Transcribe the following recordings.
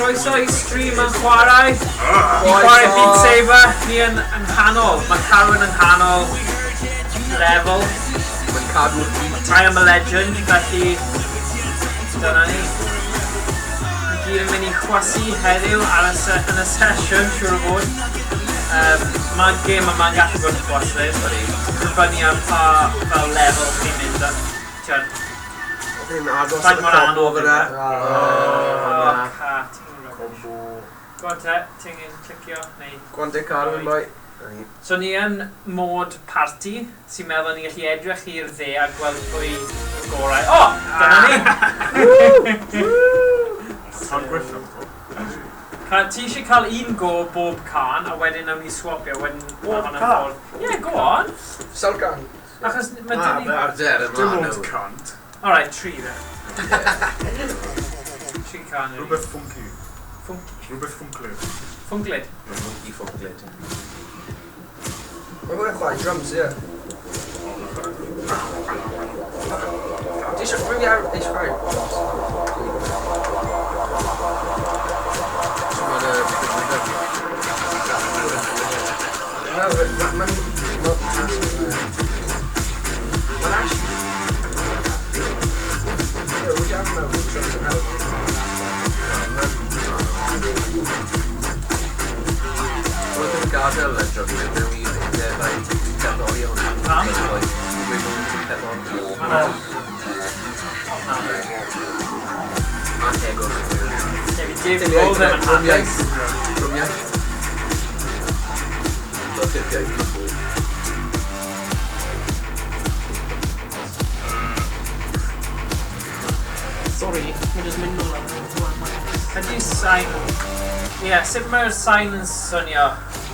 Croeso i stream yn chwarae. Ni'n chwarae Beat Saber. Ni yn yng nghanol. Mae Carwyn yng nghanol level. Mae'n cadw'r beat. I am a legend, felly dyna ni. Ni gyd yn mynd i chwasu heddiw ar y se yn y sesiwn, siŵr o fod. Mae gêm yma'n gallu bod yn chwaslyd. Dibynnu ar pa fel lefel chi'n mynd at. Ti'n Oedd e'n agos Faint yn y mor combo anodd fyna. yw e? Oh, Oh, na. ca, ti'n rubbish. Combo. Go on te, ti'n clicio, neu. Go on te, Carwyn, boi. So ni yn mod party, sy'n meddwl ni'n gallu edrych i'r dde a gweld pwy yw'r gorau. O! Dyna ni! Tan gwella, fo. Ti eisiau cael un go bob can, a wedyn nawn ni swapio, wedyn Bob ma' hwnna'n can? ffordd. Yeah, go on. Sawl can? Achos mae Ah, dyn ni. mae arder yma Dim ond nawr. 100. Alright, tri then. Tri can. Yw. Rhywbeth funky. Funky. Rhywbeth ffwnclyd. Ffwnclyd. Funky ffwnclyd. Mae'n gwneud chwarae drums, ie. Ti eisiau rwy'n iawn eisiau chwarae drums? So mae'n Na, mae'n... Mae'n actually. Ie, rwy'n iawn mewn drums yn helpu. Roedd yn gadael y drymwyr mewn i undebau cerddorion. Pam? Dweud bod nhw'n cerddorion. Na. Anhegwch. Ie, fi Dave Grohl ddim yn Rhwng hapus. iaith. Rhwng iaith. Does dim iaith. Sorry, mae'n just mynd nôl ar Ydy sain. Ie, yeah, sut mae'r sain yn swnio?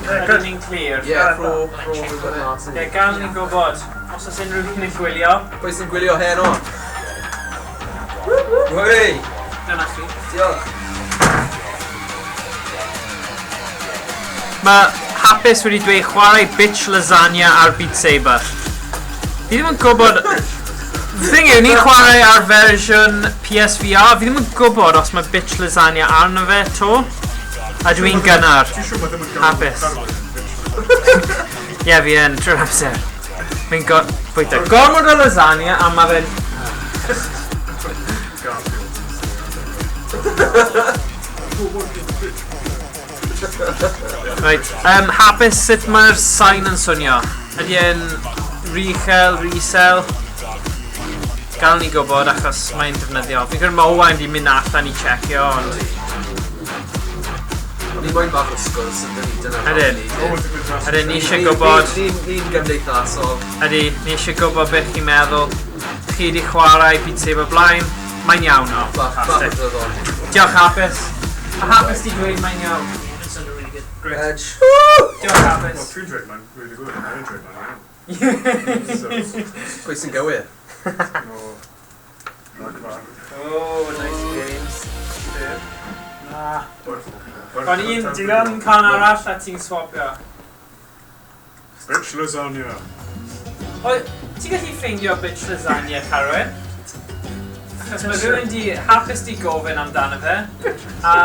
Ydyn ni'n clir? Ie, pro rhywbeth mas. Ie, gael ni gwybod os oes unrhyw un yn gwylio. Pwy sy'n gwylio heno? Hei! Dyna chi. Diolch. Mae Hapus wedi dweud chwarae bitch lasagna ar Beat Saber. Fi ddim yn gwybod. Thing yw, ni'n chwarae ar fersiwn PSVR. Fi ddim yn gwybod os mae bitch lasagna arno fe to. A dwi'n gynnar. Ti'n siŵr mae ddim yn Hapus. Garw. Ie, fi yn, trwy'r amser. Fi'n bwyta gormod o lasagna a mae fe'n. Garfield. Right, Hapus, sut mae'r sain yn swnio? Ydy e'n rhy uchel, rhy isel? Gael ni gwybod achos mae'n defnyddio. Fi'n credu mae Owain di mynd allan i checio, ond. Ni moyn bach o sgwrs yn dyn ni, dyna pam Ydyn. ni'n neud e. Ydyn, ni eisiau gwybod. Ni'n gymdeithasol. Ydy, ni eisiau gwybod beth chi'n meddwl. Chi wedi chwarae Beat Saber blaen. Mae'n iawn, o. Bach o Fantastic. dryddon. Diolch, Hapus. A Hapus di dweud mae'n iawn. It's sounded really good. Great. Edge. Diolch, Wel, Hapus. dwi'n dweud mae'n really good. Mae'n dweud mae'n iawn. So, Pwy sy'n gywir? no. Rhagfarn. Oh, nice games. Na. Werth- Ond un, un can arall a ti'n swapio. Bitch lasagna. O, ti'n gallu ffeindio bitch lasagna, Carwyn? Achos mae rhywun di, hapus di gofyn amdano fe. A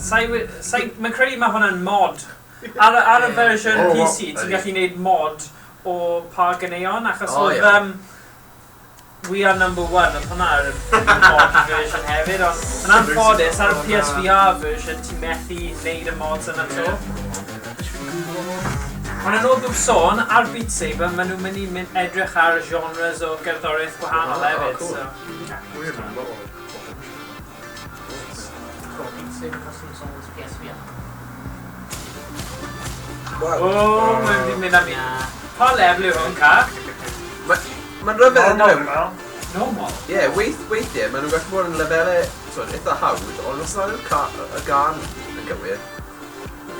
sai, mae'n credu mae hwnna'n mod. Ar y fersiwn Oh, PC, ti'n gallu gwneud mod o pa ganeuon, achos O, oedd ie. We Are Number One, oedd hwnna ar y mod version hefyd, ond yn anffodus, ar y O, na. PSVR version, ti'n methu wneud y mods yna to. Ond yn ôl bob sôn, ar Beat Saber, maen nhw'n mynd i mynd edrych ar genres o gerddoriaeth gwahanol Oh, hefyd. cool. So. Weird, man. Lot o. Got Beat Saber custom songs PSVR. Wow. O, mae'n mynd i mynd am i. Pa lefel yw hwn, Ca? Mae'n rhyfedd yn Normal, nhw. normal. Normal. Ie, weithiau, maen nhw'n gallu bod yn lefelau, twyd, eitha hawdd, ond os nad yw'r y gan yn gywir.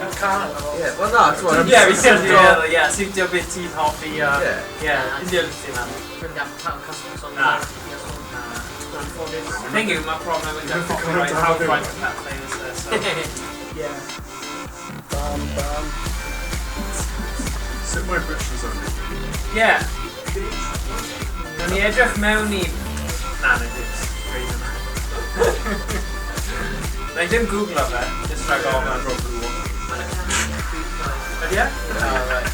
Gael can ar ôl. Ie, wel na, twyd. Ie, fi still dwi'n meddwl, ie, siwtio beth ti'n hoffi a. Ie. Ie, union beth ti'n meddwl. Dwi'n gael cael custom songs Na. ar PS1. Anffodus. Thing yw, mae problem yn gael copyright, hawlfraint and that thing, is there, so. Yeah. Bam, bam. Sut mae bitch lasagna? Ie. Nawn ni edrych mewn i. Na, na, dim. Crazy yma. Na i ddim googlo fe, just rhag ofn. Mae'n y Ydy e? Oh, right.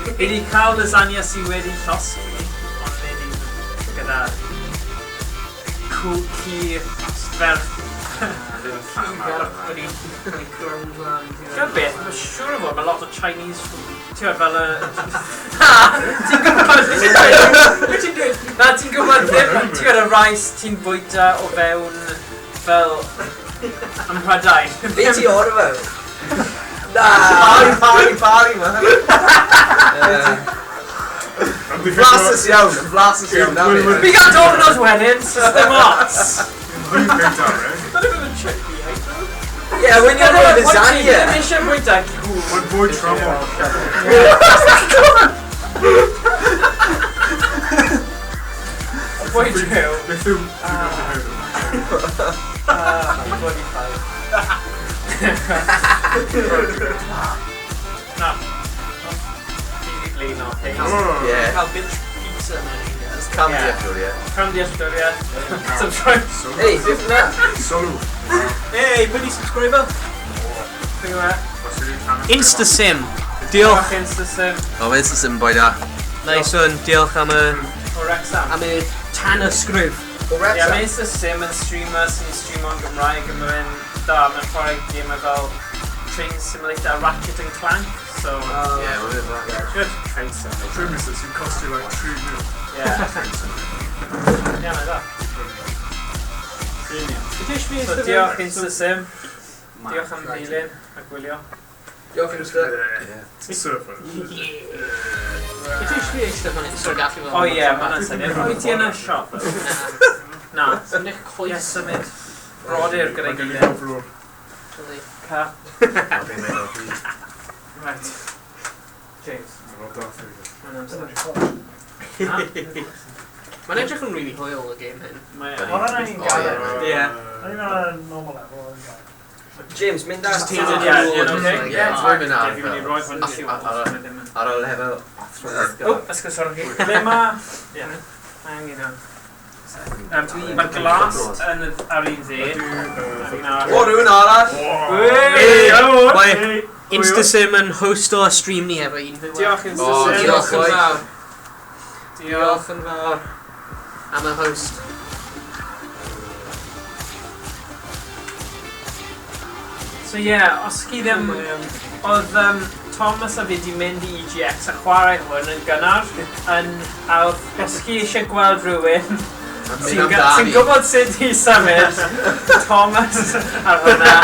Fi wedi cael lasagna sydd wedi llosgi, ond nid un gyda cwci ferch. Ferch wedi cael ei ground lan. Ti'n gwybod beth, mae'n siŵr o fod, mae lot o Chinese food. Ti'n gwybod fel y... Na! Ti'n gwybod beth ti'n dweud? Beth ti'n dweud? Na, ti'n gwybod ddim, ti'n gwybod y rice ti'n bwyta o fewn fel ym Mhrydain. Be ti o'r fe? Na! Parry, parry, parry, man. Flasus iawn, flasus iawn, na fe. Fi gael Domino's wedyn, so dim ots. Mae'n Dyna ddim yn chickpea, hei. Yeah, when you're on lasagna. Ddim eisiau bwyta cŵl. fwy tramor. Bwyd yw. Beth yw... Bloody five. Na. Fi di blino, please. Yeah. Cael bitch pizza mewn un. Just cam Yeah. dealltwriaeth. Cam dealltwriaeth. Subscribe. Hey, beth na? Sylw. Hey, pwy subscriber? Pwy yw e? Instasim. Diolch. Diolch Instasim. O, mae'n sy'n boi da. Nice one. Diolch am y... O Wrexham. Am y tanysgrif. O Ie, Wrexham. mae Instasim yn streamer sy'n streamo'n Gymraeg a mae'n da, mae'n chwarae gemau fel Train Simulator a Ratchet and Clank, so... Yeah, mae'n dda. Good. Train Simulator sy'n costio like 3 mil. Yeah. Train Simulator. Yeah, mae'n da. So diolch Instasim. Diolch am ddilyn a gwylio. Diolch Insta. It's a surfer. Wyt ti eisiau fi eistedd fan hyn? So gallu fel... O ie, mae hwnna'n syniad. Wyt ti yn y siop? Na. Sy'n eich Ie, coes. symud. Brodyr gyda'i Mae gen i gilydd. gyflwr. Ca. Right. James. Mae'n fel Darth Vader. Mae'n amser. Mae'n edrych yn really hwyl y game hyn. Mae Hwnna'n un O, gael. ie. Ie. O'n i'n meddwl ar normal level. O'n i'n gael. James, mynd ar... Just Ti'n teimlo dod ie, cool, ie, just okay. like- Ie, ti'n mynd ar Ie, fi'n mynd i roi hwn i chi. Ar y lefel O, ysgol chi. Ble ma... Ie. Mae angen hwn. Mae'r glas yn ar un dde. Ar un arall. O, rhywun arall! Wey! Mae Instasim yn host o stream ni efo un fyw. Diolch O, Instasim. Diolch yn fawr. Diolch. Diolch yn fawr. Am y host. So ie, yeah, os chi ddim... Oedd Thomas a fi di mynd i EGX a chwarae hwn yn gynnar. Yn, a os chi eisiau gweld rhywun sy'n sy gwybod sut i symud, Thomas ar hwnna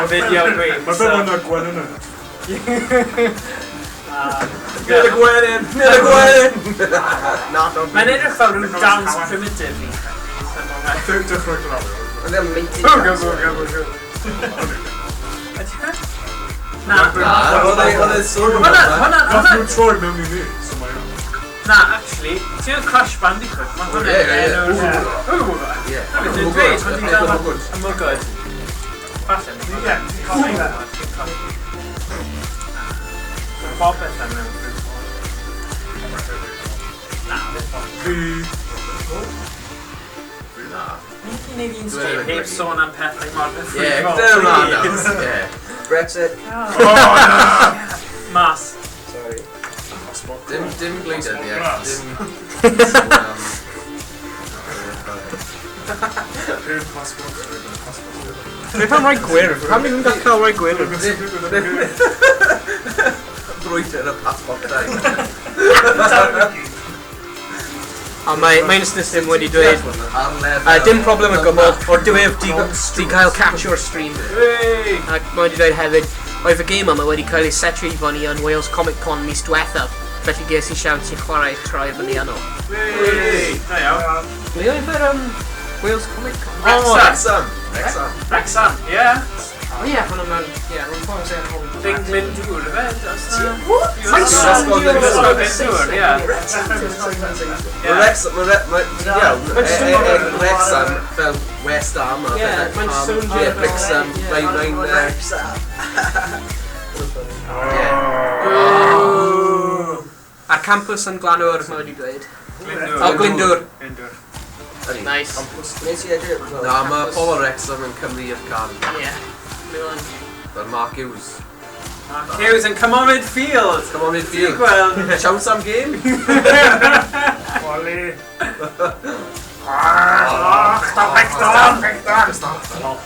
o fideo gwych. Mae fe hwnna Gwen yna. Nid y gwenyn! Nid y gwenyn! Na, don't Mae'n edrych fel rhyw dance primitive i chi. Dechrau glawio. Oedd e'n mating. Oh, go, go, go, go. Na. Na, oedd e'n sôn Hwnna, hwnna, Nath hwnna. nhw troi mewn i ni, so mae o'n. Na, actually, ti'n gwybod Crash Bandicoot? Mae hwnna Ie, ie, yn enw'r... Ie. Na beth dwi'n dweud, mae'n dweud Mwgwd. Y mwgwd. Falle. Ie, ti'n colli fe. Mae popeth yn mewn fruit bowl. Na, beth bob. Fi... Na. Ni'n gallu neud un stream heb sôn am pethau mor Ie, gyffredinol. gyda hwnna nawr. Ie. Brexit. Oh, na! Mas. Sorry. Dim gwleidyddiaeth, Glas. dim... Hen passport. Passport. Beth am rhoi gwyrdd? Pam ni'n gallu cael rhoi gwyrdd? Brwydr y passportau. A mae Instasim wedi dweud, Ar lefel... dim problem o gwbl, o'r diwedd di cael catch o'r stream. Hey! Ac mae wedi dweud hefyd, oedd y game yma wedi cael ei setio i fyny yn Wales Comic Con mis diwethaf, felly ges i siawns i chwarae troi fyny yno. Hey! Da iawn. Ble oedd yr Wales Comic Con? Oh, Wrexham! Wrexham. Wrexham, ie. O ie, hwnna mewn, ie, rwy'n ffordd sy'n hwn. Thing Glyndŵr, ife? What? Mae'n swnio Glyndŵr, fel ie. Mae Wrexham, mae ti'n iawn, Wrexham fel West Ham a Ie, pethau. mae'n swnio Ie, fel- Wrexham, ie. Mae'n... Wrexham. A'r campus yn Glanwr, mae wedi dweud. Glyndŵr. O, Glyndŵr. Glyndŵr. Ydy. Nice. Nes i edrych... wel, Na, mae hapus. pobl Wrexham yn Cymru i'r can. Ie. Milan. Fel Mark Hughes. Mark Hughes yn come on midfield. Come on Ti'n midfield. gweld? Chance am game? Wally. Ah, stop Hector! Stop.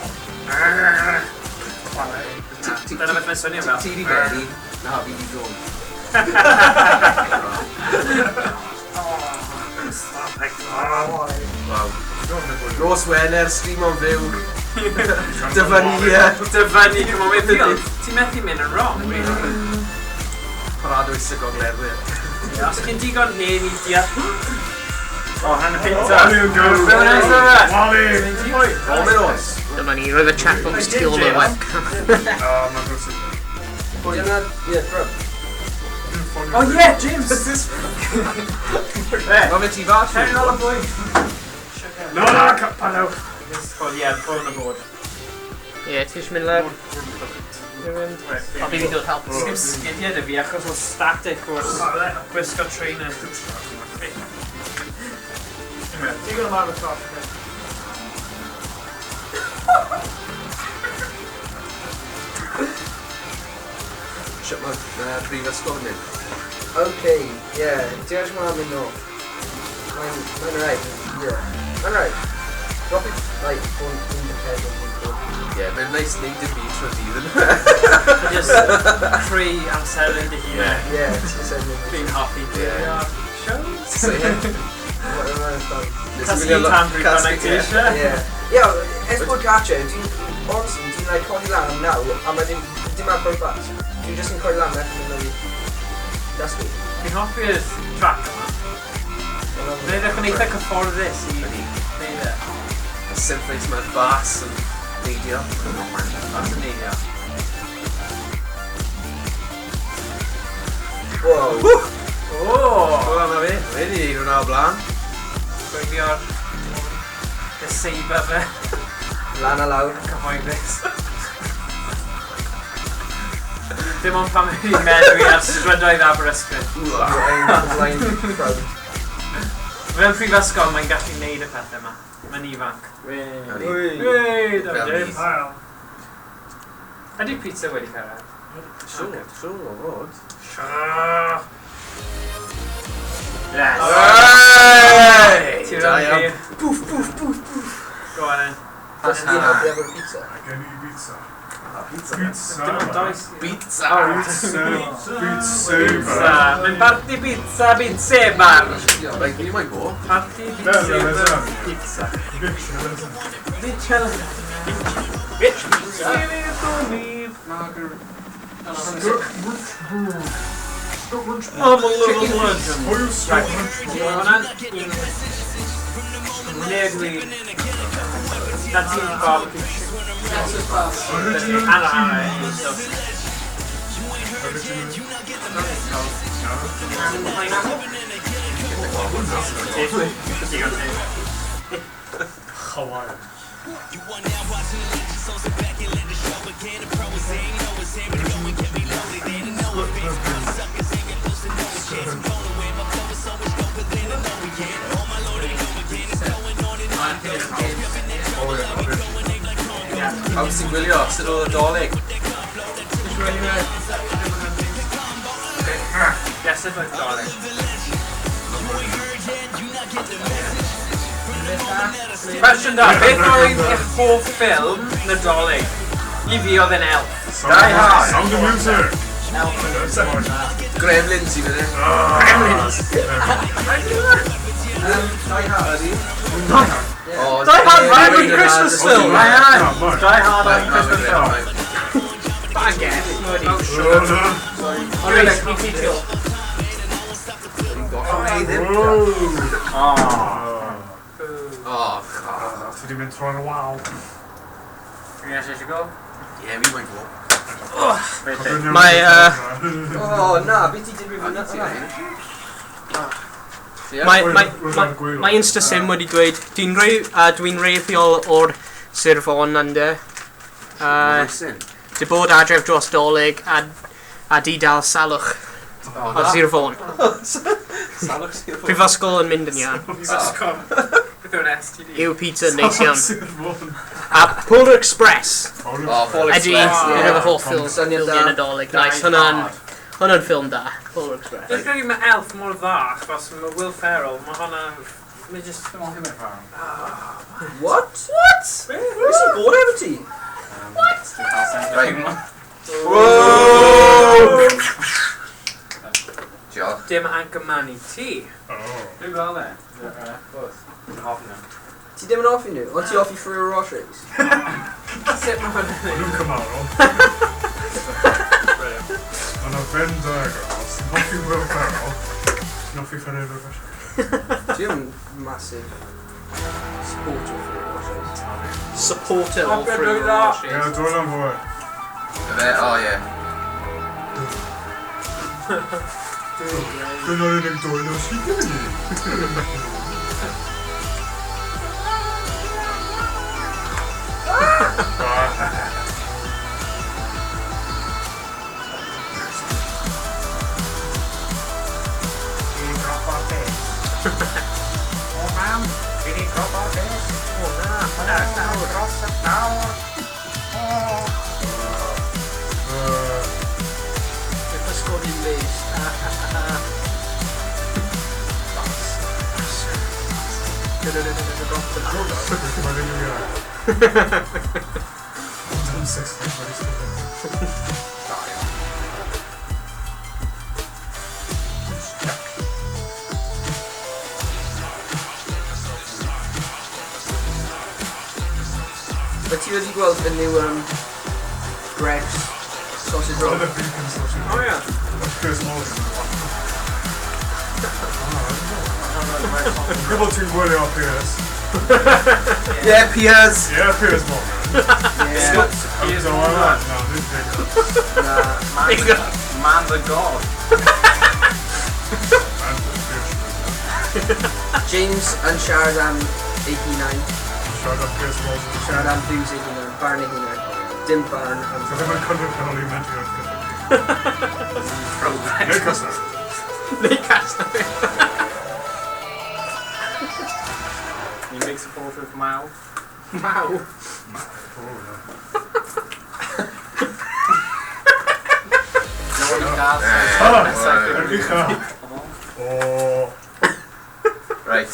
Dyna beth mae'n swnio fel. Ti di Benny. Na, fi di John. Stop Hector! Waw. Nos Wener, stream on fyw. Dyfynnu, ie. Dyfynnu come on midfield. Ti'n methu mynd yn wrong, really. Paradwys y gogleddwyr. Ie, Os chi'n digon hen i deall... O, hanner pizza. Wally yn go. Wally! Dominos. Dyma ni, roedd y chat box tu ôl y webcam. O, mae'n rhywbeth. Dyna... Ie, grub. Oh yeah, James! Mae fe ti fach. Turn all the boys. No, no, paddle. Oh yeah, pull on the board. Ie, ti eisiau mynd lawr? O, fi wedi dod help. Sgym sgidiau dy fi achos o static o'r gwisgo trainer. Digon o man y top. Shit, mae brifysgol yn mynd. Okay, yeah. Ti'n edrych mlaen mynd nôl. Mae'n right, yeah. Mae'n right. Drop it, like, bod yn independent yn cool. Ie, mae'n nice neud dim byd trwy'r dydd yn. Just creu amserlen dy hunan. Yeah, ti'n send me. Fi'n hoffi. Yeah. Shows. So, ie. Mae'n fun. Nes i Casglu wylio lo- tan bryd bynnag casglu, ti ie. eisiau. Yeah. Yeah, ers bod gartre, dwi'n, honestly, dwi'n like codi lan am naw, a mae dim ar pwrpas. Dwi'n just yn codi lan ac yn mynd i dysgu. Fi'n hoffi'r track yma. Mae'n edrych yn eitha cyfforddus i wneud e. Y synthwaves mae'r bass yn neidio. Bas yn neidio. Wow. O! O, na fe. Wedi neud hwnna o blaen. Gwylio'r... Y seiber fe. Lan a lawr. Cyhoeddus. Dim ond pan mae'n meddwi ar strydoedd Aberystwyth. Blind, blind crowd. Fe'n prifysgol mae'n gallu neud y pethau yma. Mae'n ifanc. Ydi. Wey, da Fel James. Ail. Ydy'r pizza wedi cyrraedd? Siŵr, siŵr o fod. Yes. Hey! Ti'n Da rhan iawn. fi. Boof, boof, boof, boof. Go on then. Dos i helpu efo'r pizza. Gen i pizza. Pizza. Pizza. Dim ond does. Pizza. Pizza. Pizza. Pizza. Mae'n barti pizza, pizza bar. Reit, fi moyn go. Parti Na, na, pizza, na, na. pizza. Pizza. Bitch. Bitch pizza. I'm a little legend. Right, mae hwnna'n un... Negri. Na ti'n barbecue chicken. Ara, ara. Digon teg. Hawaii. Pawb sy'n gwylio, sut oedd y dolyg? Yes, it looks darling. Cwestiwn da, beth oedd eich hoff ffilm Nadolig? I fi oedd yn Elf. Die Hard. Sound of Music. Elf. Gremlins i fyny. Gremlins. Die Hard. Oh, Die Hard, yeah, right? yeah, yeah, Christmas yeah, film. yeah. Die Hard. Die Hard Right, on Christmas right, film. right. Baguette. Oh, Ond reit, ni ti tu ôl. Got hwnna i ddim. Oh. Oh, God. Ti di mynd trwy'r wal. Ti'n eisiau go? Ie, fi moyn go. Mae, Oh, na, beth ti digwydd fyna? Mae Instasim wedi dweud, dwi'n dwi reiddiol o'r Sir Fôn ynde. Di bod adref dros dolyg a di dal salwch o Sir Fôn. Salwch Sir Fôn. Prifysgol yn mynd yn iawn. Prifysgol. Gweithio yn STD. Yw Peter, neis iawn. Sir Fôn. A Polar Express. Oh, Polar Ydy, Express. un o'r hoff ffilm, Syniad da. ffilmiau Nadolig. Die Nice, hwnna'n Hard. hwnna'n ffilm da. Polar Express. Dwi'n credu mae Elf mor dda, achos mae Will Ferrell, mae hwnna... Mae just... Dim ond hynny farw. What? What? Beth sy'n bod efo ti? Right. Whoa! Diolch. Dim Anchorman i ti. Oh. Dwi'n gweld e. Dwi'n hoffi nhw. Ti ddim yn hoffi nhw, ond ti hoffi Ferrero Rochers. Sut mae hwnna'n Maen nhw'n cymharol. Mae yna Venn diagram. Os ti'n hoffi Will Ferrell, ti'n hoffi Ferrero Rocher. Dwi ddim yn massive supporter of Ferrero Rochers. Supporter Oh, of good Ferrero luck. Rochers. Ie, dwi'n am fwy. Fe, o ie. Dyna'r unig dwylo sydd gen i. Fi wedi dropo'r beth. O mam, fi wedi dropo'r beth. O na, Hwnna llawr dros y llawr. O. Beth ysgol un base. Mae'n unig iawn. Ond yn Saesneg, mae'n eistedd. But ti wedi gweld y new Greg's sausage roll? Oedd y vegan sausage Oh roll. ie. Piers Morgan. Dwi'n gwybod ti'n gwylio Piers. Yeah, Piers! Yeah, Piers Morgan. Yeah. Piers So I'm Morgan. not, no, nid vegan. Na. Bingo. Man's a god. Man's a bitch. James yn siarad am 89. Siarad am Piers Morgan. Siarad am Blues 89. Barn 89. Dim barn am... So ddim yn cynrychioli Manchester United. Newcastle. Newcastle. You big supporter of Mao. Wow. Oh, no. No one does. Ah, Right. Yr ucha. Oh. Right.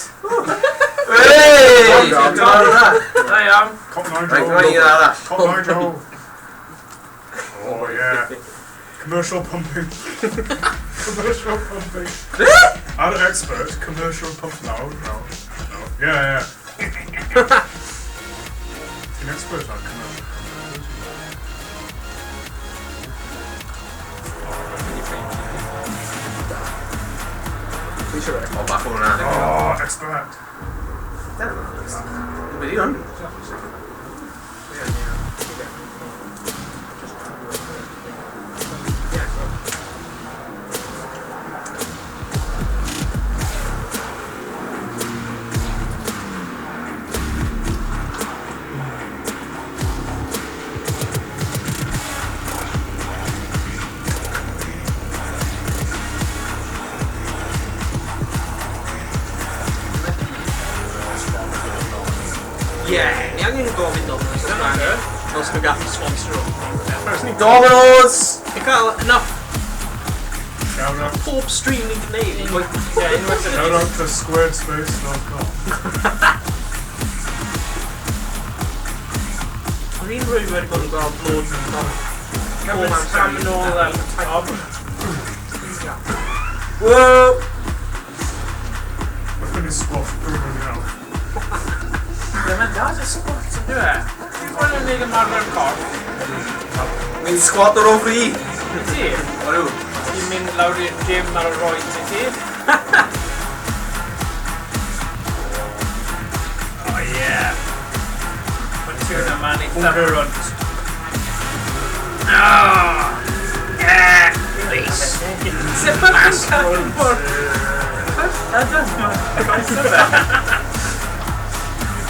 Hey! Hey! Da iawn. Cop Nigel. Right, dyma un arall. Cop Nigel. Oh, yeah. Commercial pumping. Commercial pumping. Ar expert, commercial pump. No, no, no. Yeah, yeah. Ti'n expert ar commercial pumping. Dwi eisiau rhaid. O, bach o hwnna. Oh, expert. Be di hwn? Yeah, ni angen gofyn Domino's. Os nhw'n gallu sponsor o. Domino's! Ni'n cael enough Shout out, pob stream ni'n gwneud. Ie, unwaith yn shout out to squarespace.com. Oedd un rwy'n wedi bod yn gweld loads o Cymryd cam yn ôl ar y top. Whoa! Mae'n ffynnu squat boomer now. Ie, mae'n da, jyst squat yn dwi e. Ti'n gweld yn neud ymarfer corff? Mi'n squat o'r ofri! Ti? Odw. Ti'n mynd lawr i'r gym ar y roed i ti? Oh yeah. Mae tune yma'n eitha Coherent. Ah! Yeah! Sut mae'n cael bod? Ydyn, mae'n croeso fe.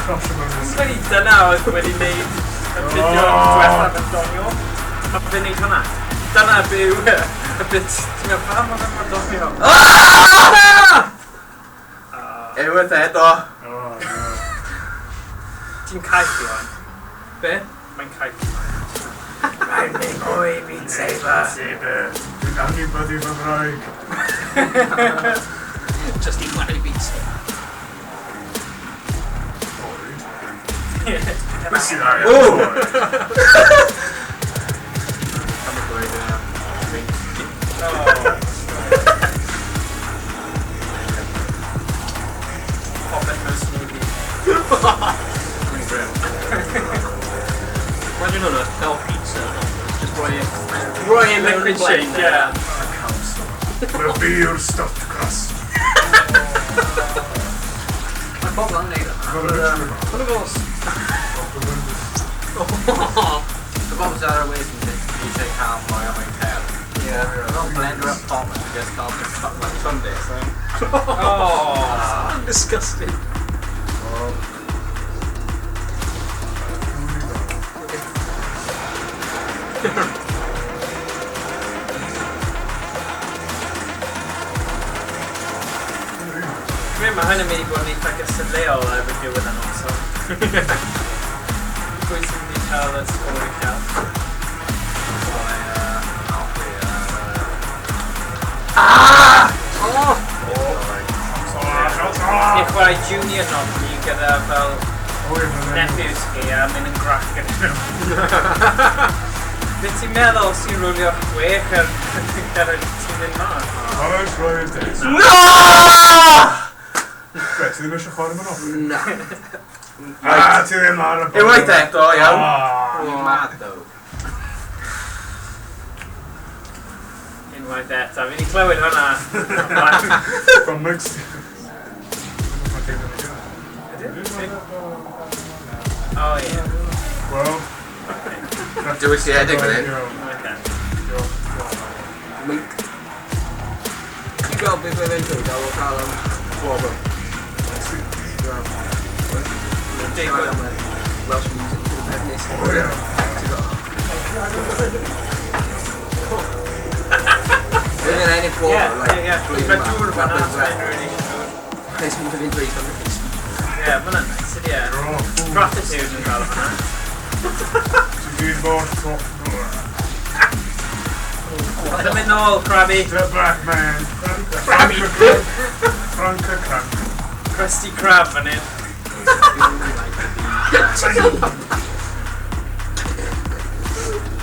Crash among us. Dwi'n credu dyna oedd wedi wneud y fideo diwethaf yn doniol. A fe'n neud hwnna. Dyna be yw e. Y bit, ti'n meddwl, pam oedd e mor doniol? Unwaith eto. Oh, no. Ti'n caeth i hwn. Be? Mae'n caeth i hwn. Rhaid ni mwy Beat Saber. Saber. Dwi'n anwybyddu fy mraig. Just i chwarae Beat Saber. Oed. Beth sydd angen Ww! oed? Come and gweud yna. Oh. Popeth mewn smoothie. Dwi'n grim. Imagine hwnna, fel pizza. Just roi e. Roi e mewn liquid shake, blender. yeah. Mae'r beer stuffed crust. Mae pobl yn neud yna. Got a bit of Hwnna fel... The bobl sydd ar y wedd yn dweud eisiau cael mwy o mwyn cael. Yeah. Not blender up top and just cael the cut like Sunday, so. Oh. I'm disgusted. Dwi'n mae hyn yn mynd i bod yn eitha gystadleuol erbyn diwedd y noson. Pwy sy'n mynd i cael y sgôr uchel? Mae, Alfie, Oh! Ni'n chwarae junior Nobly gyda fel nephews chi a mynd yn grac gyda nhw. Be ti'n meddwl os ti'n rwlio 6 ar gyda ti'n mynd mas? Na! Be, ti ddim eisiau chwarae Monopoly? Na. Ah, ti ddim ar y Unwaith eto, iawn. Ah. You're mad though. Unwaith eto, fi wedi clywed hwnna. From mixed. Oh ie. Well, Diwysiedig fan hyn. Okay. Mink. Ti'n gweld beth mae'n dweud ar ôl cael am gwobr? Digwydd. Welsh music yw'r peth nesaf. Oh, yeah. Ti'n gweld? Bydd yn ennill gwobr, Ie, like, ie, ie. blwyddyn Mae yma. dŵr Na fan'na, blwyddyn so diwetha. unrhyw un eisiau dŵr. Nes mynd i fynd dweud am y Ie, ma' hwnna'n nice, ydi e? Gratitude yn gael hwnna. Ti'n bod top. Ddim yn ôl, Krabby. Step back, man. Krabby. Frank a crank. Krusty Krab fan hyn.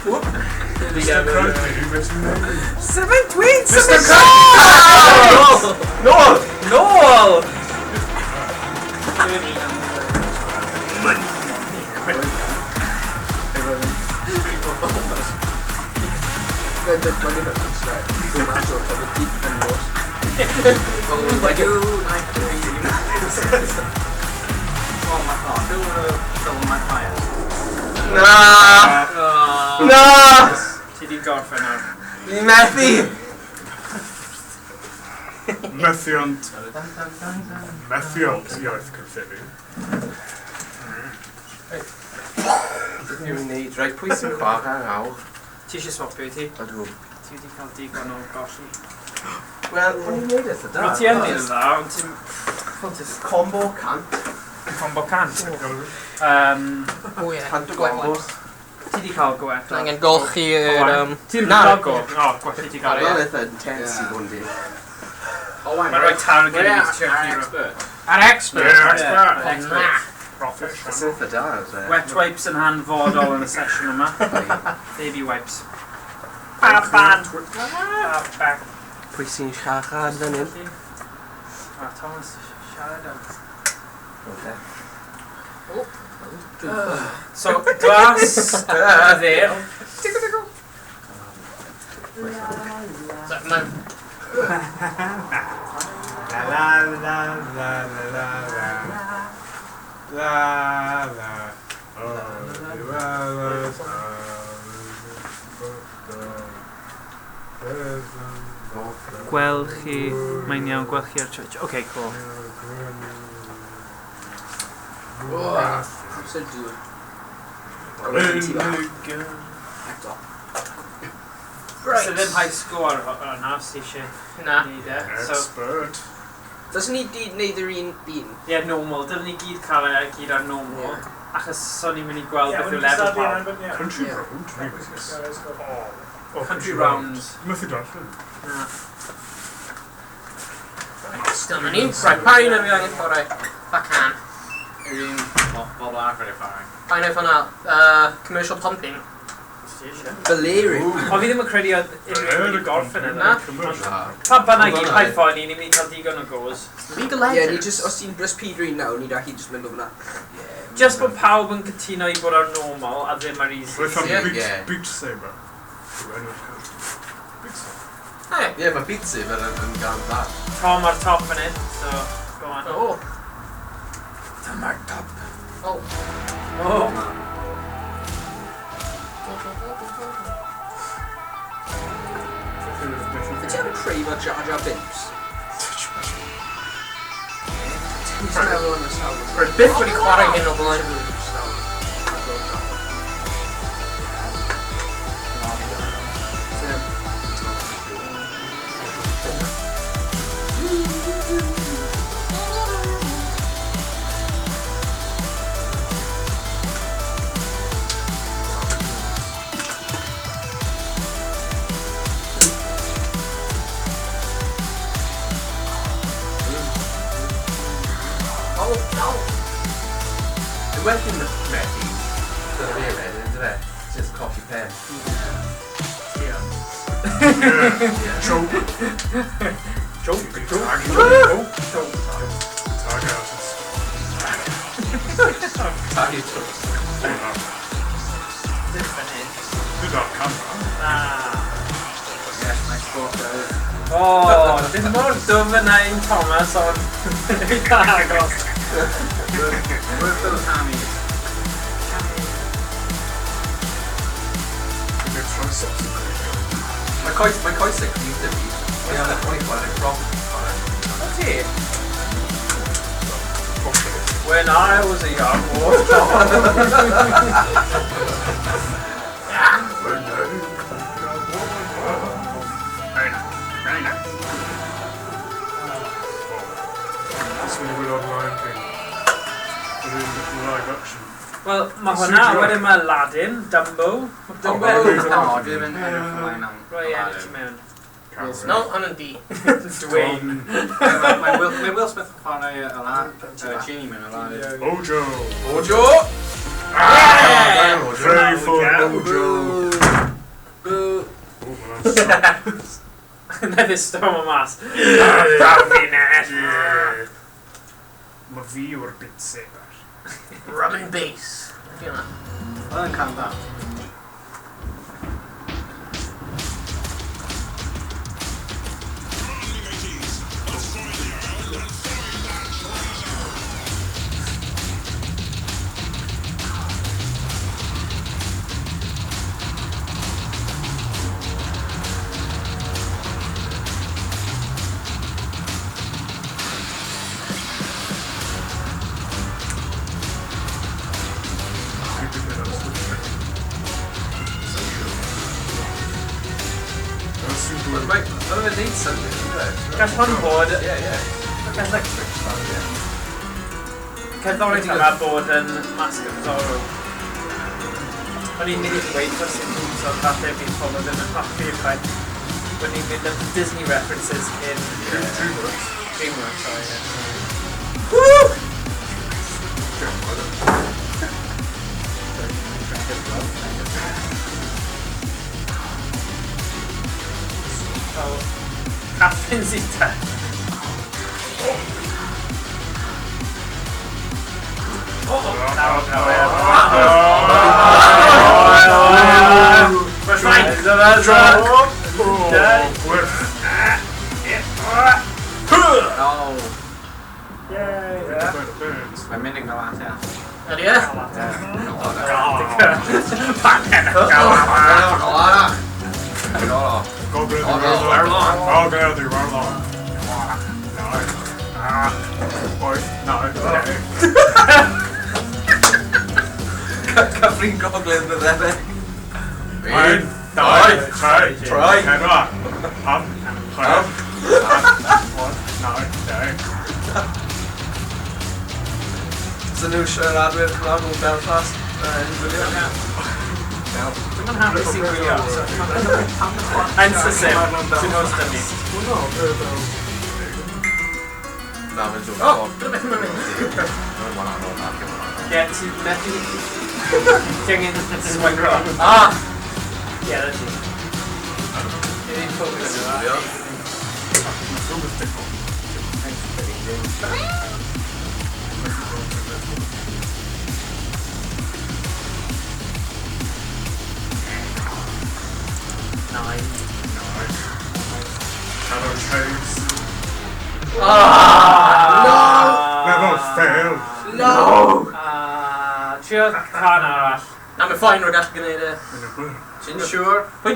Mr. Cranky, beth sy'n neud? Seven dweud, Mr. Krabby! No! Nôl! Oh, I do like to be. Oh my god, who would have stolen my tires? Na! Na! Ti di gorffen nawr. Ni methu! Methiant. Methiant iaith Caerffili. Ni'n neud, rhaid pwy sy'n chwarae nawr? Ti eisiau swapio i ti? Ydw. Ti wedi cael digon o golli. Wel, o'n i'n neud eitha da. Wel, ti yn neud yn dda, ond ti'n Combo cant. combo cant. Oh ie. Cant o Gwell. gombos. Ti di cael go eto. Angen golchi yr... Ti'n Na. cael go? O, gwell i ti gael Mae'n e. eitha intense i fod yn deg. Oh, I'm Mae'n rhoi target i We're fi our hero. expert. Ar expert! Yeah, expert. Expert. Professional. It's eitha da, is it? Wet wipes yn hanfodol yn y sesiwn yma. Baby wipes. Ba ban! Ba ba. Pwy sy'n siarad fan hyn? Ah, Thomas siarad am. Okay. So, glas y dde. La la la la la la la la la. Oh, la la la. Gweld chi, mae'n iawn, gweld chi ar Twitch. OK, cool. Amser dŵr. Eto. Right. So ddim high score hwnna, os ti eisiau Na. neud e. So, Expert. Doesn't ni di wneud yr un un? yeah, normal. Dylen ni gyd cael e gyd ar normal. Yeah. Achos so ni'n mynd i gweld beth yw lefel pawb. Country Yeah. Road Remix. Oh, oh, Country Rounds. Methu darllen. Na. Dyma ni. Right, pa un ydw i angen chwarae? Pa can. Yr un bobl arfer i chwarae. Pa un oedd hwnna? Commercial pumping. Valerian. Ond fi ddim yn credu oedd unrhyw un wedi gorffen yna. Na. Commercial. Na. Pa bynnag i Oedd hwnna- Python ni, ni'n mynd i cael digon o goes. League of Ie, ni Legends. just, os ti'n brys Pedr un nawr, ni gallu just mynd o fyna. Just bod pawb yn cytuno i bod ar normal a ddim ar easy. Beth am Yeah. Beat, Yeah. Beat Saber? Yw enw'r card. Beat Saber. Hey. Ie, mae Beat Saber yn gan dda. Tom ar top fan hyn, so go on. Oh. Tom ar top. Oh. Oh. Beth yw'r- beth yw'r- Wyt ti am crave o Jar Jar Binks? Ti'n meddwl am y Star Wars. Rwy'n byth wedi chwarae hyn o blaen. Star Wars. Oh, no. Yn well yn methu. Dyna fi wedyn, ynddo fe? Just coffee pen. Yeah. Yeah. Choke. Joke, joke, Tag. joke, joke. Tag artist. Tag i trws. Dim fan hyn. Gyda'r camera. Ah. Yes, nice spot there. Oh, dim mor dwf yna un Thomas, ond eitha agos. Worth those hammies. Gyda'r triceps yn gweithio. Mae coes, mae coesau cryf dy fi. O'n i'n chwarae prop. O ti? When I was a young warthog. That's when you went on Lion King. But in live action. Wel, mae hwnna, wedyn mae Aladdin, Dumbo. Mae Dumbo. Oh, No, dwi ddim yn edrych ymlaen am Roi enw ti Aladdin. mewn. No, hwnna'n D. Dwayne. Mae Will, mae Will Smith yn chwarae Aladdin, Genie mewn Aladdin. Ojo! Ojo! Yeah! Ojo. Pray for Ojo. Ojo! Boo. Oh, man, Nefyd storm o mas. Yeah. Mae fi yw'r Beat Saber. Rum and bass. Fi hwnna. Oedd yn can dda. Mae fe'n neud synnwyr, ynddo fe? Gall hwn bod, Ie, ie. gall like, Ie. cerddoriaeth yma bod yn Mask of Zorro. O'n i'n mynd i ddweud dros i'n boots, ond falle bydd pobl ddim yn hoffi y ffaith bod ni'n mynd am Disney references cyn DreamWorks. DreamWorks, sorry. Yeah. Fel Catherine Zeta. Oh, no, no, no. Gwerth. Oh, Yeah. mae'n mynd yn Galata. Ydy e? Gogledd Iwerddon. Gogledd Iwerddon. No. Ah. Wyth. No. Cyfrin gogledd Myddefeg. Un, dau, tri, Tri. pedwar, pump, chwech, saith, wyth, naw, deg. So nhw siaradwyr Cymraeg o Belfast yn gwylio. Dwi'n yn hapus i gwylio. Ensysym, sy'n host ni. Na, fe'n dod. O, dyna beth mae'n mynd. Ie, ti'n methu... Ti angen swipe off. Ah! Ie, na ti. Ti ddim focus yma. Nine. Shadow Chase. Ah! Level fail. No! Ah, trio can arall. Na, mae'n fine, rwy'n gallu gwneud e. Ti'n siŵr? Pwy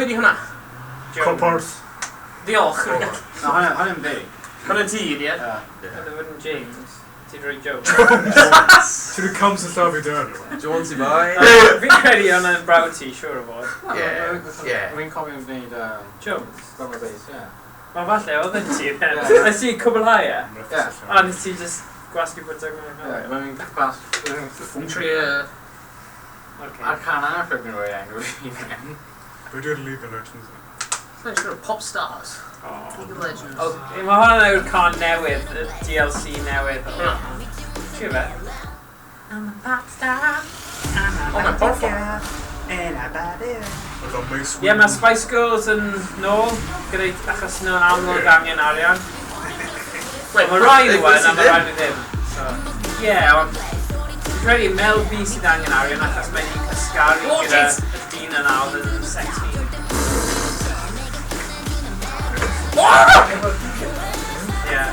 di hwnna? Cwpwrdd. Diolch. Na, hwnna'n fi. Hwnna'n ti, ie? Oedd e fod yn James. Ti'n rhoi Jones. Ti'n rhoi cams yn llaw fi dyn. Jones i bai. Fi'n credu hwnna'n brawd ti, siŵr o fod. Ie, ie. Fi'n cofio wneud Jones. drum and bass, ie. Mae falle, oedd yn ti then. Ie. Nes ti cwblhau e? Ie. A nes ti just gwasgu bwtwng yn Ie, mae'n glas... Trio... Okay. Ar can arall fi'n rhoi enw fi then. Be di'r League of Legends? Sa'n siŵr, Pop Stars. League of Legends. Okay, mae hwnna'n yw'r can newydd, y DLC newydd. Trio fe. O, mae'n porffor. Oedd o'n Mace Ie, mae Spice Girls yn nôl, gyda achos nhw'n amlwg angen arian. Wait, Mae rai nhw yn, a Ei, mae rai nhw ddim. So, ie, ond fi'n credu Mel B sydd angen arian achos mae hi'n cysgaru Oh, gyda jeez. y dyn yna oedd yn sex fiend. Ie.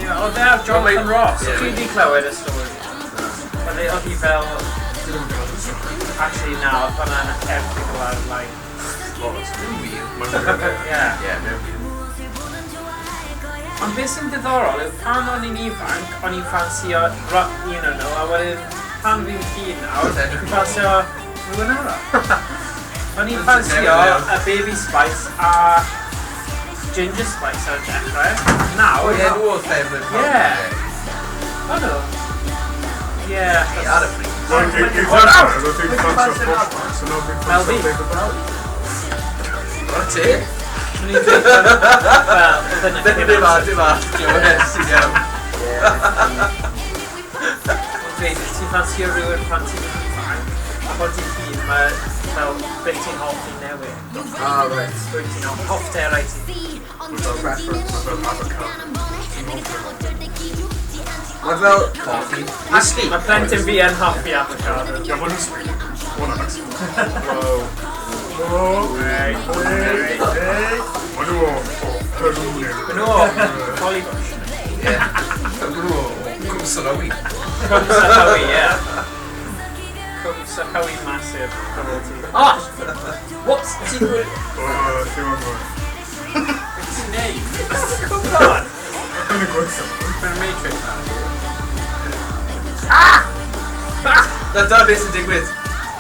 Ie, oedd e ar Jonathan Ross. Ie. Chi wedi clywed y stori? Oedd oedd hi fel... Actually, na, oedd hwnna'n erthygl ar-lein. Ie. Ie, mae'n wir. Ond beth sy'n diddorol yw pan o'n i'n ifanc, o'n i'n ffansio un o'n nhw, a wedyn pan fi'n hŷn nawr, fi'n ffansio rhywun arall. O'n i'n ffansio y Baby Spice a Ginger Spice ar y dechrau. Nawr, O ie, nhw oedd ffefryn pawb. Ie. O'n nhw? Ie, Ie, ar y pryd. Like, i ddechrau, oedd fi'n ffansio Posh Spice, so nawr fi'n Mel ffansio B. David Bowie. O, ti? O'n i'n dweud, wel, oedd yna Dim a, dim a. Glywed, sy'n iawn. O'n dweud, ti'n ffansio rhywun pan ti'n ifanc, a pan ti'n hŷn, mae fel beth ti'n hoffi newid. Ah, right. Rwyt ti'n hoffterau ti. Fel preference. Fel avocado. Mae fel coffee. Whisky. Mae plentyn fi yn hoffi avocado. Ie, maen nhw'n sweet. One accent. Wow. Wow. Hey, hey, hey. Maen nhw o Peru neu Maen nhw o Hollybush. Ie. Maen nhw o Cwm Synowi. Cwm Sahawi, ie. Cwm Sahawi massive. Cruelty. Ah! What? Ti'n gwybod... O, lle mae'n gwybod? Beth ti'n neud? Come on! Yn y gweithio. Mae'n Matrix na. Na, dyna beth sy'n digwydd.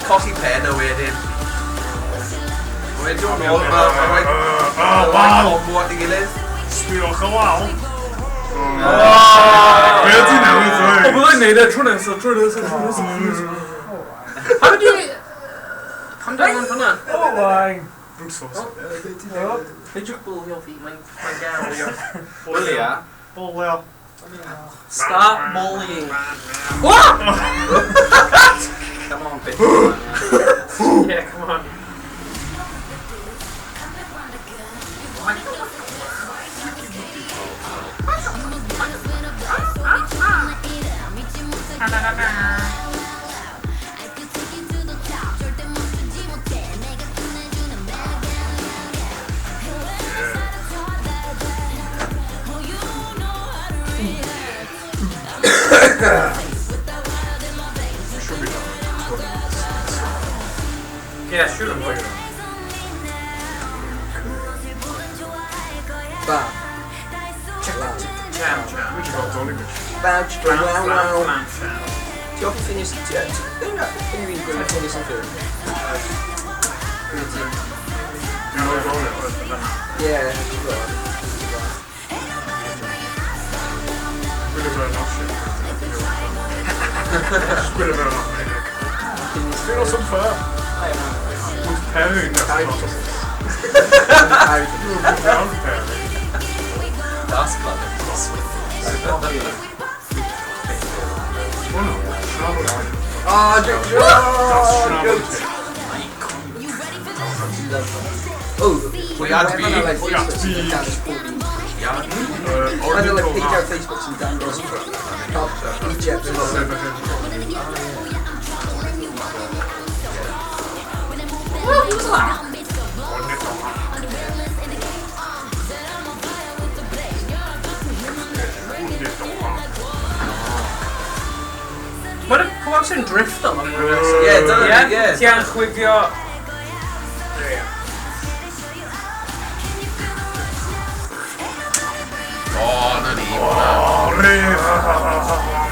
Colli pen a wedyn. Wedyn dod nôl, mae rhaid... O, Mae rhaid waw! combo at ei gilydd. Sbiwch y wal. Be ydy newydd ddweud? Byddai'n neud e trwy nesaf, trwy nesaf, trwy nesaf. Pam di... Pam di o'n hwnna? Oh my. Brute force. Peidiwch bwlio fi, mae'n gael. Bwlia. Bwlio. Start bullying. What? Come on, bitch. Yeah, come on. Should be done. Yeah, shoot him. Bam. Jam, jam. We've got Dolly Mish. Bam, Flam, wow, flam, wow. flam, flam. Ti'n hoffi Phineas... Ti'n fi'n gwylio Phineas and Ferb? Gwylio ti? Dwi'n rhoi Dolly. Ie, ti'n gwybod. Dwi'n rhoi Nosh. Sgwyd fe yma, Nick. Feel some fur. Who's pairing that? Brown pairing. Das club. Oh no, travel. Oh, That's travel. Oh, We had Mae'n like We had Facebook sy'n B. dangos pob un. Mae'n like page ar Facebook sy'n dangos top Egypt yn ôl. Mae'n pob amser yn drifto ma'n Ie, dyna ni, Ie, ie. ti angen chwifio... O, na ni. Oh, rif!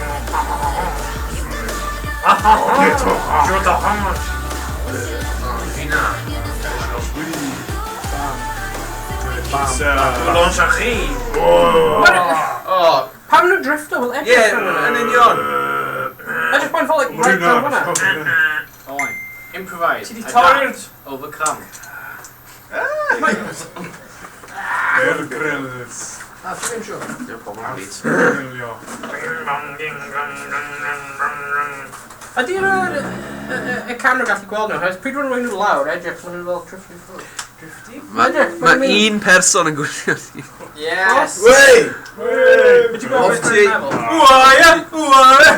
Fi na. Boulangerie! O, Pam nhw'n drifto fel ie, edrych yn union. Edrych mae'n fel like right down hwnna. Oen. Improvise. Ti di torri'r... Adapt, overcome. Bear Grylls. Ah, dwi'n siŵr. Dim pobl yn byd. Grillio. Ydy'r y camera gallu gweld nhw? Pryd maen nhw'n rhoi nhw lawr, edrych, maen nhw fel drifty ffwrdd. Drifty? Mae Edrych, ma ma'n mynd- un person yn gwylio ni. Yes! Wey! Wyt ti'n gwybod Off beth ti. dwi'n meddwl? Why? Why?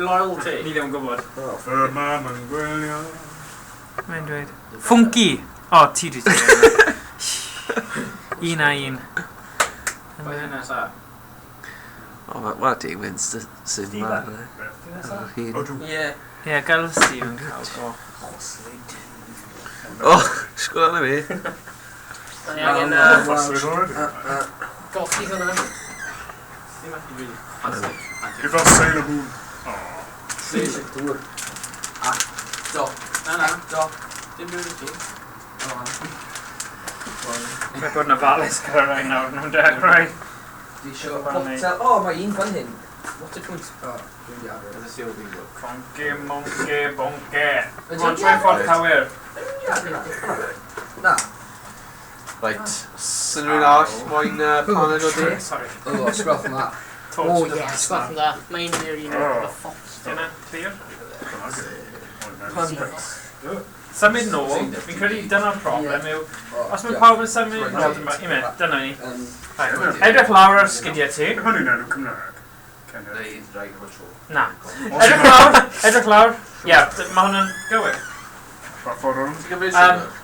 Loyalty. Ni ddim yn gwybod. Fy mam yn gwylio. Mae'n dweud. Funky! O, ti dwi ti. Un a un. Pwy sy'n nesa? O, wel, ti Winston sy'n Stephen. mar. O, dw. Ie. Ie, gael Stephen cael go. O, sgwr arna fi. Da ni angen Fastly already. golchi hwnna. Ddim allu really chwasu. If I Sailor Moon. Oh. Eisiau dŵr. A, do. Na, na. Do. Dim dŵr i ti. Mae bod yn ofalus gyda rai nawr, nhw'n dechrau. Dwi eisiau Fan ni. potel. O, mae un fan hyn. What a pwynt. O, dwi'n di arfer. As I see all these look. Conke, monke, bonke. Ydy Come on, o'n troi ffordd cywir. Na. Right, sy'n rhywun arall moyn paned o de? Sorry. O, sgwelch yma. O Torch. ie, sgwelch yn dda. Mae'n yr un o'r fox. Dyna, clear. Hundreds. Symud nôl, fi'n credu dyna'r problem yw, os mae Ie. pawb yn symud nôl, dyma, un munud, dyna ni. Right. Ie. Edrych lawr ar sgidiau ti. Hynny'n enw Cymraeg. Kenneth. Neu rhaid am y tro. Na. Edrych lawr, edrych lawr. Ie, mae hwnna'n gywir. Pa ffordd o'n? Ti'n gymryd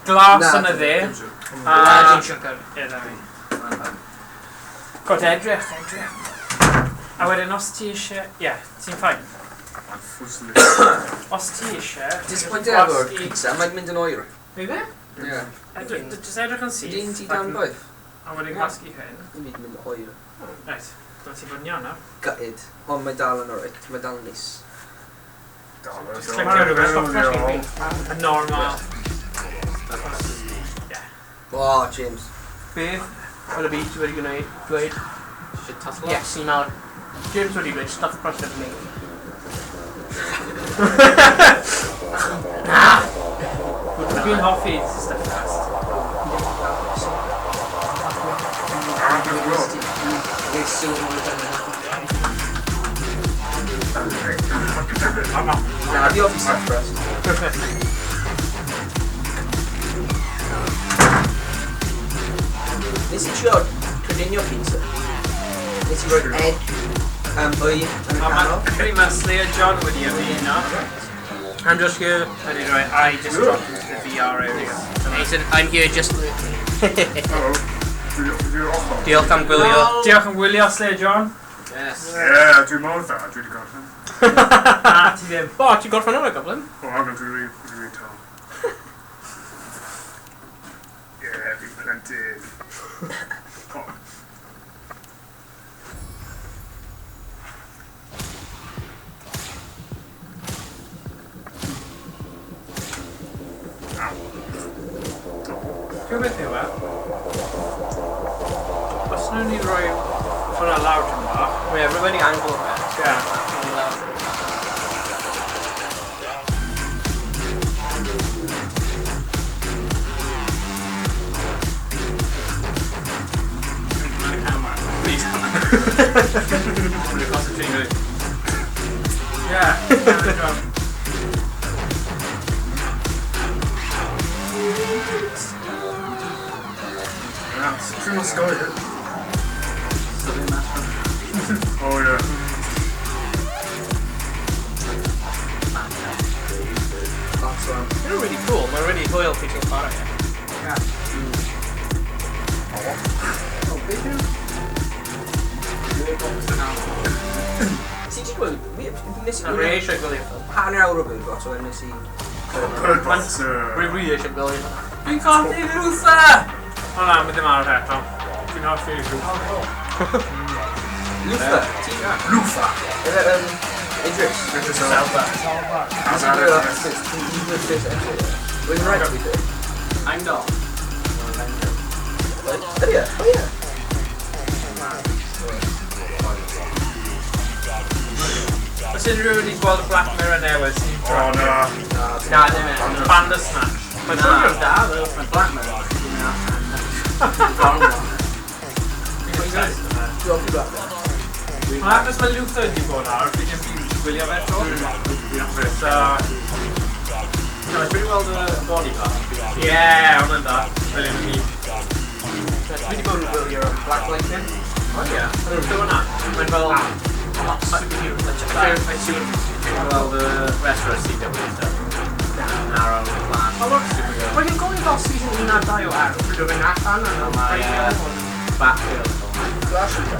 Glas Na, yn y dde. Na, A... dim siwgr. Ie, na fi. God, edrych, edrych. A wedyn, os ti eisiau... Ie, ti'n ffain. Fwsli. Os ti eisiau... Disappointed efo'r pizza, mae'n mynd yn oer. Fi fe? Ie. Edrych, jyst edrych yn syth. Ydy'n ti dan boeth? A wedyn gwasgu hyn. Dwi'n mynd yn oer. Reit, dyma ti fod yn iawn nawr. Gutted. Ond mae dal yn alright. Mae dal yn neis. Just clicio rhywbeth, stop Y normal. O, James. Beth oedd y byd ti wedi gwneud? Dweud? Shit tussle. Yes, i nawr. James wedi gwneud stuff crust at me. Na! Dwi'n hoffi stuff crust. Na, fi hoffi stuff crust. Nes i trio coginio pizza. Nes i roi egg wy yn y A mae canol. credu mae Slayer John wedi ymuno. I'm just here. Wedi rhoi, I just dropped into the VR area. He said, I'm here just... Hello. Dwi'n off on. Diolch am gwylio. Diolch am gwylio, Slayer John. Yes. Ie, dwi'n mor dda, dwi wedi gorffen. Na, ti ddim. O, ti'n gorffen hwnna, gyflym? O, hang on, dwi'n rhi tal. Ie, fi'n plentyn. O. Ow. Ti'n beth yw e? Os nhw'n ni roi hwnna lawr tyn bach. Ie, rhywbeth i angle fe. Ie. Mae'n concentrate. Yeah. Dwi'n osgoi it. Oh yeah. That's one. Mae'n really cool, mae'n really hwyl pryd ti'n chwarae. Yeah. Oh, beth yw? Ti di gweld... Nes i... Na, rwy eisiau gwylio ffilm. Hanner awr o Bird Box, wedyn nes i... Bird Box. Rwy really eisiau gwylio. Dwi'n colli Luther! O na, mae ddim ar eto. Dwi'n hoffi Luther. Luther! Luther. Efe, Idris. Idris Elba. Nes i gwylio that first, even the first episode. Roedd yn right to be fair. I'm Dol. Ydy e? Oh yeah. Os unrhyw wedi gweld y Black Mirror newydd sy'n Oh na. Na, ddim e. Bandersnatch. Mae'n swnio'n da, though. Mae Black Mirror. Dwi'n mynd allan. Dwi'n hoffi Black Mirror. Mae'n achos mae Luther wedi bod ar, fi ddim wedi gwylio fe eto. So, No, dwi wedi gweld y Bodyguard. yeah, hwnna'n da. Brilliant i. Dwi wedi bod yn gwylio Black Lightning. O ie. Beth hwnna? Mae'n fel... Superhero. Dwi'n gweld y rest o'r CW stuff. Arrow, Flash, Supergirl. Mae'n i'n gofio fel season 1 a 2 o Arrow pryd oedd e'n allan a Mae, Batgirl. Flash yn da.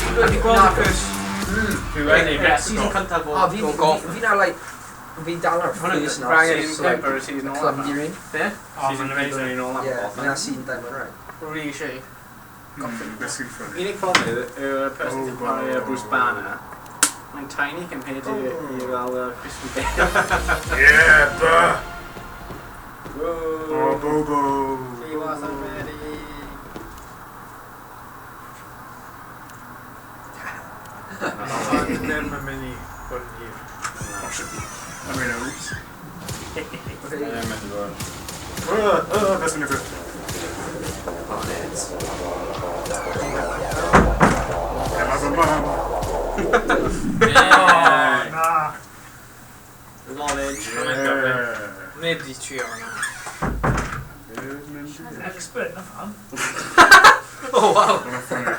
Ti'n wedi gweld y first... Dwi wedi. Yeah, season cyntaf o O, fi... o Gotham. Fi na, like... Fi dal ar first nawr. Season So, like, 5 o'r season y ola. clumsy un. Be? Oh, Season mae'n 5 amazing. o'r un ola. Yeah, fi na season 2, mae'n right. Really eisiau. Beth sy'n funny. Unig problem yw, yw'r person sy'n Oh, chwarae wow. Bruce Banner. Mae'n tiny compared to i fel Christian Bale. Yeah, bruh. Whoa. Oh, Bobo. He wasn't ready. Ond ddim yn mynd i bod yn hir. Oh shit. I mean, oops. Okay. Mae'n mynd i fod. Beth sy'n digwydd? Emma bam bam. Yeah. Na. Knowledge. Yeah. Neb di trio hwnna. Expert na fan. Oh, wow. Hwnna funny.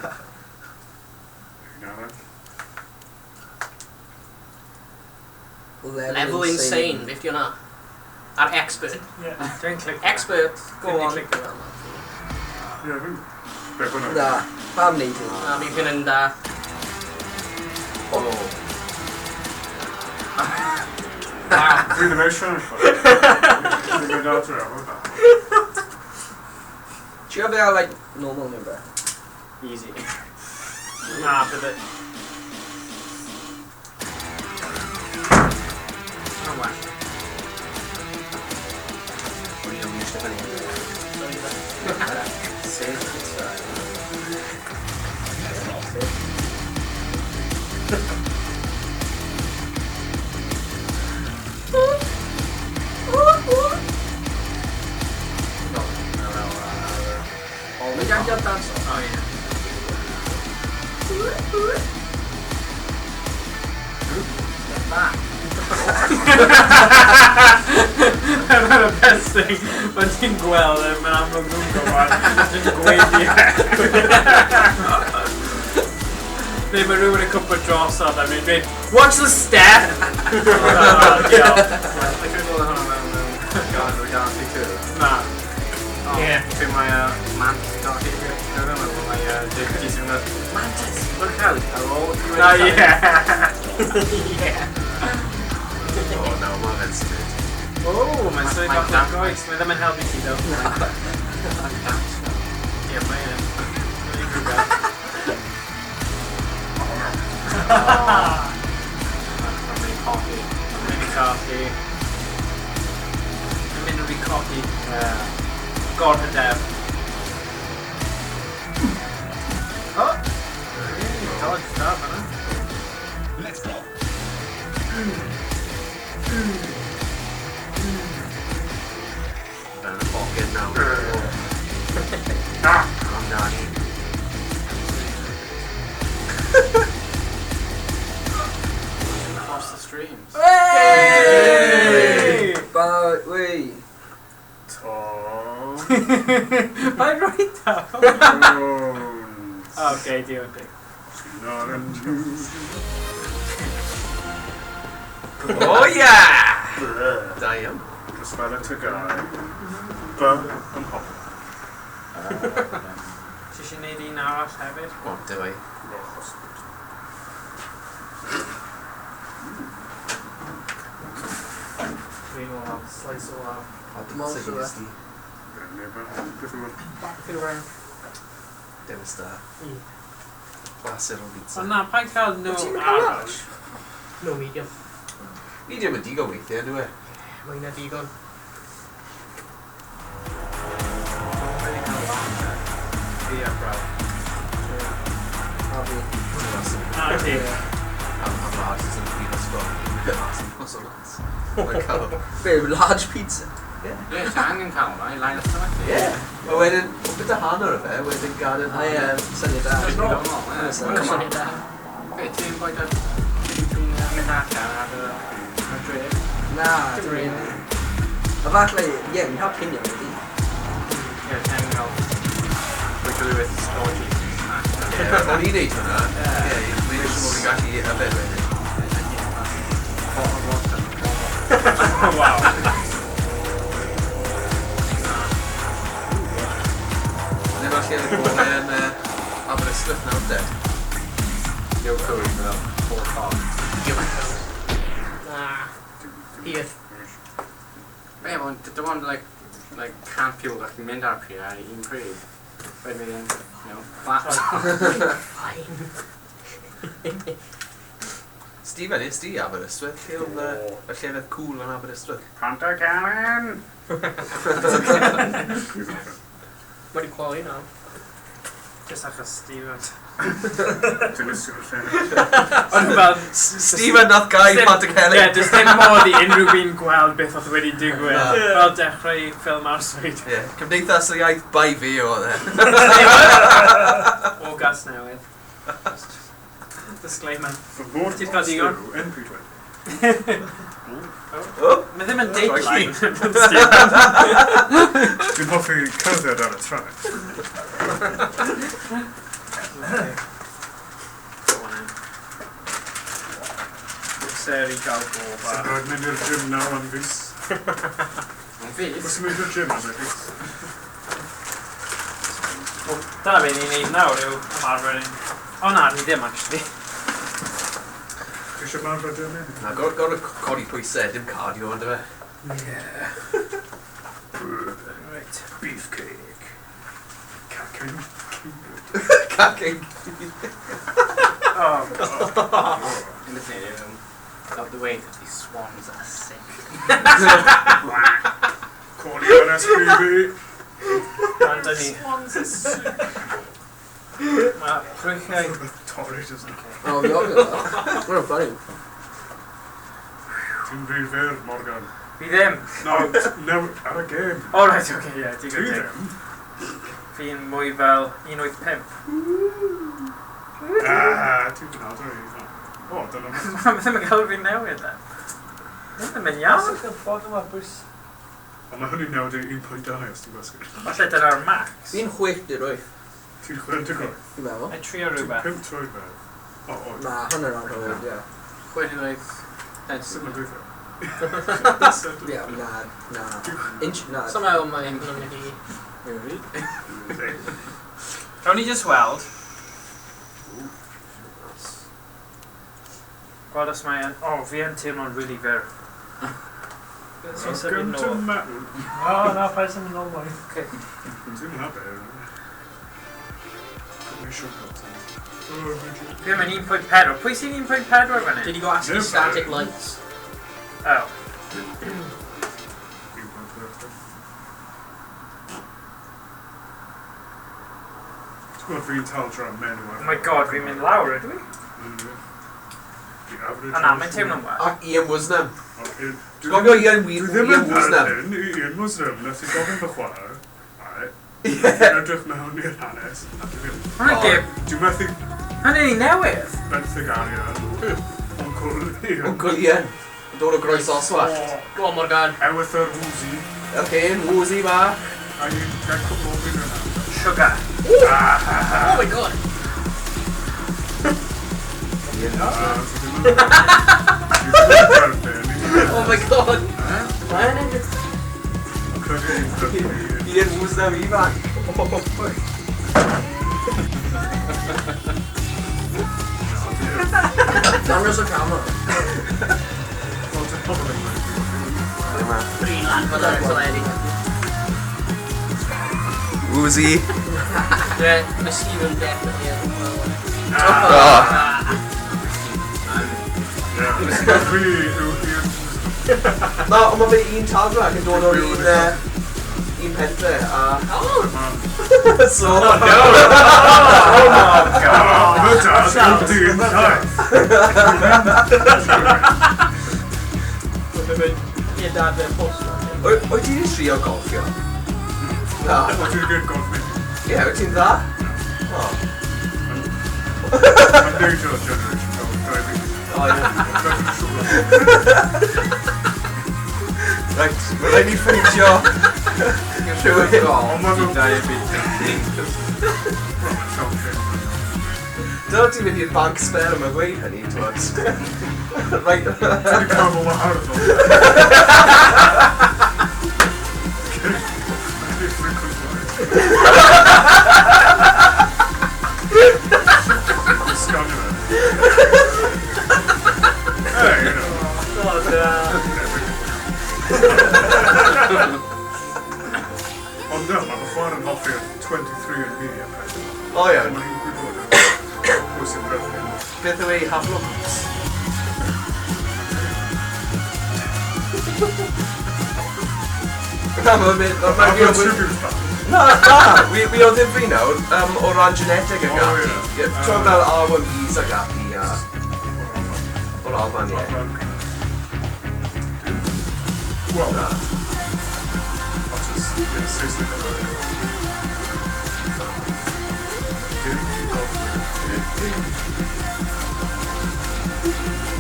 Na, then. Level insane, beth di hwnna? Ar expert. Yeah. Dwi'n clic. Expert, go Dwi'n on. clicio fel 'na. Ie, fi'n... Beth hwnna? Na, pam neud hyn? Na, fi hyn yn da. Oh. Dwi ddim eisiau. Dwi'n mynd adre am hwnna. Trio fe ar, like, normal neu beth. Easy. Na, bydde. Oh, well. Mae'n gael dance. Oh, yeah. Step back. Dyna'r best thing, pan ti'n gweld e, mae'n amlwg nhw'n gwybod, ti'n gweiddi e. Neu mae rhywun yn cwmpa drosodd a mynd dweud, watch the step! Oh, diolch. I couldn't gweld hwnna mewn Guardians of the Galaxy 2. Na. Oh, Ie. Pryd mae Mantis Galaxy 2. Dwi'n meddwl mae Jason yn mynd, Mantis, look out, ar ôl ti wedi Na, cael- ie. Yeah. Oh, no, mae fe'n straight. Oh, mae'n symud Mae'n off o'r dance. goes. Mae ddim yn helpu ti, though. Mae'n dance. Ie, mae e. Mae'n rhywbeth. Mae'n mynd i coffee. Mae'n mynd i coffee. Mae'n mynd i coffee. Yeah. Gorhyder. Oh! Dodge da fan'na. Down the pocket now. Ah! I'm Nani. streams. Hey! Ba, wei. Tom Mae'n rhoi daw. Jones. Oce, diolch. Dick. Not a Oh yeah! Da iawn. Just fel y tygau. By yn hop. Ti eisiau gwneud un arall hefyd? O, dim i. Dwi'n olaf, slice olaf. O, pizza Monster. ges di. Beth yw'r Rhyw Dewis da. Clasur o pizza. O na, pa'n cael no Wyt ti'n cael arall? large? No medium. Medium yn digon weithiau, ynddo e? Mae hynna digon. Fi a brawd. A fi. Na, ti. Am large sy'n prifysgol. Mas o las. Mae'n cael. Be, large pizza? Ie, ti angen cael hwnna i lain ystafell. Ie. A wedyn, o bit o hanner o fe, wedyn gadael A ie, hanner. syniad da. Digonol, ie. Come on. Syniad da. Be, ti'n bwyd o... Ti'n mynd allan ar y dref? Na, dim really. A falle, ie, ni'n cael cinio wedi. Ie, ti'n cael. Bwyd rhywbeth dodgy snack. Ie, o'n i'n neud hwnna. Ie, dwi'n eisiau bod fi'n gallu yfed wedyn. Pot of water. Waw. Nid o'r llefydd gorau yn Aberystwyth nawr de. No code fel four cog. Na. Hir. Be, ond dim ond like 100 people gallu mynd ar pryd ar un pryd. Wedyn fydd yn, you know, flat. Fine. Stephen, is di Aberystwyth? Lle oedd y llefydd cool yn Aberystwyth? Pantacannon! Mae wedi quali nawr. Just achos Steven. Ti'n ysgol lle. Ond fel... Stephen nath gau Dim- Pantycelyn. Ie, does dim modd i unrhyw un gweld beth oedd wedi digwydd. Na. Fel dechrau ffilm arswyd. Ie, Cymdeithas yr Iaith bai fi oedd e. O gas newydd. Just Disclaimer. Fy mod Ti'n cael digon? NP20. O, Mae ddim yn Crikey. Dateline. Stephen. Dwi'n hoffi cerdded ar y traeth. Go on then. Amser i gael go Sy'n bach. rhaid mynd i'r gym nawr am fus. Yn fus? Os ti'n mynd i'r gym am fus? Wel, dyna beth ni'n neud nawr yw ymarfer ein... O na, ni ddim actually. Ti eisiau marfer gym i? Na, gorau codi pwysau, dim cardio, ond fe. Right. Beefcake. Cacen. Cacen. Oh, God. In the stadium, love the way that these swans are sick. Codi ar SPV. Rand ni. Swans are soup. Mae rhwychau... Rhywbeth torri, doesn't it? O, fi ofio dda. Mae'n funny. Ti'n rhy fyr, Morgan. Fi ddim. No, no, ar y gêm. O, right, oce, ie, Ti digon teg. ddim. Fi'n mwy fel 1.85. Ah, ti'n gwneud o'r un. O, dyna. Mae ddim yn cael fi'n newid e. Mae ddim yn iawn. Os yw'n bottom up, Bruce. Ond mae hynny'n newid i 1.2 os ti'n gwasgu. Falle dyna'r max. Fi'n 68, Ti'n 68. fi'n meddwl. Mae trio Ti'n rhywbeth. 5 troedfedd. O, o, Na, hwnna'n anghywir, ie. 68 sut mae'n gweithio? Ie, na, na. Inch, na. Somehow mae hwnna'n mynd i... Gawn ni just weld. Gweld os mae yn... O, fi yn teimlo'n really fyr. So'n symud Welcome to nôl. Mountain. O, na, paid symud nôl mwy. Ti'n hwnna be? Dwi'n siŵr bod ti. Fi yn 1.4. Pwy sy'n 1.4 fan hyn? Did you go ask No, you static lights? Oh. Ti'n gwybod fi'n tal tra menyw Oh my god, fi'n mynd lawr, ydw i? The average... O na, mae'n teimlo'n well. Ac Ian Wisnam. Dwi'n Ti'n gofio Ian Dwi Ian ddim yn Wisnam? perthyn i Ian Muslim, nes i gofyn fy chwarae. Ai. Dwi'n edrych mewn i'r hanes. a dwi ddim- Hwnna'n gêm... Dwi'n methu Hwnna'n un newydd. benthyg arian. Uncle Ian. Uncle Ian. Yn dod o groes oswallt. Go on, Morgan. Ewythr Woozy. Yr hen Woozy ma. A i'n gael cwbl o fi yna. Sugar. Oh my god. Oh my god. Mae'n edrych... Ian Woozy am ifanc. Dangos y camera. Green lan fan ar y teledu. Woozy. Yeah, mae Stephen definitely yn. Oh. Na, ond mae fe un tadra ac yn dod o'r un pentre a... Oh! So... Oh no! Oh my god! Fy dad yw dyn llaeth. Ie, dad fe'n post. Wyt ti'n trio golffio? Na. O, ti'n gwneud golf mi. Ie, wyt ti'n dda? O. Mae'n neud o'r generation fel diabetes. O, ie. Right, mae rhaid ni ffeindio rhywun. Ond mae fel... Diabetes. Dyna ti'n mynd i'r banc sperm a gweud hynny, twod. Right. Ti'n cael fy wahardd o. Sganio fe. Hey, you know. Oh, da. Ond na, mae fy chwaer yn hoffi'r 23andMe a pethau. O iawn. Mae'n gwybod pwy sy'n bryfnu. Beth yw ei haplogroups? Na, mae'n mynd... I've got tribute back. Na, na, wi o ddifri nawr, o ran genetic ag O, ati. ie. Ie, Ti'n fel R1Bs ag ati a... O'r Alban, ie. Wel, achos, ie, Saesneg yn oed. Dim golfwyr.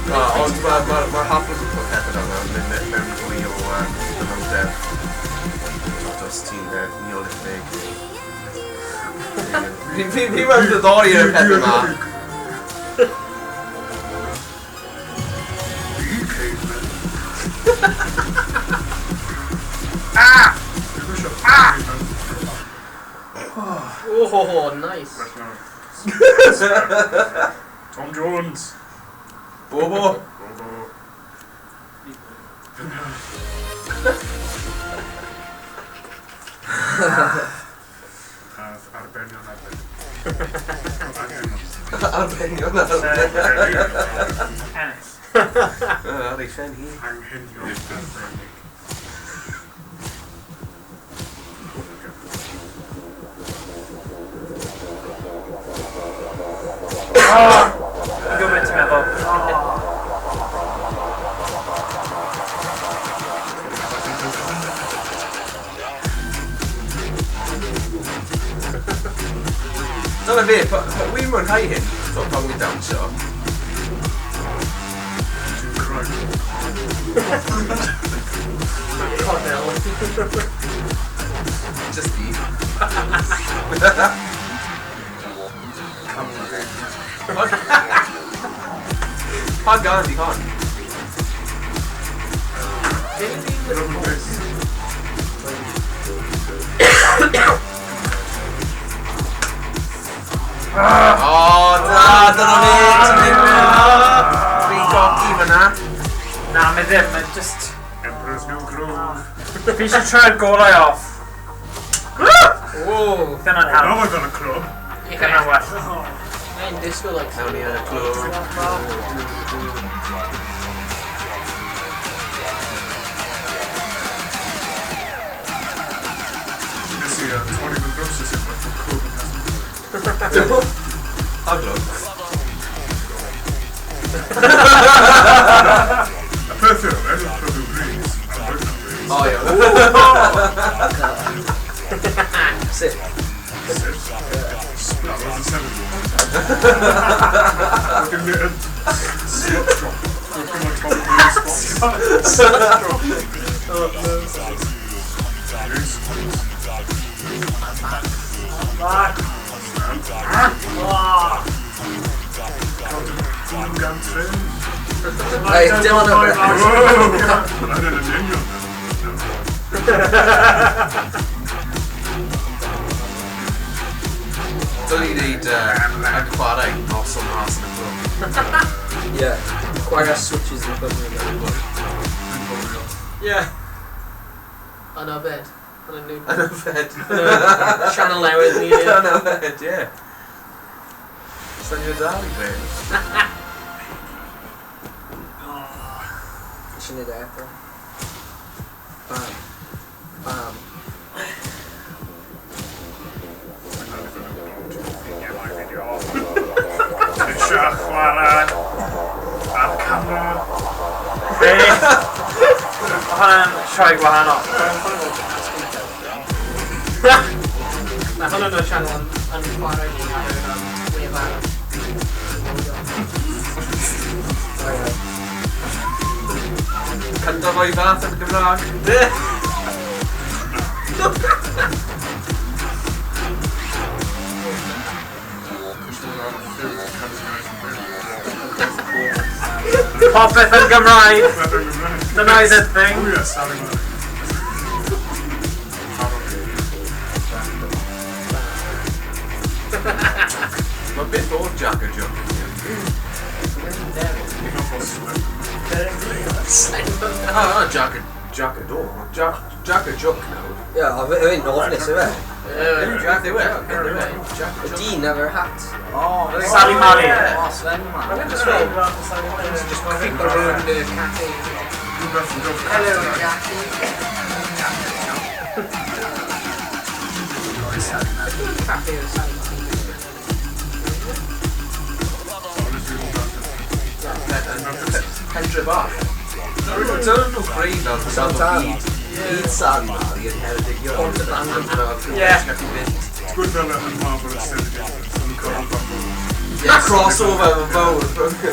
Na, ond mae'r haplogroup o pethau fel yna yn mynd mewn fwy o ddyfnder. Twod, os ti'n Neolithic neu... Fi mewn diddori yn y pethau yma. The caveman. Ah! Dwi'n gwisio caveman. Oh, ho, ho, nice. Tom Jones. Bobo. Bobo. Arbenion arbennig. Arbenion arbennig. Ennill. Ar ei phen hi. Anghenion arbennig. Fi'n gwybod beth ti'n meddwl. Dyna fe, wi'n mwynhau hyn, so pan wi'n dawnsio. Dwi'n cry. Cornel. Just fi. Pa gan di hon? Rubber bass. O, da, dyna fe, ti'n mynd Fi'n coci fyna. Na, mae ddim, mae just... Emperor's New Groove. Fi eisiau troi'r golau off. Whoa. Dyna'n Now help. I've got a club. Dyna'n well. Mae'n disco like. Nawn ni yn y clwb. Nes i torri fy drowsus unwaith o'r clwb yn Castle. Pa glwb? Y peth yw, enw'r clwb yw Rees, a rwy'n Rees. O, iawn. Sut? Sut? That was the 70s. Wedyn ni yn slut shop. Back. Ah. Hey, dim ond yna. Dylen ni wneud yn chwarae noson mas yn y clwb. Yeah. Chwarae switches yn clwb. Yeah. Yn yfed. Yn y new... Yn yfed. Channel newydd ni. Yn yfed, ie. Syniad da i gweud. Eisiau neud e eto. Bam. Bam. Eisiau chwarae ar camera. Really? Mae hwnna'n sioe gwahanol. Mae hwnna'n y channel yn chwarae ni ar yr wefan. Cyntaf o'i fath yn y Gymraeg. Popeth yn Gymraeg. Dyna oedd y thing. Oh yes, Sally Murray. Mae beth o'r Jack a Joke. Ah, Jack a Jack a Door. Jack a Joke nawr. Ie, a fe'n ofnus yw e. Jack yw e. Jack a Y Joke. dyn efo'r hat. Oh, Sally Mali. Oh, Slenderman. Just fel... Just creep around the cafe. Hello, Jackie. Cafe o Sally Mali. Hendre bach. Dyna nhw creu fel Santana. Byd Sally Mali yn Heredigion. Pont y Bandit. Yeah. It's good fel yn Marvel Extended Universe. Yn Marvel. Yeah, crossover yn fawr.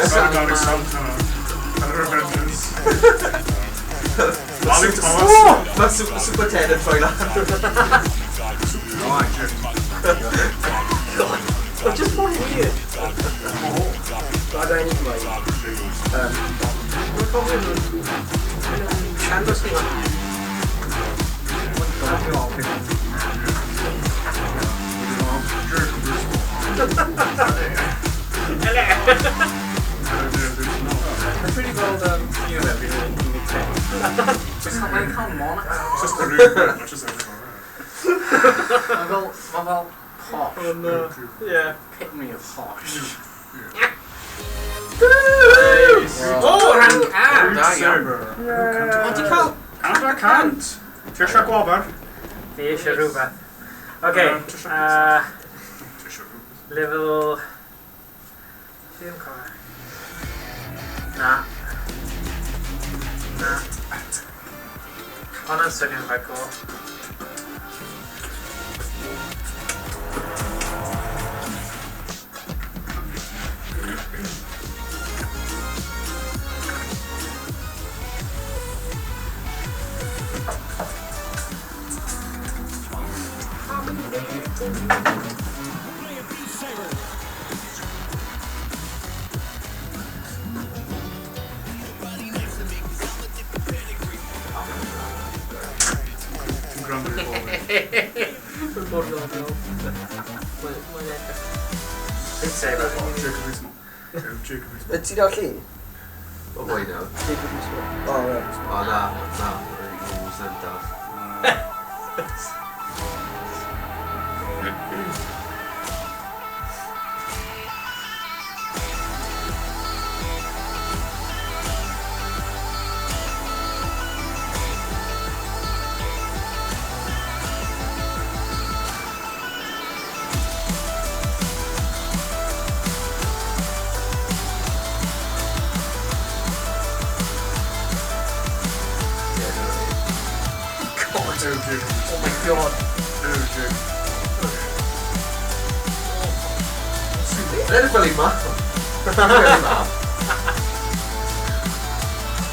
Sally Mali Santana. And her Avengers. Mali Thomas. Mae Super Ted yn troi lan. Oh, Jim. Oh, just more weird. Glad I need my... Mae'n gofyn nhw'n... Siandos ni fan. Mae'n pretty gweld you know, everything yn unig Just mae'n cael monaco. Just the room, which is everything. Mae'n fel, mae'n fel posh. Oh no. Yeah. Epitome of posh. Oh, rank A! Da iawn. Ond ti cael... And I can't. Ti eisiau gwobr? Fi eisiau rhywbeth. Okay, Ti eisiau rhywbeth. level... Fi ddim cofio. Na. Na. Hwnna'n swnio'n quite cool. Ti'n gwrando i gwobr. Mae'n mor ddoniol. Mae'n edrych. Beat Saber. Jacob Rees-Mogg. Jacob Rees-Mogg. Ti dal llun? O boi nawr. Jacob Rees-Mogg. Oh, right. O na, na. Mae'n yn dal. God. Oh, Jacob. Oh my god. Oh, Jacob. Yn edrych fel ei mam. Fel ei mam.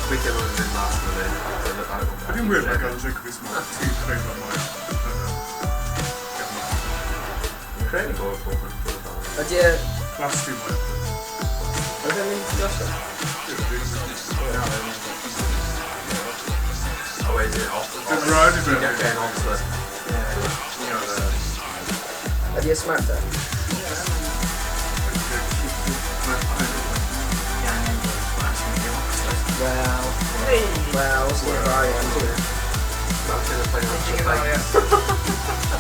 Weithio mae'n mynd mas yn y Ydy'n wir mae gan Jacob Rees-Mogg ti'n creu fel mae. Fi'n credu bod bod yn bod yn Ydy e... Last stream mae. Ydy e'n mynd i gosod? A wedyn, off. Dwi'n rhaid i fe. Ti'n gallu Oxford. Ydy e smarter? Wel... Wel, os yw'n arian, ti'n Imagine the financial times.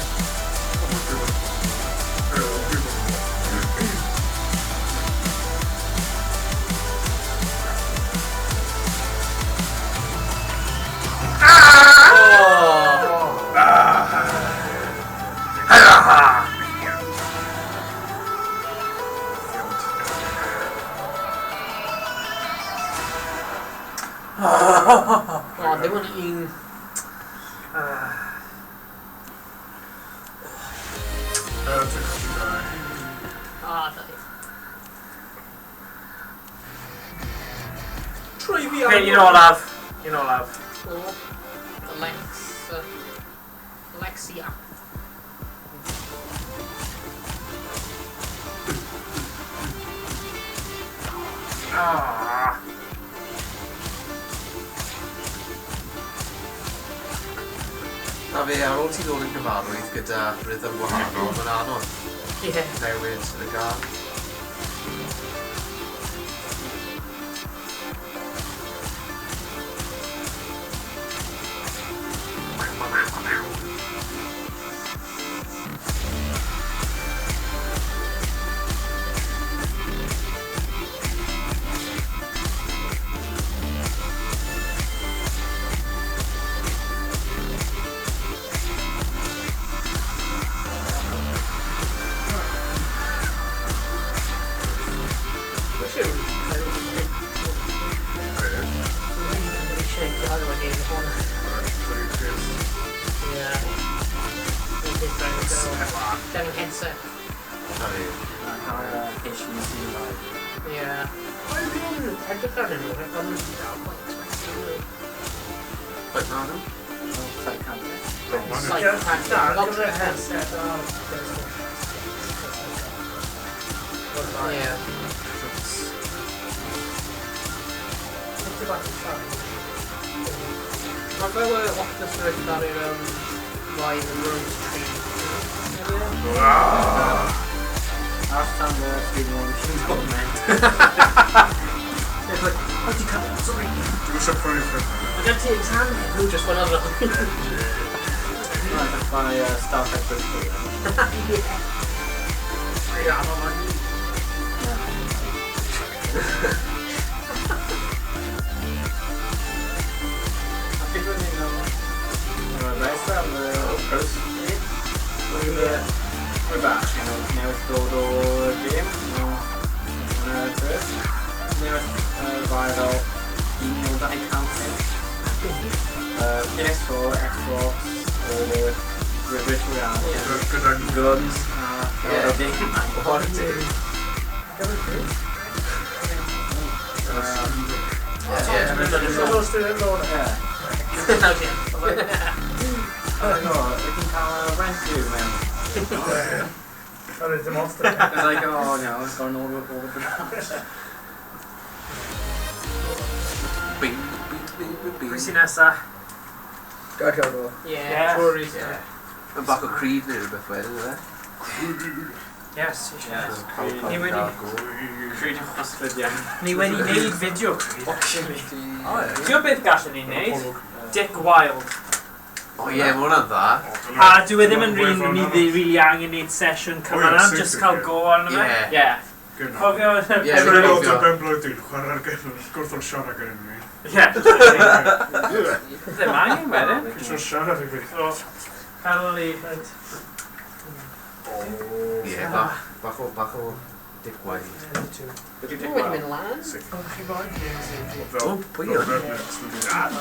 O, ddim ond un. Ah, dau. Trwy fi Okay, un olaf. Un olaf. O, Alexa. Alexia. Ah. Na fe, ar ôl ti ddod yn gyfarwydd gyda rhythm wahanol, mae'n anodd Ie. newid y gan. Danny headset. Na fe. HTC Live. Yeah. Edrych arnyn nhw, ond quite expensive. But na nhw? Side camera. Side Na, ar camera. gyfer headset ar PlayStation. Yeah. Ti'n bach yn llai. Mae fel y Oculus Rift ar yr Live and Rose Tree. Last time the speed one machine got meant. It's like, oh, you can't, sorry. Dwi'n eisiau prynu ffrind. Mae gen ti exam heddiw, just one other. By Star Trek Bridge Crew. Ie, anodd o'n i. I think when you know, Racer am y Oculus. We're back, you know, newydd dod o'r game, you know, hwnna first. Newydd ddau fel 1,200. PS4, Xbox, virtual reality, Gyda guns, a Yeah. yeah. game. What a day. Yeah. Yeah. Okay. I don't know, we can cael a rent you mewn. That is the monster. It's like, oh, you know, it's gone all over the ground. Bing, bing, bing, bing, bing. Pwy sy'n nesa? Gael cael go. Yeah, Yeah. Tories. Yeah. Mae'n bach o Creed neu rhywbeth wedyn, yw e? Yes, eisiau. Creed. Ni wedi- Creed yn chwyslyd iawn. Ni wedi neud fideo Creed, actually. O, ie. Ti'n gwybod beth gallwn ni neud? Dick Wilde. O ie, mae hwnna'n dda. A dwi e ddim yn rili ni ddim rili angen neud sesiwn O ie, cyfan, just super, cael ie. go arno fe. Ie. Ie. Cofio... Ie, Trwy fi'n lot o cofio. ben blwyddyn, chwarae'r gêm, gwrthod siarad gyda ni. Ie. Ddim angen wedyn. Eisiau siarad i fi. So, canol i... Right. Ie, bach o Dick Wilde. Beth yw Dwi'n Dick wedi Wilde? mynd lan. Chi boen? Fel, O, pwy yw? rednecks.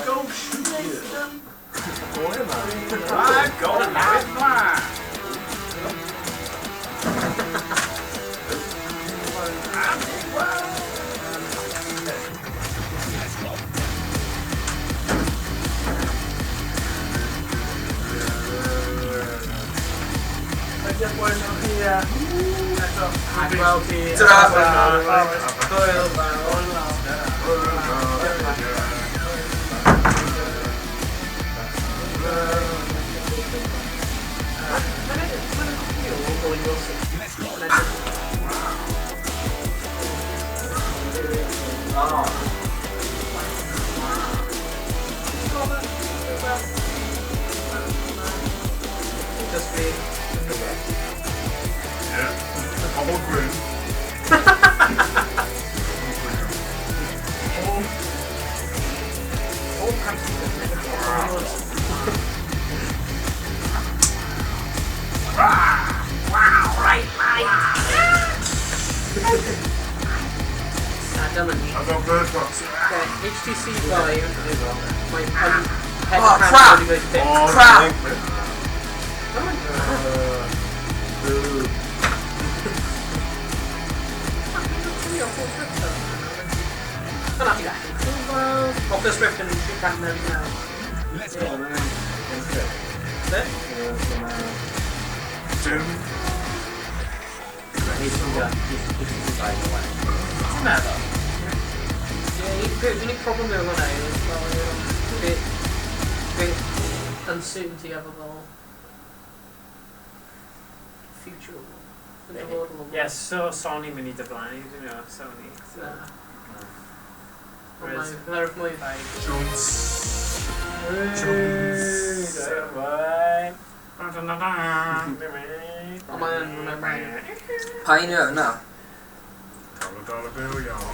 Go shoot them! Ah, go live! Eto. A gweld ti. Ta-ra. Hwyl fawr. Just fi. Yeah. Pobl gwyn. All prices are never Wow, right, mate. Na, dyma ni. I've got bird box. Okay, HTC Vive. Mae Oh, crap. Oh, Crap. Oculus Rift yn 399. Be? Dim. Ti'n meddwl? Ie, unig problem yw hwnna yw fel, bit uncertainty efo fel future. Yn dyfodol. Yes, so Sony mynd i diflannu, dwi'n meddwl, Sony. So. Na. Ond Whereas- Mae'r mwy Jones. Jones. Ond mae'n mae'n Pa un yw na? Dollar dollar bill, y'all.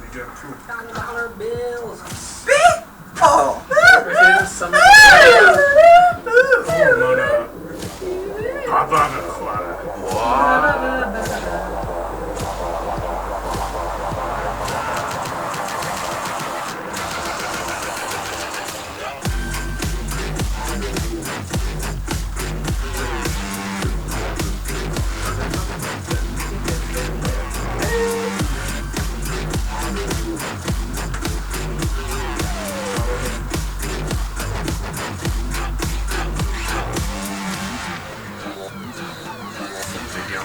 Ni get proof. $1 bills. Oh! Oh, no, no. Baban yn chwarae. Video.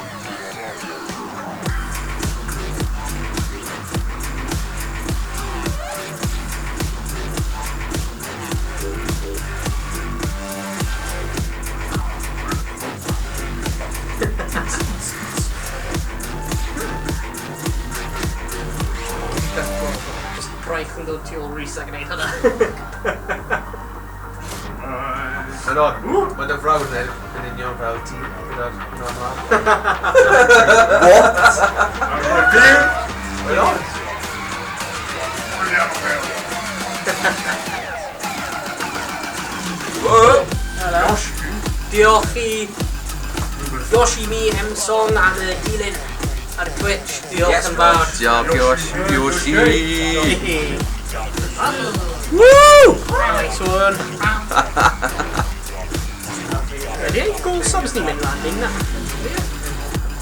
Just braich yn dod tu ôl Rhys ac yn neud hwnna. Bye. Yn odd, mae dy frawd yn yn union fel ti gyda'r normal. What? Mae'n odd. Whoa! Diolch i Yoshimi Emson am y dilyn ar Twitch. Diolch Yes, yn fawr. Diolch, Yoshi. Yoshi. Woo! Nice one. Ydy ein goal subs ni'n mynd lan din na?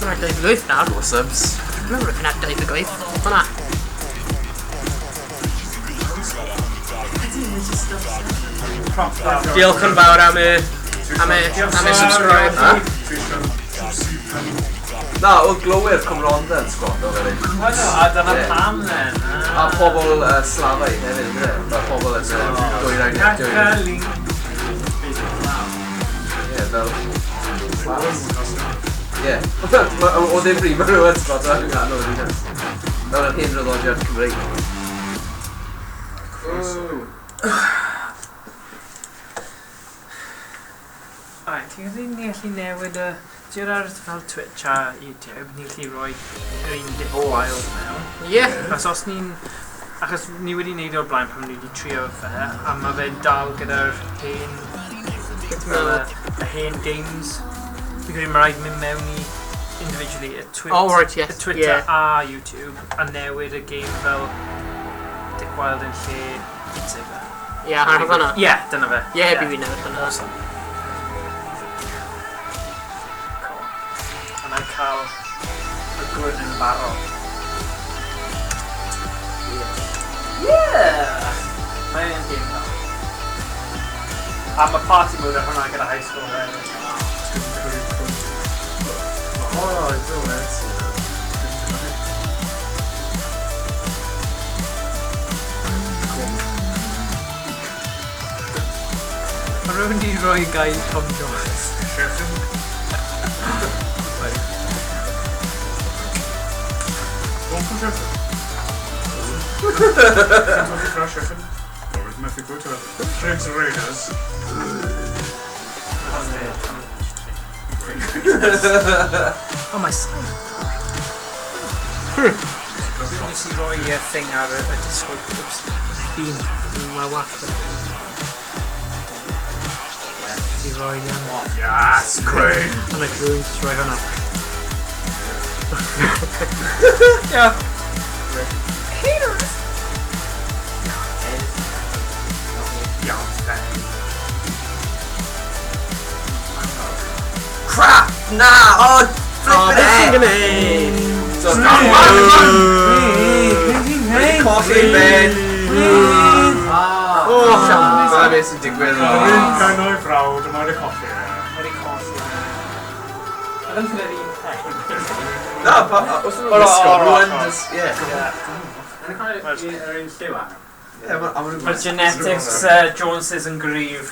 Hwna 28 nawr. Go subs. Remember hwnna 28. Hwna. Diolch yn fawr am y am y subscribe. Na, oedd glowyr Cymronda yn sgwat o fel hyn. O, no, a dyna Ie. pam then. A pobl Slafaidd hefyd, ynde? Fel pobl yn dwyrain. Dwyrain. Cacaling. Ie, fel... Ie. O ddifri, mae rhywun sgwat o'n ganol yr un. Fel yr hen draddodiad Cymreig. Alright, ti'n credu ni allu newid y... Ti'n ar fel Twitch a YouTube, ni'n gallu rhoi yr un Dick Wild mewn. Ie. Achos os ni'n... Achos ni wedi neud o'r blaen pan ni wedi trio fe, a mae fe dal gyda'r hen... Fel y hen games. Fi'n credu mae rhaid mynd mewn i individually y Twitch, Oh, right, yes. y Twitter Yeah. a YouTube a newid y game fel Dick Wild yn lle Beat Saber. Ie, ar hwnna. Ie, dyna fe. Ie, yeah, fi newid hwnna. Awesome. Cool. A na'n cael y gwrdd yn barod. Yeah! Mae'n game dda. A mae party mode ar hwnna gyda high score hefyd. Oh, I don't see that. Mae rhywun di rhoi gair Tom Jones. Sheffield. Sorry. Go for Sheffield. Sheffield. Or is Matthew Gutter? Shakes Raiders. Oh, my side. Nes i roi y thing ar y Discord. Oops. Bean. Mae wallt. Nes i roi... Yes, great. Ond like, rwy'n just rhoi hwnna. Yeah. Crap! Na! Oh, flippin' heck! So, Hey, Coffee ben! Ah! Oh, Dyna beth sy'n digwydd. Rwy'n cael o'i frawd, yma wedi colli e. Wedi colli. Oedd yn yr un peth. Na, os nhw'n gwisgo, rwy'n just, ie. Yn cael yr un lliw ar. Ie, ma' nhw'n Mae'r genetics Joneses yn gryf.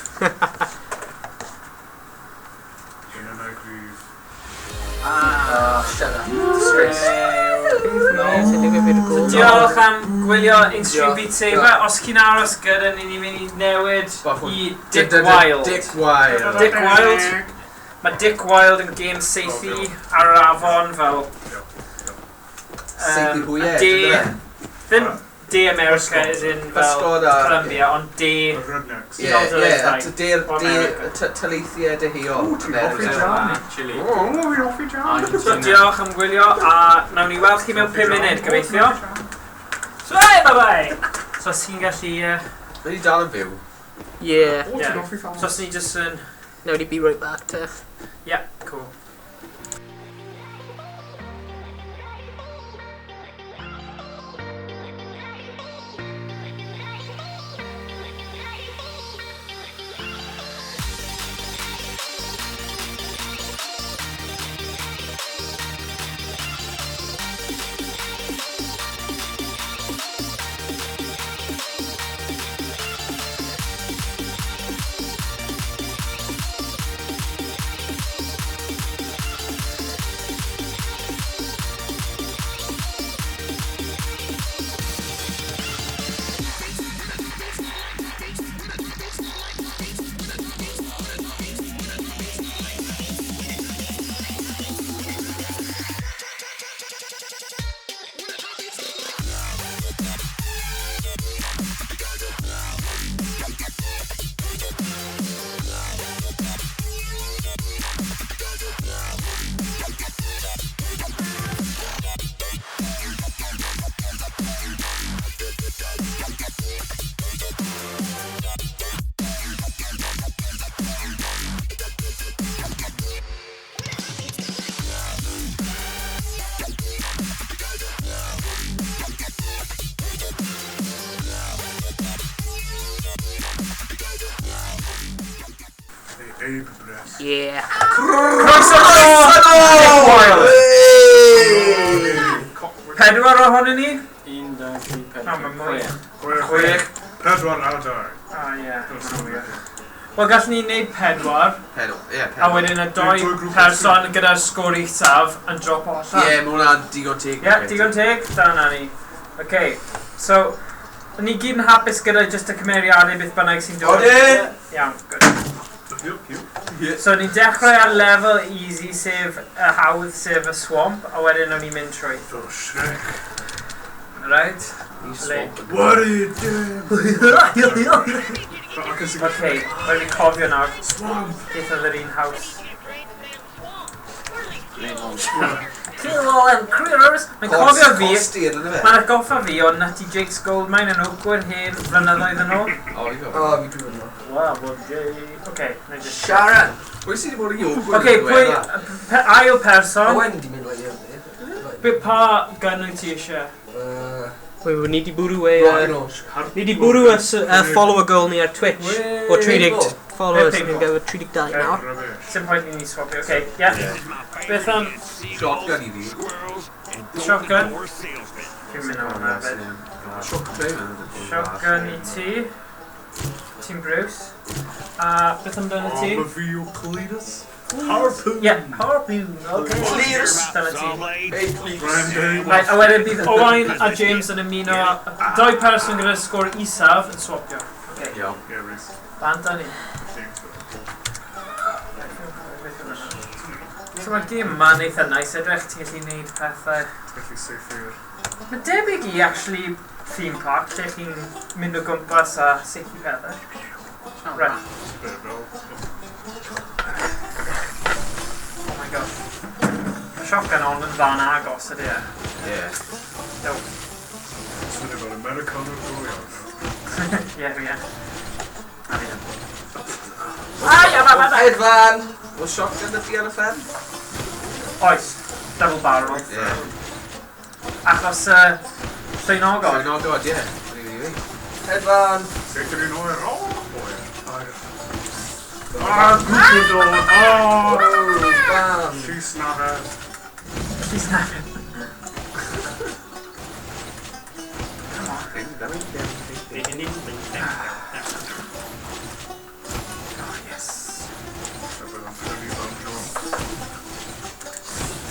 Yn yna gryf. Oh, shut up. Disgrace. Diolch am gwylio Extreme Diolch. Beat Saber. Os chi'n aros gyda ni, ni'n mynd i newid i Dick Wild. Dick Wild. Dick Wild. Mae Dick Wild yn game seithi ar yr afon fel... Seithi hwyau, De... dyna. Ddim De America as in fel Pysgod a- Colombia, ond De... Y rednecks. Ie, Unol ie, Daleithiau. de'r, O America. taleithiau deheuol. Ww, ti'n hoffi jam? Chile. O, fi'n hoffi jam. So diolch am gwylio a nawn ni weld chi mewn 5 munud, gobeithio. So, hey, bye bye! So os ti'n gallu... Mae di dal yn fyw. Yeah. O, ti'n hoffi So os ni jyst yn... Now ni be right back to... Yeah, cool. Abe Bress. Yeah. Croeso nôl! Hey! Pedwar ohonyn ni? 1, 2, 3, 4, Na, mae mwy. Chwech. Chwech. Pedwar a dau. Ah, ie. Wel, gallwn ni wneud pedwar, Pedwar, ie, a pedwar. wedyn y doi Dwy grŵp o person gyda'r sgôr isaf yn drop o allan. Ie, mae hwnna'n digon teg. Ie, digon teg, da na ni. OK, so, ni gyd yn hapus gyda just y cymeriadau beth bynnag sy'n dod. Odyn! Iawn, good. Ie. So, ni'n dechrau ar level easy, sef y hawdd, sef y swamp, a wedyn o'n i'n mynd trwy. Oh, Shrek. Right? Ni swamp. What are you doing? I can see OK, rhaid fi cofio nawr. Swamp. Beth oedd yr un haws? Kill all them critters! Mae'n cofio fi, Costi yn yna fe. mae'n atgoffa fi o Nutty Jake's Goldmine yn Oakwood hen flynyddoedd yn ôl. O, fi'n gwybod. Oh, fi dwi'n gwybod. Wow, well, Jay. OK, na i just... Sharon! Pwy sydd wedi bod yn Oakwood OK, yn pwy... ddiweddar? Ail person. Owen di mynd like the other day. Like, Be pa gun wyt ti eisiau? Wait, we ni di bwrw e... Rock and roll. Ni di bwrw y follower goal ni ar Twitch. O 30 followers, Paintball. ni'n gael 32 nawr. Rubbish. Sim pwynt i ni swapio. Oce, ie. Beth am Shotgun i fi. shotgun? Fi'n mynd am hwnna fyd. Shotgun. Shotgun i ti. Ti'n Bruce. A beth amdano ti? Arm of your Cletus. Harpoon. Ie, harpoon. Oce. Cletus. Dyna ti. Hey, please. Brandy. Right, a wedyn bydd Owain a James yn ymuno. Doi person gyda sgôr isaf yn swapio. Oce, Iawn. Yeah, Rhys. bant â ni. So mae'r gêm yma'n eitha nice, edrych ti'n gallu neud pethau. Felly saethu'r. Mae debyg i actually theme park, lle chi'n mynd o gwmpas a saethu pethau. Right, Bit fel. oh my gosh. Mae shotgun on yn dda'n agos ydy e. Yeah. Swnio fel Americano go iawn. Ie, ie. A fi ddim. Ai, a ma, ma, ma. Hedfan! Was shotgun y fi ar y ffen? Oes, double barrel. Yeah. Achos llwynogol. Sorry, no, god, yeah. Really, really. Hedfan! Saethu'r un oer. Oh, boy. Ah, Google door. Oh, Bam! Llys nafed. She's napping. Oh, yes. Efo am prynu banjo.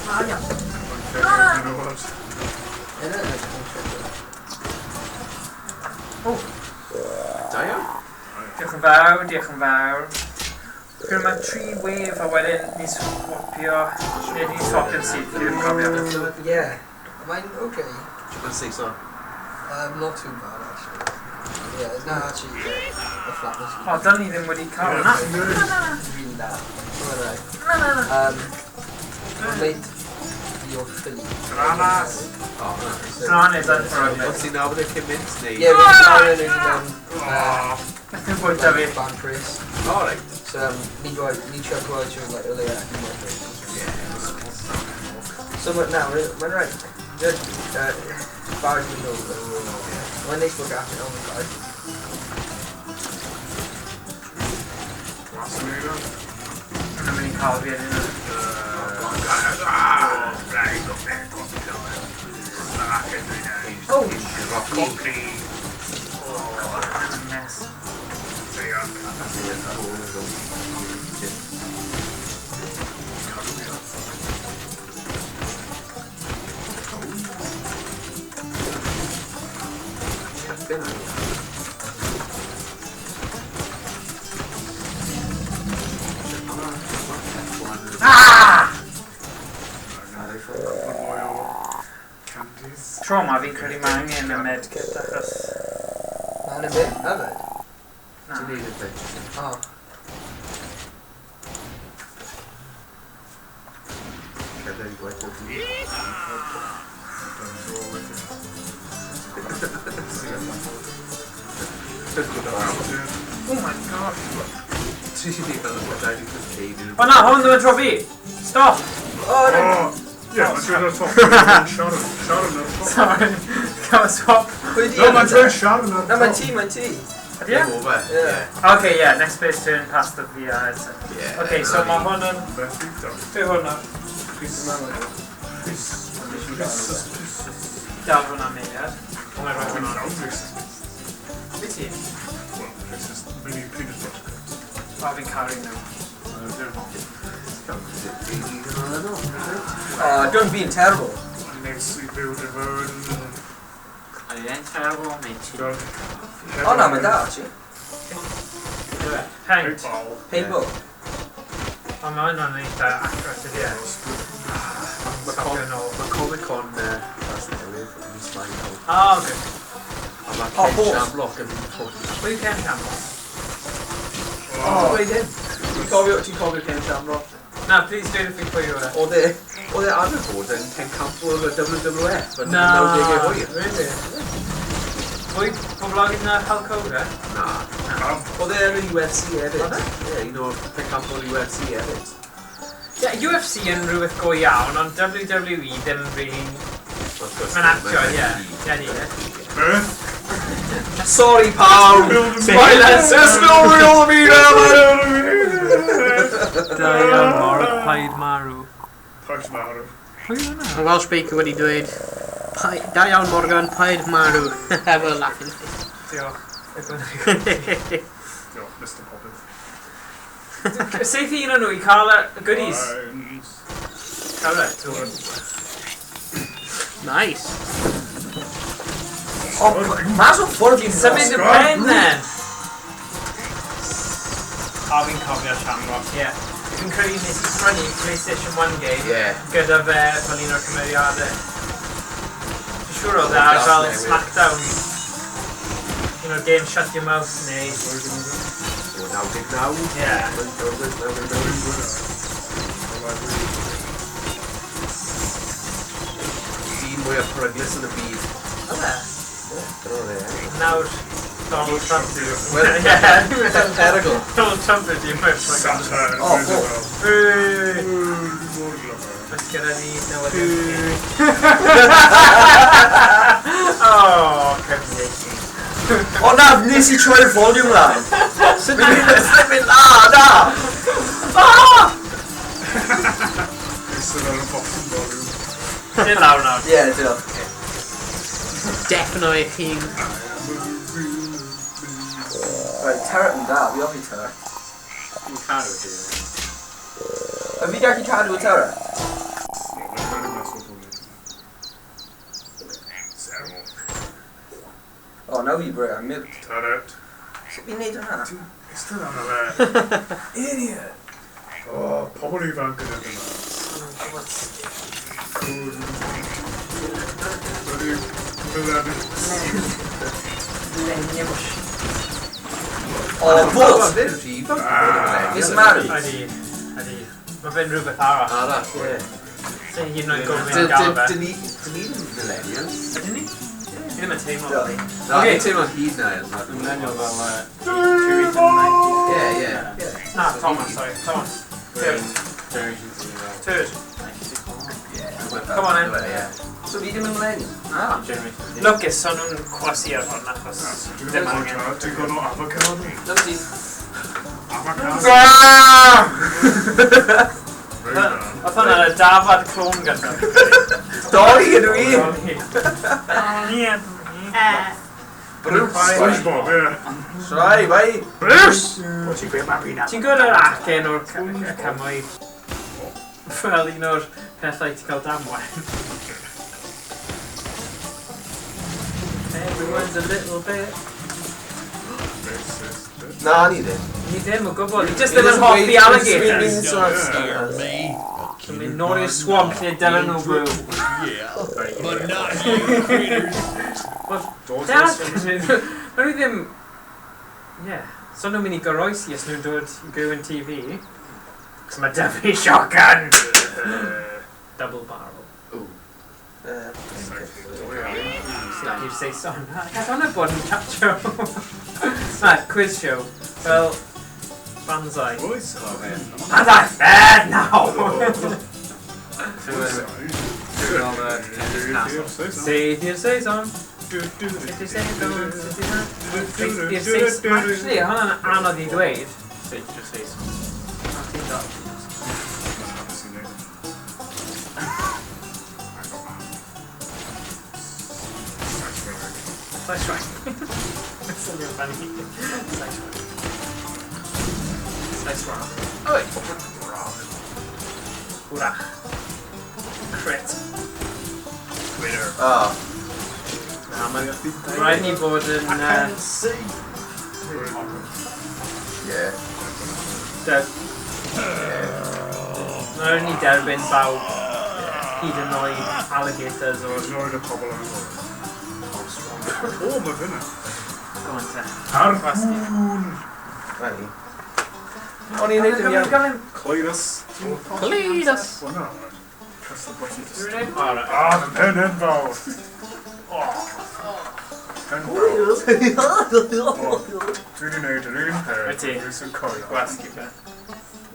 Ah, ia. Mae'n menywod. Yna, yna, Da iawn. Diolch yn fawr, diolch yn fawr. Gwyd mae tri wave a wedyn ni'n swapio, neu ni'n swapio'n syth, fi ddim yn cofio. Yeah. Mae'n okay. Mae'n seis o. Not too bad, actually. Yeah, it's not actually a flat O, dyn ni ddim wedi cael hwnna. Really da. Mae'n right. Mate, fi o Philly. Dranas. Oh, nice. Dranas yn ffrwd. Ond ti'n nabod y cyn mynd, neu? Yeah, fi'n cael yn Beth yw'n bwyta fi? Fan Chris. Oh, right. So, ni gwaed, ni trio gwaed trwy, like, earlier ac yn worth it. So, na, mae'n right. Good, bars yn ôl. Mae'n neis bod gallu, oh my god. Fascinator. Dwi'n mynd i cael fi yn hynny. Oh! Mess. Ah! Candies. Tro yma fi'n credu mae angen y medkit achos... Mae'n a bit yfed. Na. Ti'n neud y bit. Oh. Cerdded i gwaith bob dydd. Oh my god. Ti eisiau fel y bod rhaid i chris ceid O na, hwn ddim yn tro fi! Stop! Oh, no! Oh, yeah, mae'n dweud ar top. Sharon. Sharon ar top. Sorry. Cael y swap. Pwy di No, yn mae'n e? dweud Sharon ar Na, mae'n top. ti, mae'n ti. Ydy e? Over. Yeah. Okay, yeah, next player's turn, pass the VR. Yeah. Okay, so mae hwn yn... Methu dal. Be hwn nawr? Peace. Dal hwnna meiliad. O, mae'n rhoi Dwi'n hwnna. llawn racist. Be ti? Well, racist mini peanut butter cups. O, fi'n caru nhw. Oh, don't be terrible. Nes i byw dy fywyd yn... Ydy e'n terrible neu ti? Oh, na, mae'n da, actually. Paint. Paintball. Paintball. O, mae hwnna'n eitha accurate, ydy e? Mae Stopio nôl. Comic Con tas newydd, mis Mai nawr. O, good. A mae Oh, Ken horse. Shamrock yn mynd i Pwy yw Ken Shamrock? Oh, dweud hyn. Ti'n cofio Ken Shamrock? Na, please dweud wrth fi pwy yw e. Oedd e arfer bod yn pencampwr y WWF yn Na. 90au hwyr. Really? Fwy poblogaidd na Hulk Hogan? Na. Oedd e yn y UFC hefyd. Oedd e? Ie, un o'r pencampwr UFC hefyd. Yeah, UFC yn rhywbeth go iawn, ond WWE ddim really... Wrth gwrs, Mae'n actio, mae'n ie. hŷn. Ie, ni. Beth? Sorry, pawb! Spoilers! There's no real me now! Da iawn, Morag, paid marw. Paid marw. Pwy yw hwnna? Mae Welsh Baker wedi dweud, "Da iawn Morgan, paid marw." Efo laughing face. Diolch. Diolch, Mr Poppins. Saith un o'n nhw i cael y goodies. Lines. Cael e. Nice. O, mas o ffordd i'n Symud y pen then! A fi'n cofio Shamrock, ie. Yeah. Fi'n credu nes i prynu PlayStation 1 game Ie. gyda fe fel un o'r cymeriadau. Dwi'n siŵr oedd e ar fel Newydd. Smackdown. Un o'r game Shut Your Mouth neu... O, 99. Ie. 99. Dyn mwyaf peryglus yn y byd. Oedd e? Dyna fe. Nawr, Donald Trump yw... Wel, Ie. Perygl. Donald Trump yw dyn mwyaf peryglus. Satire. Oh, oh. Hey. Oes gyda ni newyddion? Oh, cyfieithu. O na, nes i troi'r volume lan. Sut mae'n mynd na, na! Eistedd ar y bottom volume. Dyn lawr nawr. Ie, diolch. Definitely chi'n... Right, turret yn da, fi offi turret. Fi'n caru ti. A fi gallu cadw y turret? Mae'n very mess up on me. Zero. O, nawr fi bryd, I'm mute. Turret. Sut fi'n neud hwnna? Eistedd arno fe. Idiot. O, pobl ifanc yn edrych yma. Cool. Bloody millennium. O, bot! Fe'n rhy ifanc i fod yn millennial. Miss Mary. Ydy, ydy. Mae fe'n rhywbeth arall. Arall, ie. Sy'n hyd yn oed gofyn i gael fe. Dyn ni ddim millennials. Ydyn ni? Fi ddim yn teimlo. Diolch. Na, Ocê. fi'n teimlo hyd na. Millennial fel 2090. Ie, ie. Na, Thomas, sorry. Thomas. Turd. Generation Z fel Turd. 96. Come on in. Ie. So fi ddim yn millennial? Na. Generation Z. Lwcus, so nhw'n chwasu ar hwn achos Dwi'n ddim angen. Dwi'n gwybod o avocado. Dyna ti. Avocado. Oedd hwnna'n y dafad clôn gyda. Dori ydw i! Bruce. SpongeBob, ie. Shrai, bai! Bruce! Ti'n gweud Marina? Ti'n gwybod yr acen o'r y cymoedd? Fel un o'r pethau ti'n cael damwain. Everyone's a little bit... Racist. Na, ni ddim. Ni ddim o gwbl, ni just ddim yn hoffi alligators. Me, Dwi'n mynd nôl i'r swamp lle dylen nhw byw. yeah, but not you critters. Dad, maen nhw ddim... Ie, so nhw'n mynd i goroesi os nhw'n dod i byw yn TV. Cos mae da fi shotgun! Double barrel. I'r Saeson. Gall hwnna bod yn chat show. Na, quiz show. Fel... Banzai. Oes. Banzai fair now! Seith i'r Saeson. Seith i'r Saeson. Seith i'r Saeson. Actually, hwnna'n anodd i ddweud. Seith i'r Saeson. Slice right. That's a little funny. Slice right. Slice right. Oi. Hwrach. Crit. O. Na, mae'n Rhaid ni fod yn... Ie. Mae rhaid ni derbyn bawb hyd yn oed alligators o'r... Enjoy y pobl yn y O, mae fyna. Go on te. Harpoon. Na ni. O'n i'n neud yn iawn. Cletus. Cletus! Well, no. Press the button to stop. Alright. Ah, fy pen enfawr. Pen fawr. Dwi wedi gwneud yr un peth. Wyt ti? Dwi sy'n coelio. Gwasgu fe.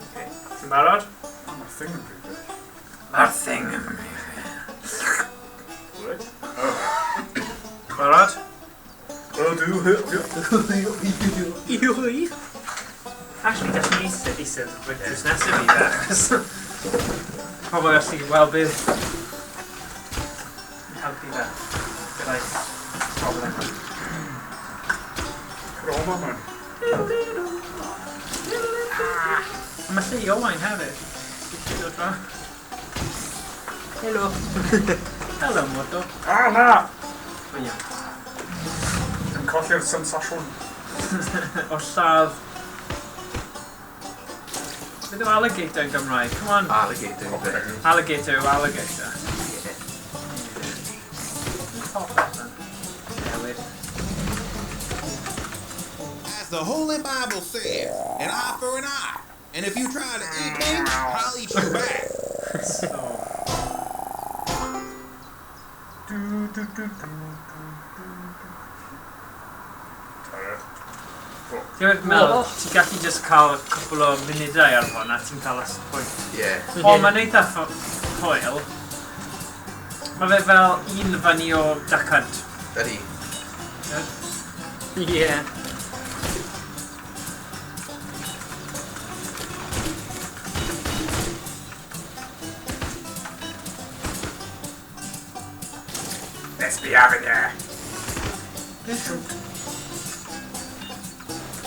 Okay. Ti'n barod? Mae Thing yn brifo. Mae'r thing yn Right? Oh. Barod? Oh, do. Iwi. Actually, gallwn ni eistedd eistedd drws nesaf i fe, achos pobl gallu gweld bydd yn helpu fe gyda'i problem. Chroma, man. A mae lle i Owain hefyd. Ti'n dod draw? Helo. Helo, Moto. Ah, na! Mae'n iawn. Dwi'n colli'r sensasiwn. O lladd. Beth yw alligator yn Gymraeg? Come on. Alligator. yw fe. Alligator yw alligator. Ie. Popeth na. Newid. As the Holy Bible says, an eye for an eye. And if you try to eat me, I'll eat you back. So, Du, du, du, du, du, du, du. Tired. Ti'n meddwl, ti'n gallu just cael cwpl o munudau ar hwn a ti'n cael y pwynt. Ie. O, mae'n eitha hwyl. Mae fe fel un fyny o Duck Hunt. Ydy. Yeah. Let's be having ya.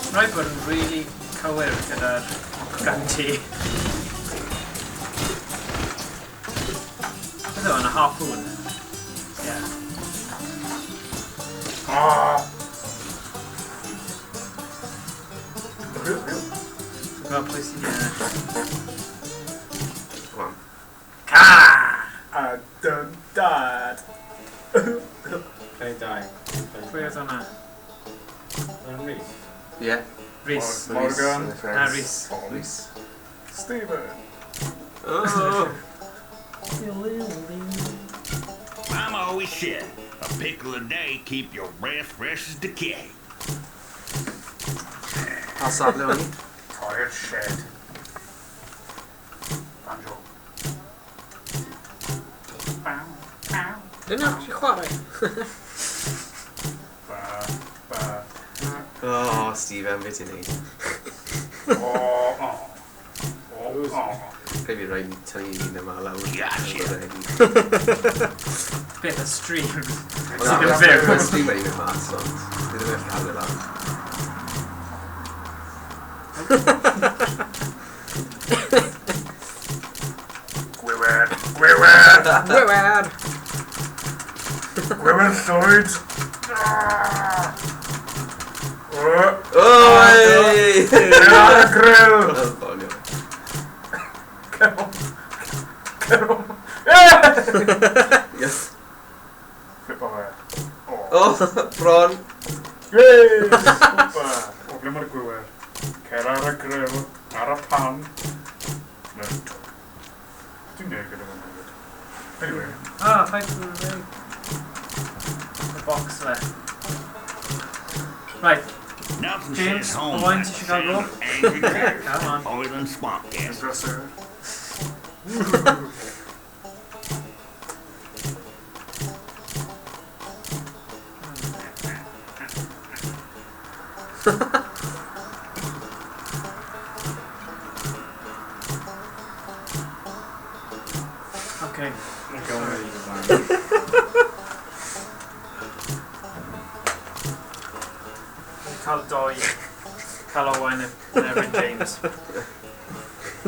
Rhaid bod yn really cywir gyda'r gun ti. Beth yw hwn, a harpoon? Yeah. Ah! Dwi'n gweld pwy sy'n ennill. Come on. Ca! I done died. Play die. Pwy oedd hwnna? Yn Rhys. Ie. Rhys. Morgan. Na, Rhys. Rhys. Stephen. Oh! I'm always said, a pickle a day keep your breath fresh as decay. Pa safle o'n i? Tired shed. Banjo. Bow, bow, Dyn nhw'n actually chwarae. ba, ba. Oh, Stephen, beth ti'n neud? Oh, oh. Oh, oh. Rhaid fi rhaid tynnu un yma lawr. Gotcha. Beth y stream. Wel, Sydd yn na, fyw. Mae'r stream wedi mynd mas, ond dwi ddim yn cael e lan. Gwywer. Gwywer. Gwywer! Gwywer llwyd. Ah. Oh, Oh, hey! get ar y grill. Oh, bonio. Come on. Come on. Yes. Flip o fe. Oh. Oh, bron. Yay! Super. O, ble mae'r gwywer? Cer ar y grill, ar y pan. Mewn twp. Dwi'n neud gyda hwnna hefyd. Anyway, Ah, thanks for the ring. The box there. Right, Nothing James, says home Owain, like ti the eisiau cael go? sound of angry critters Come on. oil and swamp gas. dresser. Okay. Go on with you, Cael doi. Cael Owain yn erbyn James.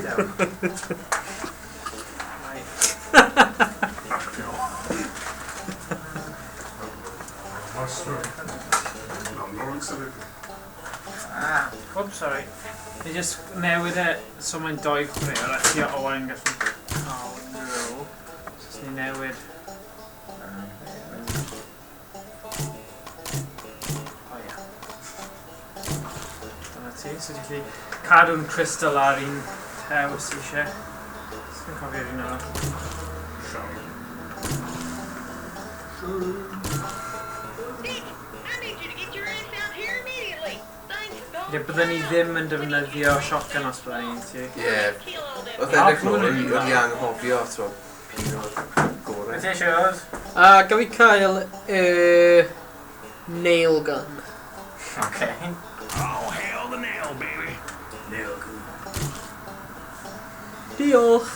Iawn. Right. Actio. Master. Lawrence Olivier. Ah, oops, sorry. Ni just newid e, so mae'n doi chwaraewr a ti a Owain gallu... Oh, no. Just ni newid. O ie. Dyna ti, so ti'n gallu cadw'n crystal ar un tew os ti eisiau. Dwi'n cofio'r un arall. Shine. Dick, I need you to get your ass out here immediately. Things have gone Ie, byddwn ni south. ddim yn We need you to defnyddio get shotgun your os byddwn ni'n ti. Ie. Kill all them Oedd edrych nôl, o'n i anghofio, ti'n pyn o'r gorau. Beth eisiau oedd? Gaf i cael nail gun. Okay. Oh, hail the nail, baby. Nail gun. Diolch.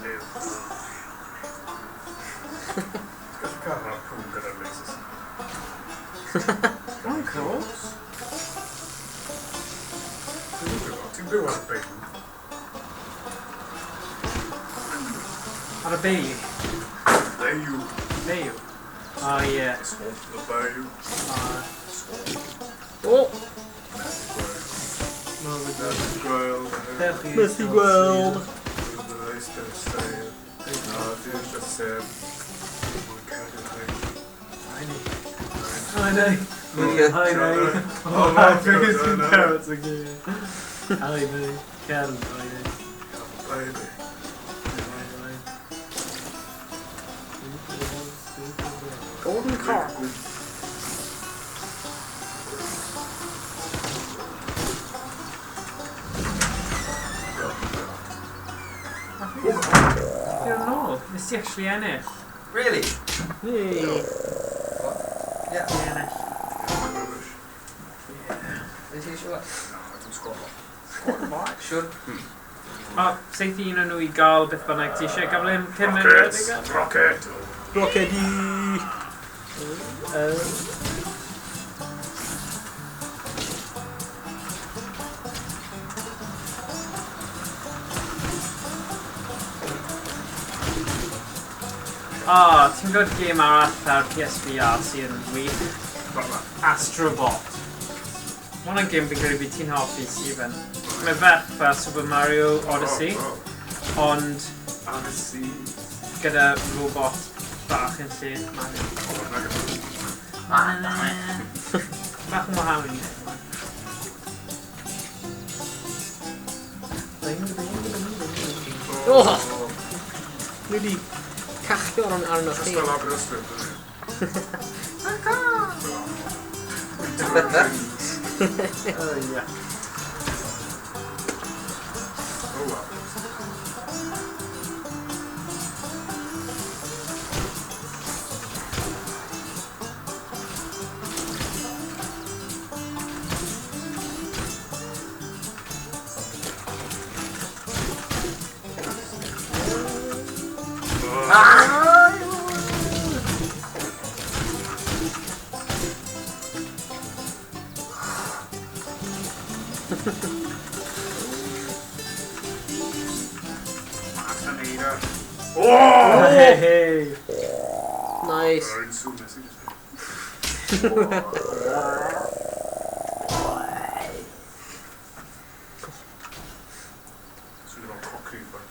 Nail. Gallu cael harpoon gyda'r lasers. Oh, cool. Ti'n byw ar y bayou? Ar y bayou? Bayou. Bayou? Oh, yeah. Swamp the bayou. Swamp. Oh! Methu gweld. Methu gweld. I know. I know. Oh, my fingers and carrots again. I know. Carrots, I know. Baby. Golden car. Dwi'n nôl. Nes ti actually ennill. Really? Hey. Yeah. Ti ennill. Nes i eisiau what? No, dwi'n sgwatlo. Siwr. O, seith un o'n nhw i gael beth bynnag ti eisiau. Gafel e'n 5 munud. Rockets! Rocket! Rockety. O, ti'n gwybod gêm arall ar PSVR sy'n wych? Batman. Astrobot. Ma' hwnna'n gêm fi'n credu bydd ti'n hoffi, Stephen. Mae ferch fel Super Mario Odyssey, Oh, ond oh. Odyssey. gyda robot bach yn lle Mario. Oh, Mega Man. Bach yn wahanol i ni. Oh! Dwi wedi cachio arno Just chi. fel Aberystwyth, dyn ni. Oh, yeah. Oh, Aberystwyth. Fascinator. Oh! Hey, hey. Nice. Burn some messages. Swnio fel cocky, but...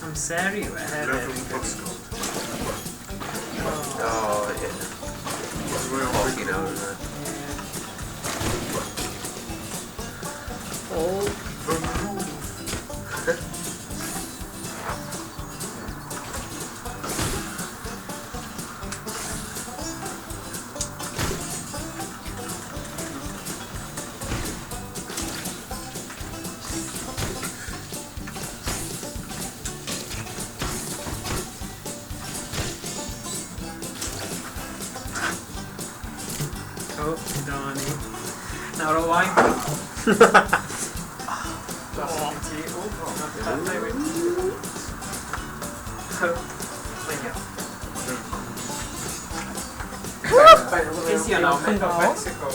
Amseru yw e hefyd. Level Buscot. Oh, yeah. Royal Cocky nawr yna. Oh. The Groove. Oh, dyna ni. Nawr o wain. Dros i ti. O, nath pethau wedi. There you go. Ges i yna, mynd o Mexico.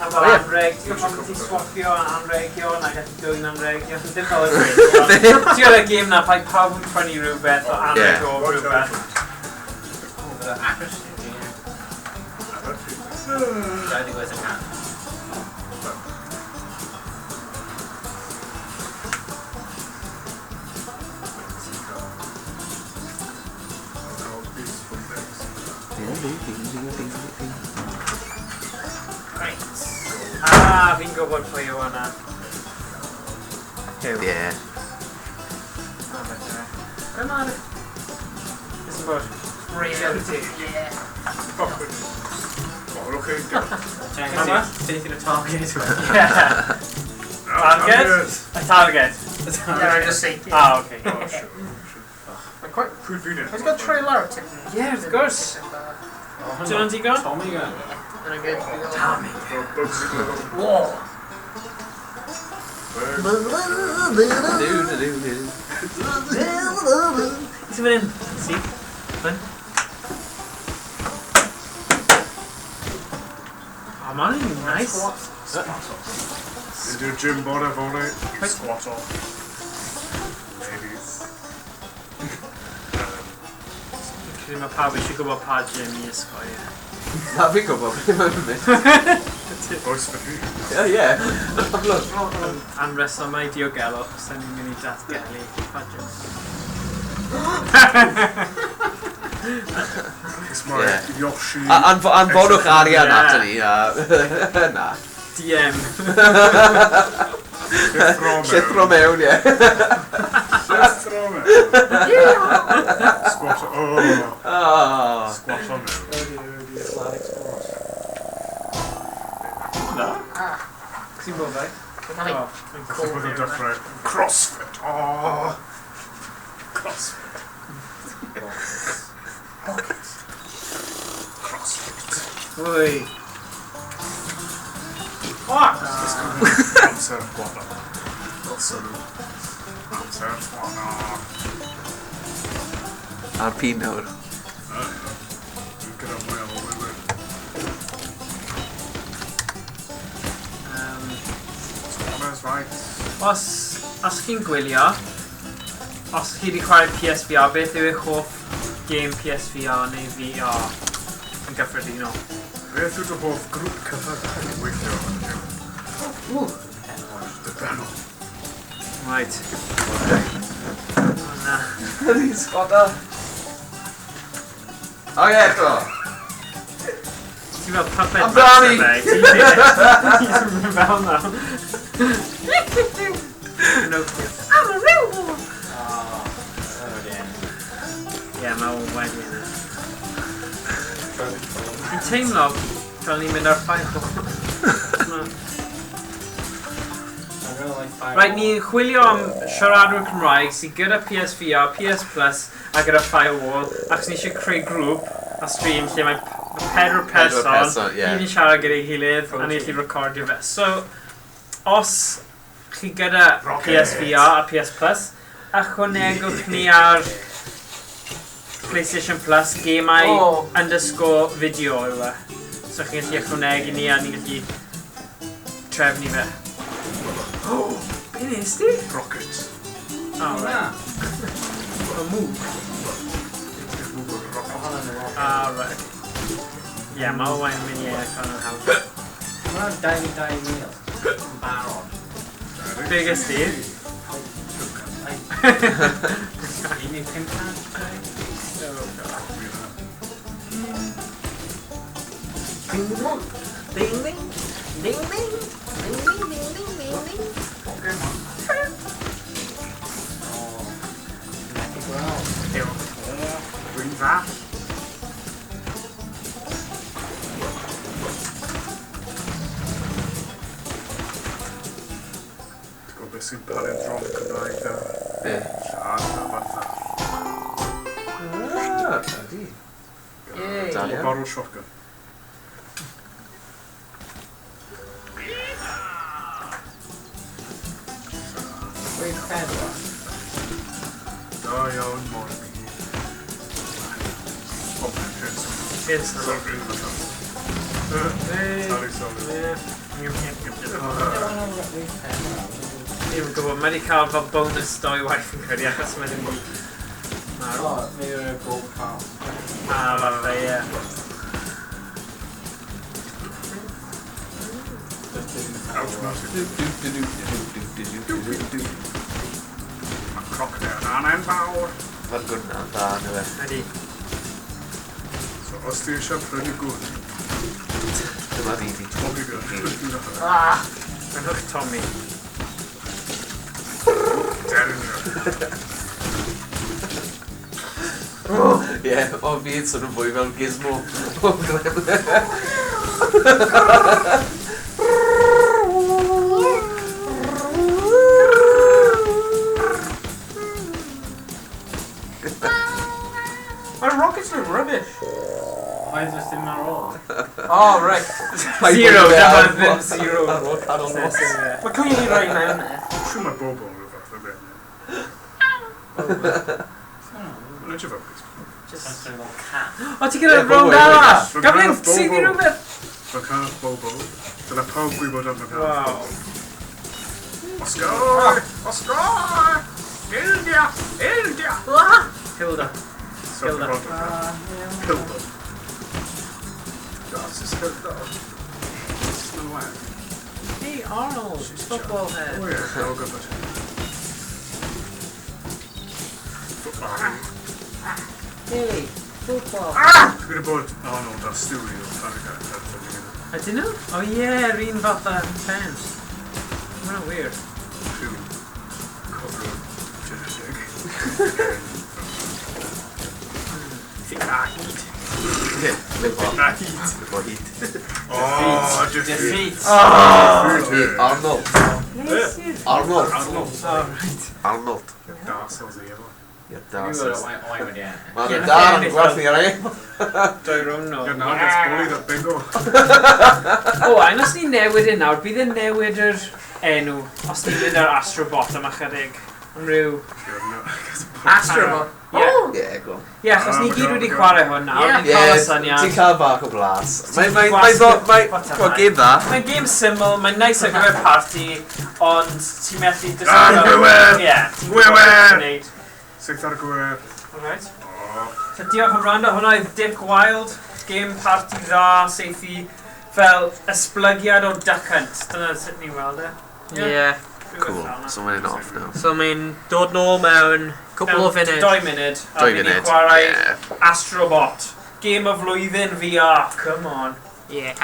A fel anreg, ti'n gwybod pan ti'n swapio anregion ac gallu dwyn anregion, ddim fel y gêm. Ti'n gwybod y gêm na, paid pawb yn prynu rhywbeth o anreg o White rhywbeth. Elephant. Aberystwyth, ie. 28 y cant. Mexico. Oh, beautiful things. Right. Ah, fi'n gwybod pwy yw hwnna. Yeah. Be mae'r... Beth sy'n bod? Reality. Yeah. Fuck with it. Oh, okay. Yma? Beth yw'r target? Yeah. Target? A target. Yeah, I just say. Ah, okay. Oh, sure. Mae'n quite... Pryd fi'n It's got trailer tipyn. Yeah, of course. Ti'n ond digon? Tommy gun. Yn y good. Tommy. Whoa. Do, do, do, do. Ti'n mynd in? See? Fan. Oh, mae'n nice. You do gym bore fore, you squat off. Ladies. Credu mae pawb eisiau gwybod pa gym i ysgol, ie. Na, fi'n gwybod beth mae'n mynd. Oes fy hun. Ie, ie. Amlwg. Am resymau diogelwch, sa'n ni'n mynd i datgelu pa gym. It's my Yeah. Yoshi. Anfonwch arian Yeah. ato ni, a... Na. DM. Llithro mewn. Llithro mewn, ie. Llithro mewn. Squat. Oh. Oh. Squat on mewn. Na. Ti'n bod fe? Mae'n Oh, Felly bod yn dechrau. Crossfit. Oh. Crossfit. Crossfit. Wy. Fuck! Amser chwarae. Sylw. Amser chwarae. Ar pin nawr. Dwi'n gyda mwy o wywyr. Squanner's right. Os chi'n gwylio, os chi wedi chwarae PSVR, beth yw eich hoff game PSVR neu VR yn gyffredinol? Beth yw dy hoff grŵp cyfadau i weithio yn y gym? Dy benol. Right. O na. Ydy'n sgoda. O ie, eto. Ti'n fel puppet Amdani! master, fe. Ti'n fel na. Pinocchio. I'm a real boy! Oh, again. Ie, mae o'n wedi yna. Fi'n teimlo fel ni'n mynd ar ffair. I really like fire. Right, ni'n chwilio am siaradwyr Cymraeg sydd gyda PSVR, PS Plus a gyda Firewall, achos ni eisiau creu grŵp a stream lle mae pedwar Pedwar person, person, ie. un yn siarad gyda'i gilydd, a ni'n gallu recordio fe. So, os chi gyda Rocket. PSVR a PS Plus, ychwanegwch ni ar PlayStation Plus gemau Oh. underscore video yw e. So chi'n gallu ychwanegu ni a ni'n gallu trefnu fe. Oh, be nes di? Rocket. Oh, right. A move. Ah, right. okay. Yeah, mae Owain yn mynd i ennill yn hawdd. Mae'n 22,000. Yn barod. Biggest di? 1500? Oh, God. Ding ding. Ding ding. Ding ding ding ding ding ding. Oh. Methu gweld. Dwi'n ddall. Ti'n gwybod beth sy'n palindrom Cymraeg dda? Be? Lladd a fan ddall. Ah, ydi. Yay. Da iawn. Barrel shotgun. Wait, pedwar. Da iawn, Morbi. Oh, yes. Here's Sorry, the... Sorry, sorry. Ddim yn gwybod, mae wedi cael fel bonus doi waith yn credu, achos mae ddim wedi marw. Oh, maybe a gold car. Ah, falle, ie. Automatic. Do, do, do, do, do, do, do, do, do. Mae crocodile yn enfawr. Mae'r gwn na'n dda, neu fe. Ydy. So, os ti eisiau prynu gwn, Dyma fi fi. Tommy gun. Ah. Rhowch Tommy. Derringer. Ie, o fi'n sôn yn fwy fel Gizmo. O Gremlin. Mae'r rockets yn rubbish. Oedd jyst ddim ar ôl. Oh, right. Zero, dyma ddim zero. Ar ôl canol nos. Mae clearly rhoi mewn e. Siw mae Bobo yn rhywbeth o Gremlin. Mae'n edrych fel Gizmo. Just... Just fel cat. O, ti'n gyda Ie, rownd Bobo, arall! ie. Gaflin, Bobo. sydd i rhywbeth! Fe cael Bobo. Dyna pawb gwybod am fy cael Wow. Bobo. Oscar! Oscar! Ildia! Ildia! Hilda. So, Hilda. Hilda. Das ist Hilda. Das ist my wife. Hey, Arnold, football head. Oh yeah, all good. Football. Hey, football. Dwi wedi bod Arnold a Stewie o Family Ydyn nhw? Oh yeah, yr un fath o pen. Mae'n weird. Rhyw cyfrwng genetic. Ie, Defeat. Efo hyd. Oh, defeat. Defeat. Hey, Arnold. Arnold. Arnold. Oh, right. Arnold. Das oes i efo. Ie, Dwi'n das. gwybod oen wedi ennill. Mae'n Ie, da yn ennill gwerthu ar ei. Doi rownd nôl. Your now gets bullied at bingo. O, a os ni'n newid e nawr, bydd yn newid yr enw os ni'n mynd ar Astrobot am ychydig. Am ryw... Your now gets bullied. Astrobot. Ie, Ie, go. Ie, achos Ah, ni my gyd God, wedi my God. chwarae hwn nawr, Ie. ni'n cael y Ie, syniad. ti'n cael bach o blas. Mae'n, Ti'n mae'n, gwasgu mae'n, botymau. mae'n, game dda. Mae'n game syml, mae'n nice ar gyfer party, ond ti'n methu Ah, gwywer! Ie, ti'n gwybod Gwywer! beth ti'n neud. Saith ar gwyr. Alright. Oh. So diolch am wrando, hwnna oedd Dick Wild, game party dda, seithi fel esblygiad o Duck Hunt. Dyna sut ni'n weld e. Ie. Rhywbeth Cool. fel 'na. So mae'n off now. So mae'n dod nôl mewn cwpl o Mewn funud. Doi munud. A Doi mynd i munud. chwarae Ie. Astrobot. Game o flwyddyn VR. Come on. Yeah.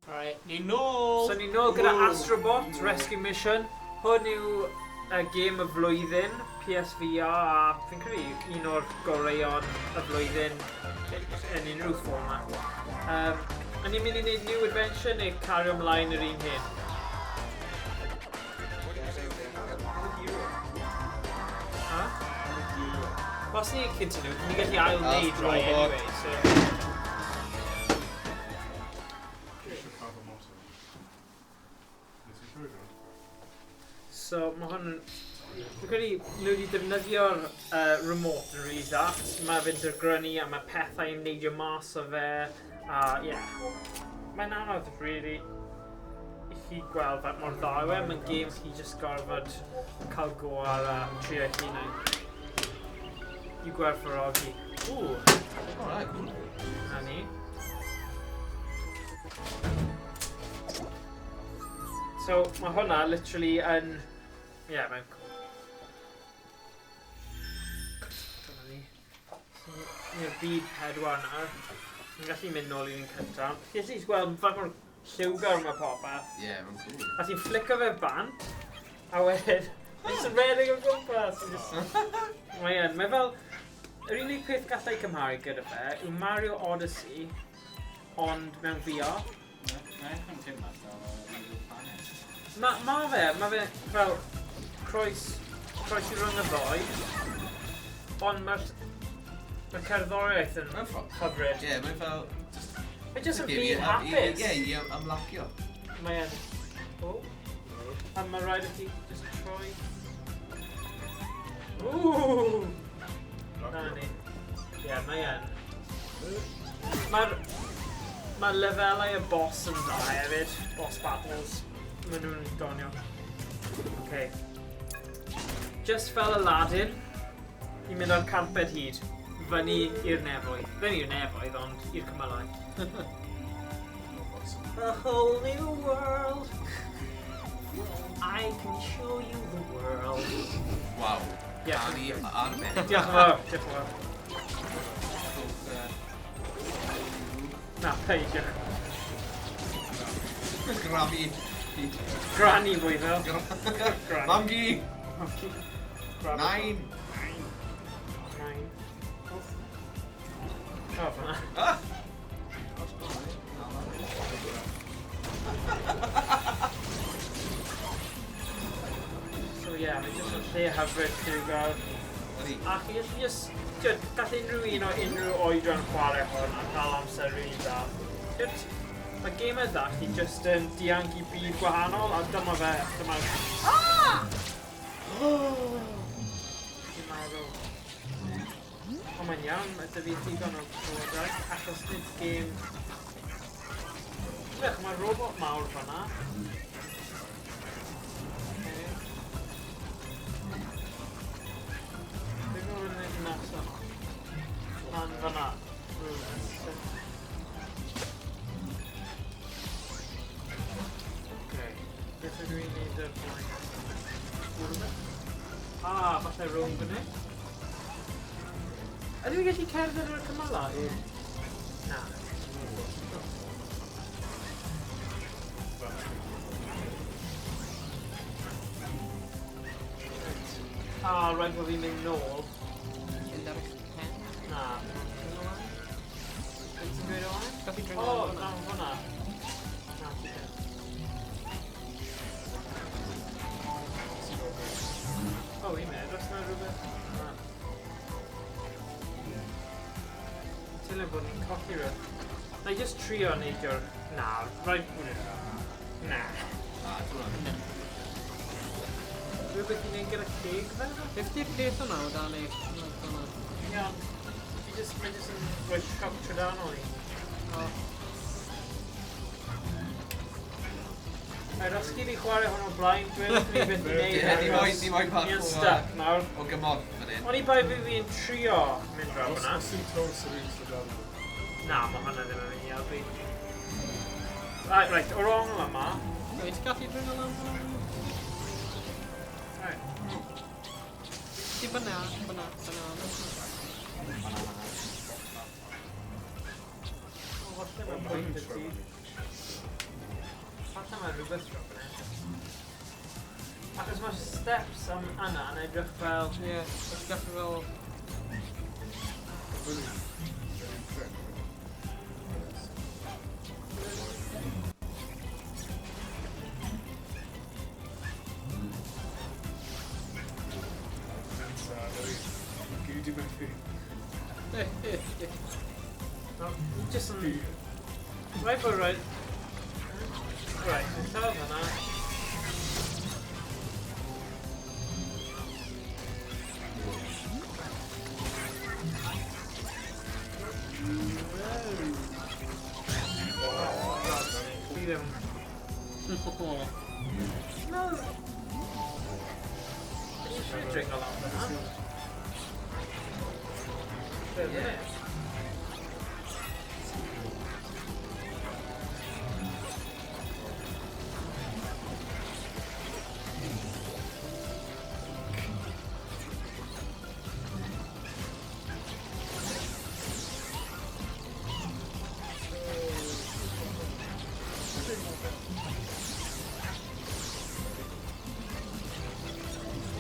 Alright, ni nôl. So ni nôl gyda Astrobot Rescue Mission. Hwn yw gêm y flwyddyn, PSVR, a fi'n credu un o'r goreuon y flwyddyn yn unrhyw fformat. Yn ni'n mynd i wneud new adventure neu cario ymlaen yr un hyn? Ha? Os ni'n continue, ni'n gallu ail wneud rai anyway, so... Ceisio cael fy motto. Nes i llwyddo. So, mae hwn yn... Fi'n credu nhw wedi defnyddio'r remote yn rili dda. Mae fe'n dirgrynu a mae pethau yn neidio mas o fe. A, ie. Yeah. Mae'n anodd, really, i chi gweld faint mor dda yw e. Mae'n game chi just gorfod cael go ar a trio hunain. I gwerthfawrogi. Ww, Alright, cool. Na ni. So, mae hwnna literally yn... Ie, yeah, mae'n cool. Dyna ni. So, ni'r byd 4 nawr. Ni'n gallu mynd nôl i'r un cyntaf. Ti'n gallu gweld faint mor lliwgar mae popeth. Yeah, mae'n cool. A ti'n flicio fe bant, a wedyn, mae'n just yn redeg o gwmpas. Mae yn, mae fel, yr unig peth gallai cymharu gyda fe yw Mario Odyssey, ond mewn VR. Mae'n edrych yn teimlo fel Little Planet. Ma fe fel croes i rhwng y ddoi, ond mae'r cerddoriaeth yn Mae'n ffo- hyfryd. Ie, mae'n fel... Just... Mae jyst yn Ie, byd hapus. Ie, i ymlacio. Mae yn. O. A mae rhaid i ti just troi. Ooh! Na ni. Ie, mae yn. Mae lefelau y boss yn dda hefyd. Boss battles. Maen nhw'n doniol. Okay. Just fel Aladdin, i mynd ar carped hyd. Fyny i'r nefoedd. Ddim i'r nefoedd, ond i'r cymylau. A whole new world. I can show you the world. Waw. Ie. Canu arbennig. Diolch yn fawr, diolch yn fawr. Na, peidiwch. Grafu. Granny fwy fel. Granny. Mamgu! Mamgu. Grab it. Nain! Nain. Oh. Oh, fan'na. Ah! So yeah, mae jyst yn lle hyfryd lliwgar. Ydi. A chi gallu just, ti'od, gall unrhyw un o unrhyw oedran chwarae hwn a cael amser rili dda. Ti'od, mae gemau dda chi just yn dianc i byd gwahanol, a dyma fe, dyma... Ah! Dwi'n meddwl. Ond mae'n iawn, mae 'da fi digon o bywydau, achos nid gêm... Look, mae robot mawr fan'na. Okay. Beth yw'n wneud nesaf? Lan fan'na. Rhywle. Okay. Beth ydw i'n neud ar blaen? Rhywbeth? Ah, falle rownd fyny. Ydw i'n gallu cerdded ar y cymylau? Na. Ah, rhaid bod fi'n mynd nôl. Mynd ar y pen. Na. Beth ti'n dweud o'n? Gallu dringo O, lan na, fan'na. hwnna. Na, ti ddim. O, un munud, oes na rhywbeth? Na. Teimlo bod ni'n colli rhywbeth. Na i just trio neidio'r... Na, rhaid bod yn... Na. Ah, dwi'n Rhywbeth i wneud gyda ceg fe? Beth di'r peth yna o dan ei... Fan'na. Iawn. Fi just, mae just yn rhoi sioc trydanol i. O. Rhaid os gyd i chwarae hwn o'r blaen, dwi wrth ni beth i wneud. Ie, ni moyn bach Ni yn o, stuck nawr. o gymorth fan hyn. O'n i bai fi fi'n trio mynd draw Os fyna. os ti'n toes yr un trydanol. Na, mae hwnna ddim yn mynd i helpu. Right, right, o'r ongl yma. Wyt ti'n gallu dringo lan fan'na? Right. Di banana, banana, banana. O, falle mae'n pwynt y ti. Falle mae'n rhywbeth draw fyna. Achos mae'r steps am yna yn edrych fel... Ie, os gallu fel... Gyd i methu. Just yn... Right bod right. Right, dwi'n cael fyna. Fi ddim... No! Ti eisiau dringo lan fyna? Ie.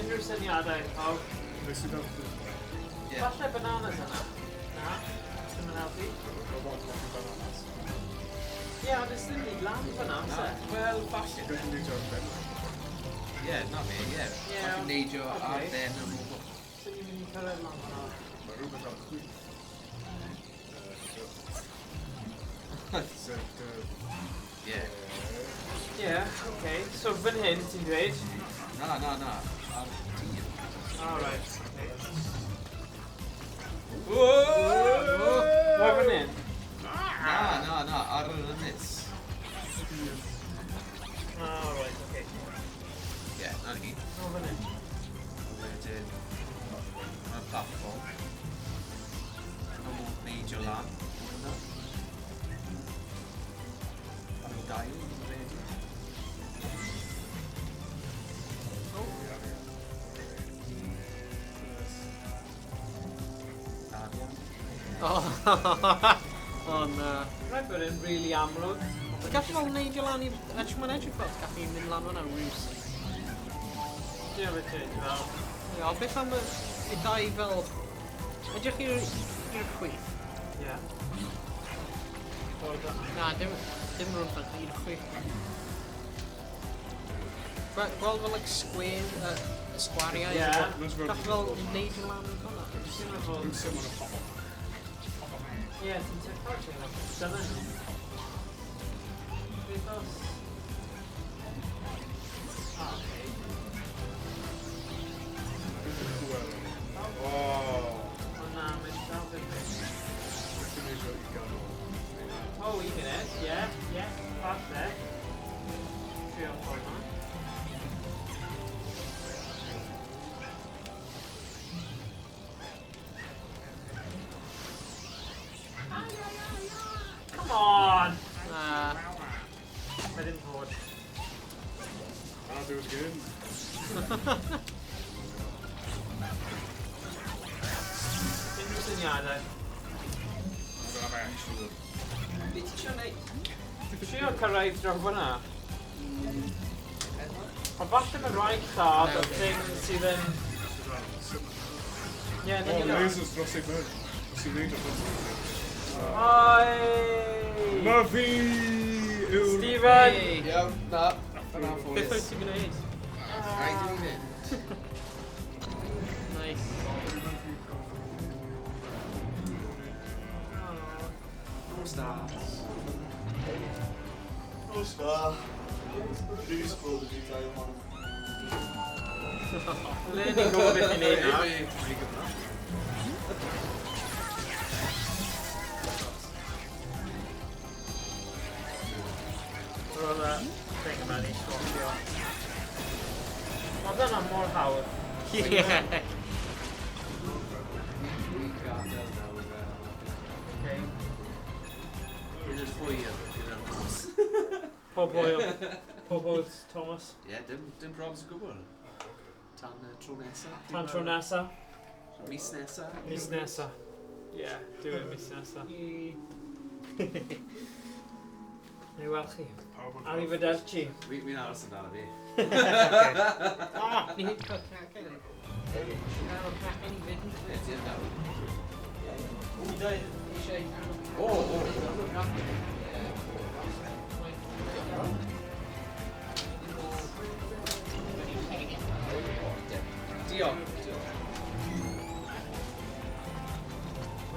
Unrhyw syniadau, pawb? Nes i ddal. Ie. Falle bananas yna. Na, ddim yn helpu. Robot hoffi bananas. Ie, ond ys ddim byd lan fyna, oes e? Wel, falle. Gallu neidio ar ben. Ie, na fe, ie. Ie, Falle neidio ar ocê. ben y robot. So ni'n mynd i cyrraedd lan fyna. Mae rhywbeth ar chwith. Sef dy... Ie. Ie, oce. So fan hyn, ti'n dweud? Na, na, na. Ar tir. Alright, oce. Whoa! Mae fan hyn? Na, na, na, ar yr ynys. Alright, oce. Ie, na ni. O, fan hyn. Wedyn, mae'r platform. Mae modd neidio lan. Hwna. Ar y dail, yn credu. Arian. Oh, oh na. Rhaid bod e'n really amlwg. Ti'n gallu fel neidio lan i... Edrych mae'n edrych fel ti'n gallu mynd lan fyna rhywsut. Dwi'n beth ti'n fel. Ie, ond beth am y dau fel... Edrych i'r chwith. Ie. Ffordd yna. Na, dim rhwng fan, i'r chwith. Gweld fel like square, y sgwariau. Ie. Gallu fel neidio lan yn fyna. Dwi'n meddwl... Rhywsut mae'n pop up. Ie, ti'n teclo ti'n meddwl. Dyna nhw. Beth os... Ah, oce. Oh. O na, mae'n dal ddim beth. Gallu neidio i ganol. O, un munud, ie, ie, falle. Trio ffordd yma. Come on! Na. Mae ddim fod. I'll do it again. Unrhyw syniadau. Be ti eisiau neud? Trio cyrraedd draw fyna. Ond falle mae rhaid lladd y thing sydd yn... Ie, Oh, na ni. lasers dros ei ben. Os i'n neidio dros ei ben. Oi! Ma fi yw'r... Stephen! Hey. Iawn, na. Yn Beth anffodus. wyt ti'n gwneud? Rhaid i fi fynd. Nice. Nos da. Nos da. Please bod y dau ohonom. Le ni'n gwybod beth i'n neud nawr. Fi gyfna. Roedd y thing yma ni swapio. Mae dyna mor hawdd. Ie. Dwi'n gadael nawr. Okay. Bydd yn hwyr gyda'r nos. Pob hwyl. Pob hwyl, Thomas. Ie, dim probs o gwbl. Tan y tro nesa. Tan tro nesa. Mis nesa. Mis nesa. Ie, yeah, diwedd mis nesa. Neu weld chi. Arrivederci. Fi'n aros amdano fi. Ah, ni hyd cael cacen. Cael cacen i fynd. Ie, ti yn dal. Eisiau O, o. Diolch. Diolch.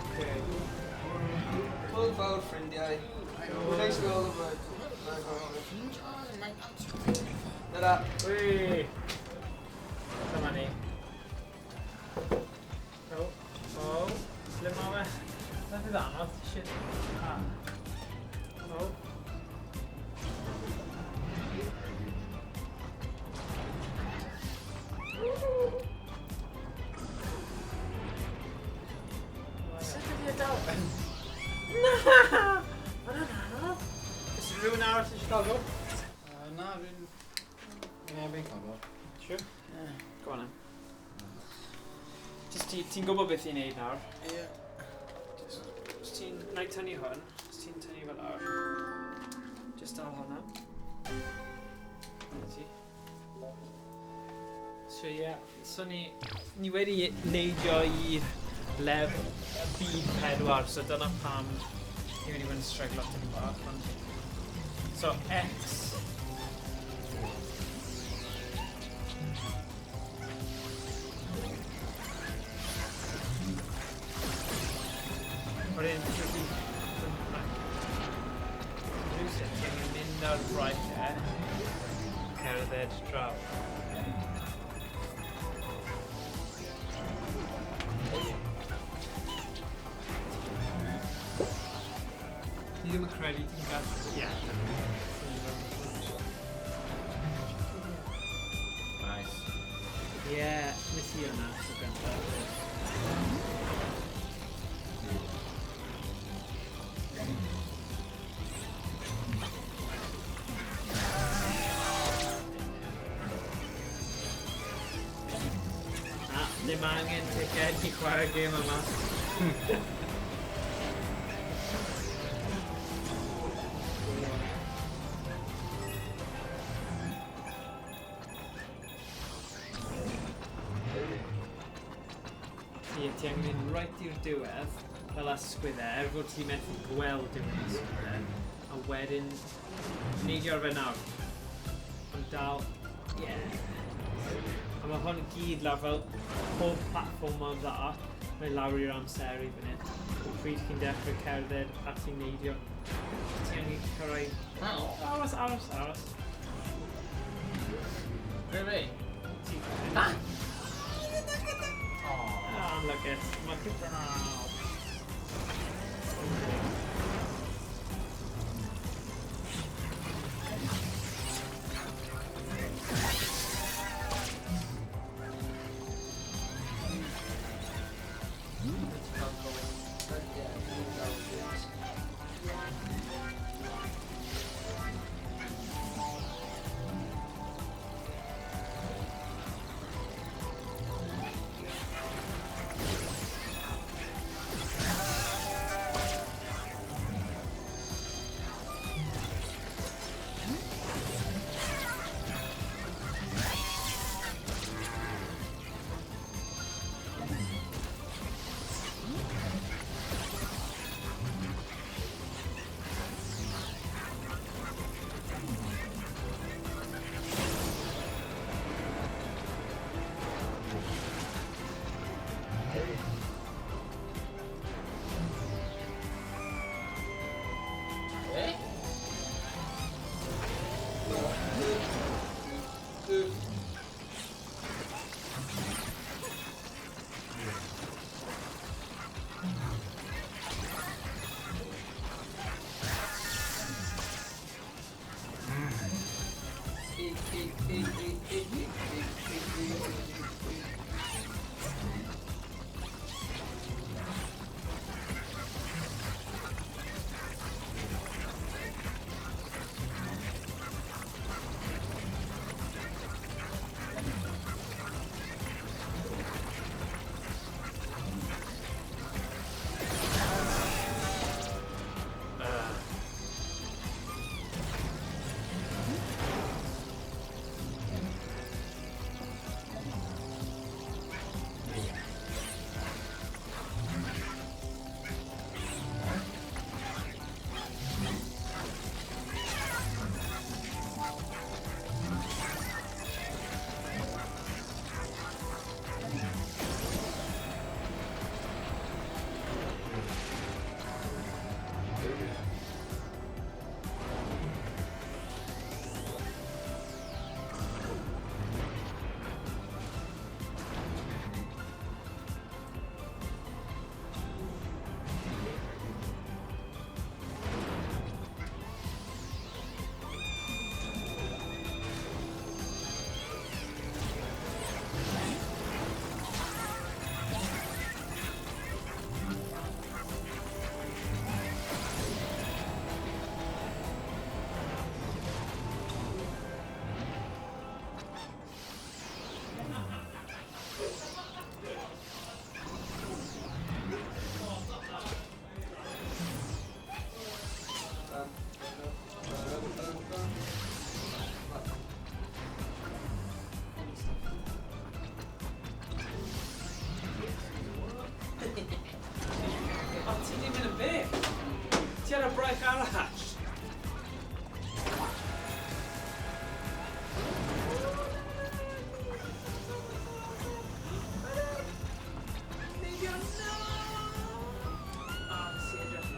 Okay. Hwyl fawr, ffrindiau. Thanks for all the work. Ta-ra. Wee! Dyma ni. O, o, ble mae fe? Na fydd anodd, shit. Ah. O. Sut ydy y dal? Na! Mae'n anodd. Oes rhywun arall eisiau cael go? Na, fi'n... Fi'n erbyn cael go. Sure? Yeah. Go on then. Just ti'n gwybod beth i'n neud nawr? Ie. Just, os ti'n... Na i tynnu hwn. Os ti'n tynnu fel lawr. Just dal hwnna. Dyna ti. So ie, yeah. So ni wedi neidio i lef byd 4, so dyna pam ni wedi bod yn stryglo tipyn bach. Ond... So X. Wedyn, rhywsut, ti'n angen mynd ar right e, cerdded draw. Ni ddim yn credu ti'n gallu... Ie. Nice. Ie, nes i hwnna tro gyntaf. Na, ddim angen ticed i chwarae gêm yma. Ie, ti angen mynd right i'r diwedd, fel ysgwyddau, er fod ti'n methu gweld diwedd ysgwyddau, a wedyn neidio ar fe nawr. Ond dal, ie. Yeah. A mae hwn gyd lawr fel pob platfform mor dda, mae lawr i'r amser i fan hyn. Pryd chi'n dechrau cerdded a ti'n neidio. Ti angen cyrraedd... Aros, aros, aros. Be fi? Ti... Ah! Ah, look it. Mae Eh? Ti ar y braich arall! Neidio, no! Ah, nes i edrych.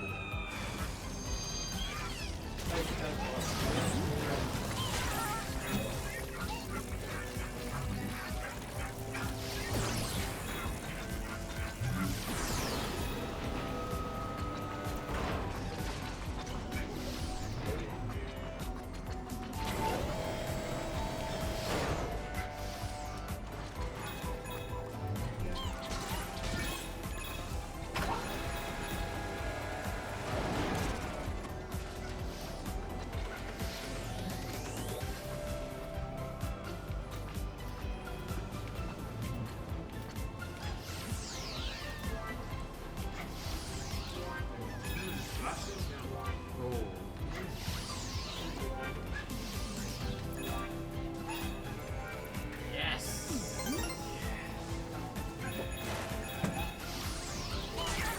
Yes!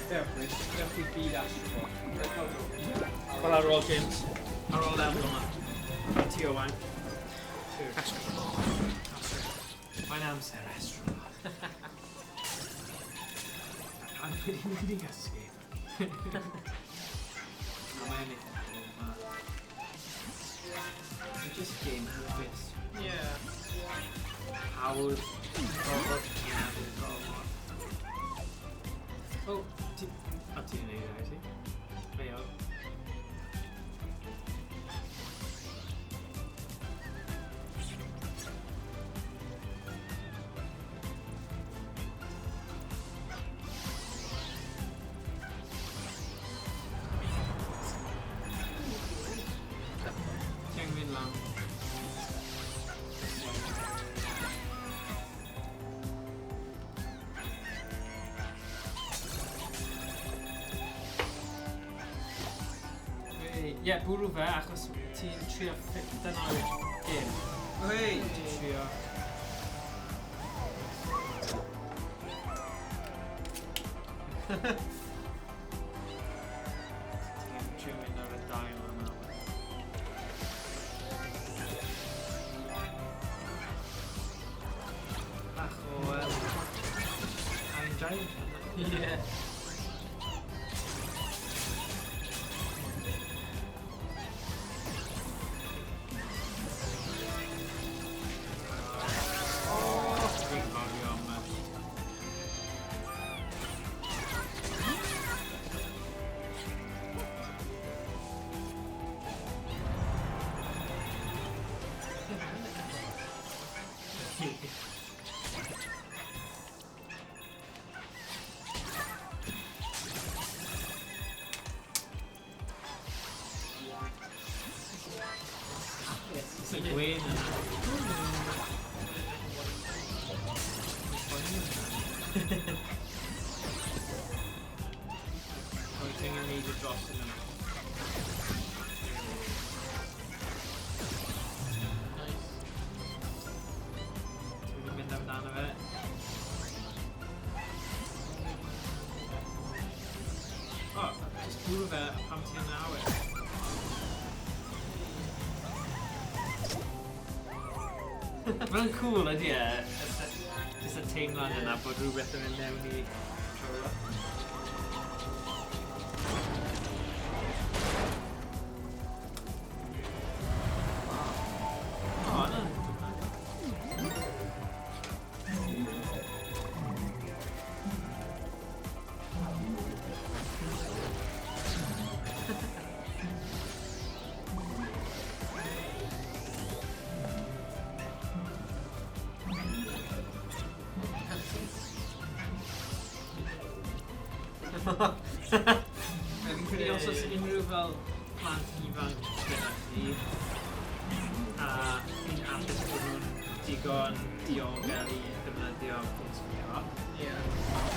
Definitely, definitely byd Astro. Fel ar ôl James. Ar ôl lefel yma. Ti Owain. Astro. Mae'n amser Astro. Pan wedi mynd i gysgu. Na, mae'n eitha cool, ma. It's just game hapus. Yeah. Hawdd. Gorfod. Hawdd. Gorfod. O, ti... O, ti'n neud e, ti? Mae o. Ti angen mynd lan. Ie, yeah, bwrw fe achos ti'n trio dyna yw'r gêm. Hei! Ti'n trio... Ti'n trio mynd ar y dail yma. Bach o... Iron Giant. Yeah. Fi'n gofio am y... It's a gwyn yna. Wyt ti'n neud y dros yn yna. Nice. Ti'n mynd i mynd amdano fe. O, just bwrw fe pam ti yn awyr. Mae'n cool ydy e, just y teimlad yna bod rhywbeth yn mynd mewn i controller. O, yna'n Fi'n credu os oes unrhyw fel plant ifanc gyda chi a fi'n hapus bod nhw'n digon diogel i ddefnyddio phones VR. Yeah.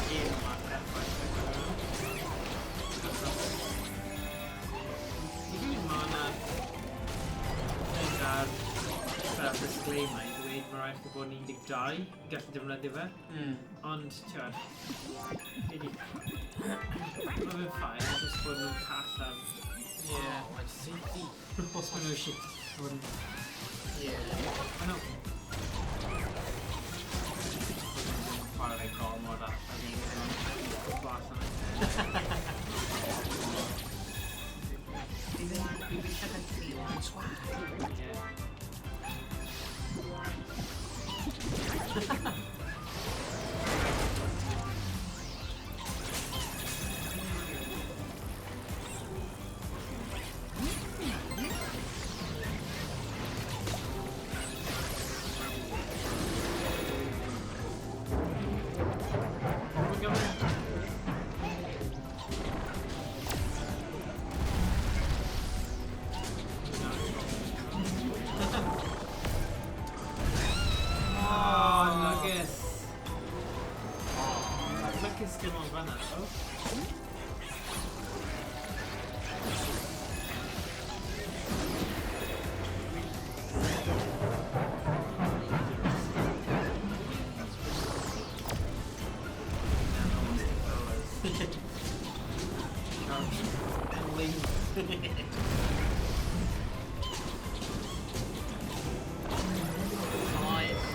Un yma perffaith ar gyfer nhw. Achos fi'n credu ma' 'na thing ar fel disclaimer i ddweud ma' raid chi bod yn 12 i gallu defnyddio fe. Ond, t'wod, fi 'di... Ma' fe'n fine, jyst bod nhw'n call am Yeah. Oh, mae'n seithi. Os maen nhw eisiau fod yn... Yeah. I know. Chwarae gormod a fi'n glas yna. Fi'n llyfr yn swag. Yeah. Where are we going? Oh, Lucas. Lucas dim ond fanna, though. And leave. Nice.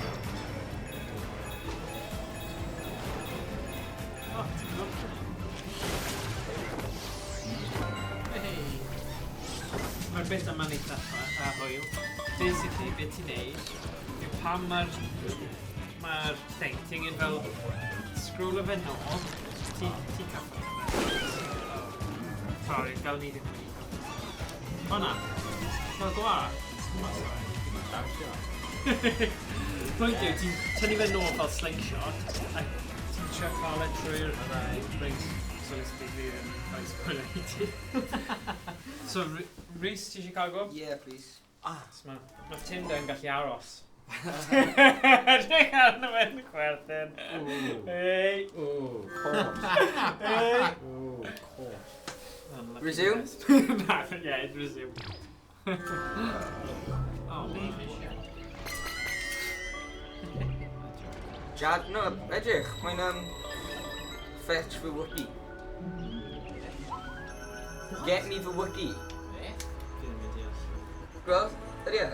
Oh, it's lovely. Hey. Mae'r bit yma'n eitha hwyl. Basically, beth ti'n neud yw pan mae'r thing, ti'n angen fel scroll o fe nôl, ti'n cyffwrdd fe. Sorry, fel ni ddim wedi cyffwrdd. O na, fel go arall. Oh, sorry. Pwynt yw, ti'n tynnu fe nôl fel slingshot, a ti'n trio cael e trwy'r rings, so to speak, fi ddim yn cael spoiler i ti. So, Rhys, ti eisiau cael go? Yeah, please. Ah, so ma Tinder yn gallu aros. Edrych arno fe'n chwerthin. Hey. Ooh, course. Hey. Ooh, course. Unlucky Resume? guess. Na, yeah, resume. Oh, man. Jad, no, edrych, mae'n fetch the Wookie. Get me the Wookie. Fi ddim yn deall. Gweld? Ydy e?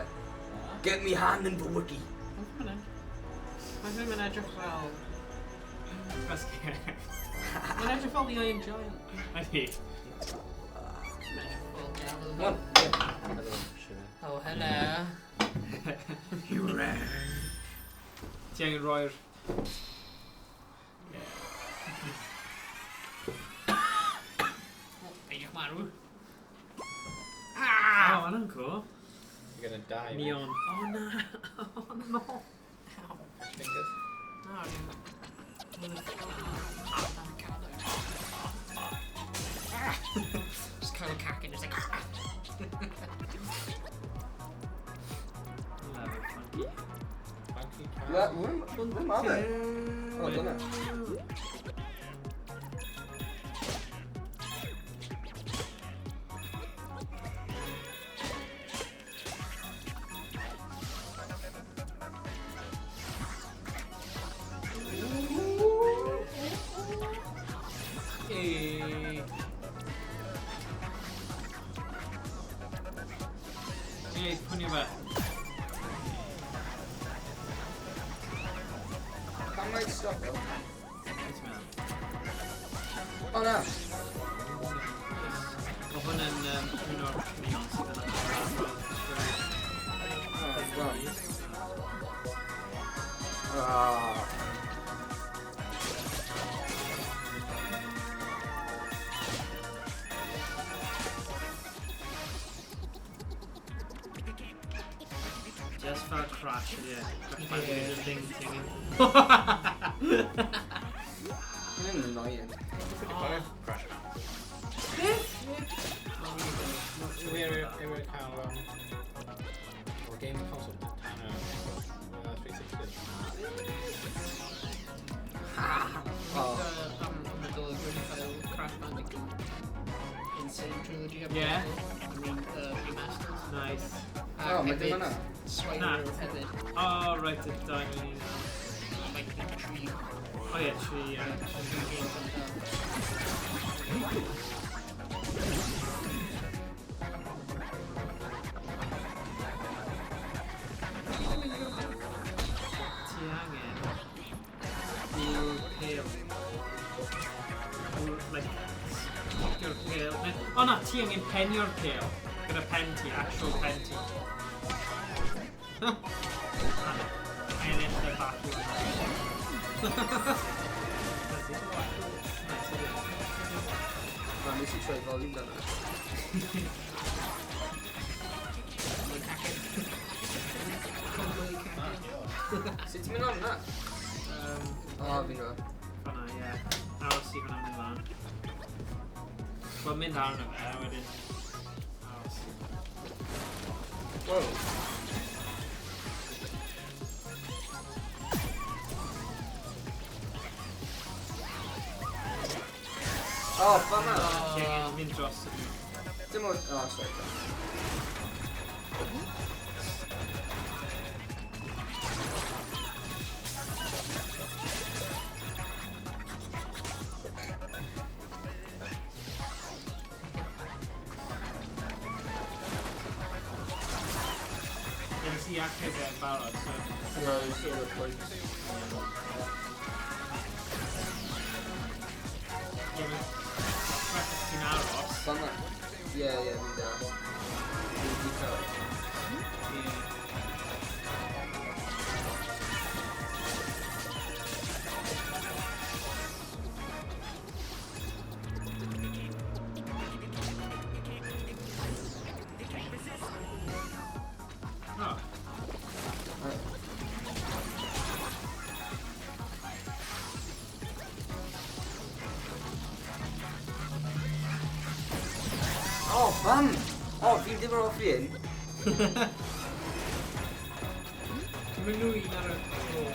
Get me hand in the Wookie. Mae ddim yn edrych fel... Basically, Mae'n edrych fel the Iron Giant. Ydy. Mae'n edrych fel Gavin. Come on. Oh, hello. Ti angen roi'r... Yeah. Peidiwch marw. Oh, hwnna'n cool. You're gonna die. mate. Neon. Oh, na. Oh, no. Ow. Fingers. No, Just kind of cacking, just like. Love it, funky. Funky cow. Ble ma fe? O, dyna. Hey. Hey, pwnio fe. Pam mae'n stop o? Beth ti'n meddwl? O na. Mae hwn yn un o'r neon sydd yn Oh, well. Ah. Just fel Crash, ie. Crash Bandicoot y thing ti'n Mae'n annoying. Crash. Yw e cael... O'r game console tan y 360. Oh. Am y wedi cael Crash Bandicoot Insane Trilogy. Yeah. I mean, remastered. Nice. Oh, mae dim yna. Spyro Na. hefyd. Oh, right, y diamond i Like the tree. Oh yeah, tree, yeah. Tree games yn dda. O na, ti angen penio'r pêl. Gyda pen ti, actual pen ti. A ennill y battle yna. Nice, ydyn. Na, nes i troi volume dan. Sut ti'n mynd am na? O, fi'n gwybod. Fanna, ie. Aros i hwnna mynd lan. Wel, mynd arno fe, a wedyn... Aros. Wow. O, fanna! Ti angen mynd dros y... Dim ond... O, sorry. Ie, nes i achub e'n barod, so... No, it's all the points. Ie, mae'n... Ti'n aros. Fanna. Ie, ie, fi'n deall. Fi'n di cael. Ie. Oh, O, bam! O, fi'n ddim yn hoffi un. Mae nhw un ar y ôl.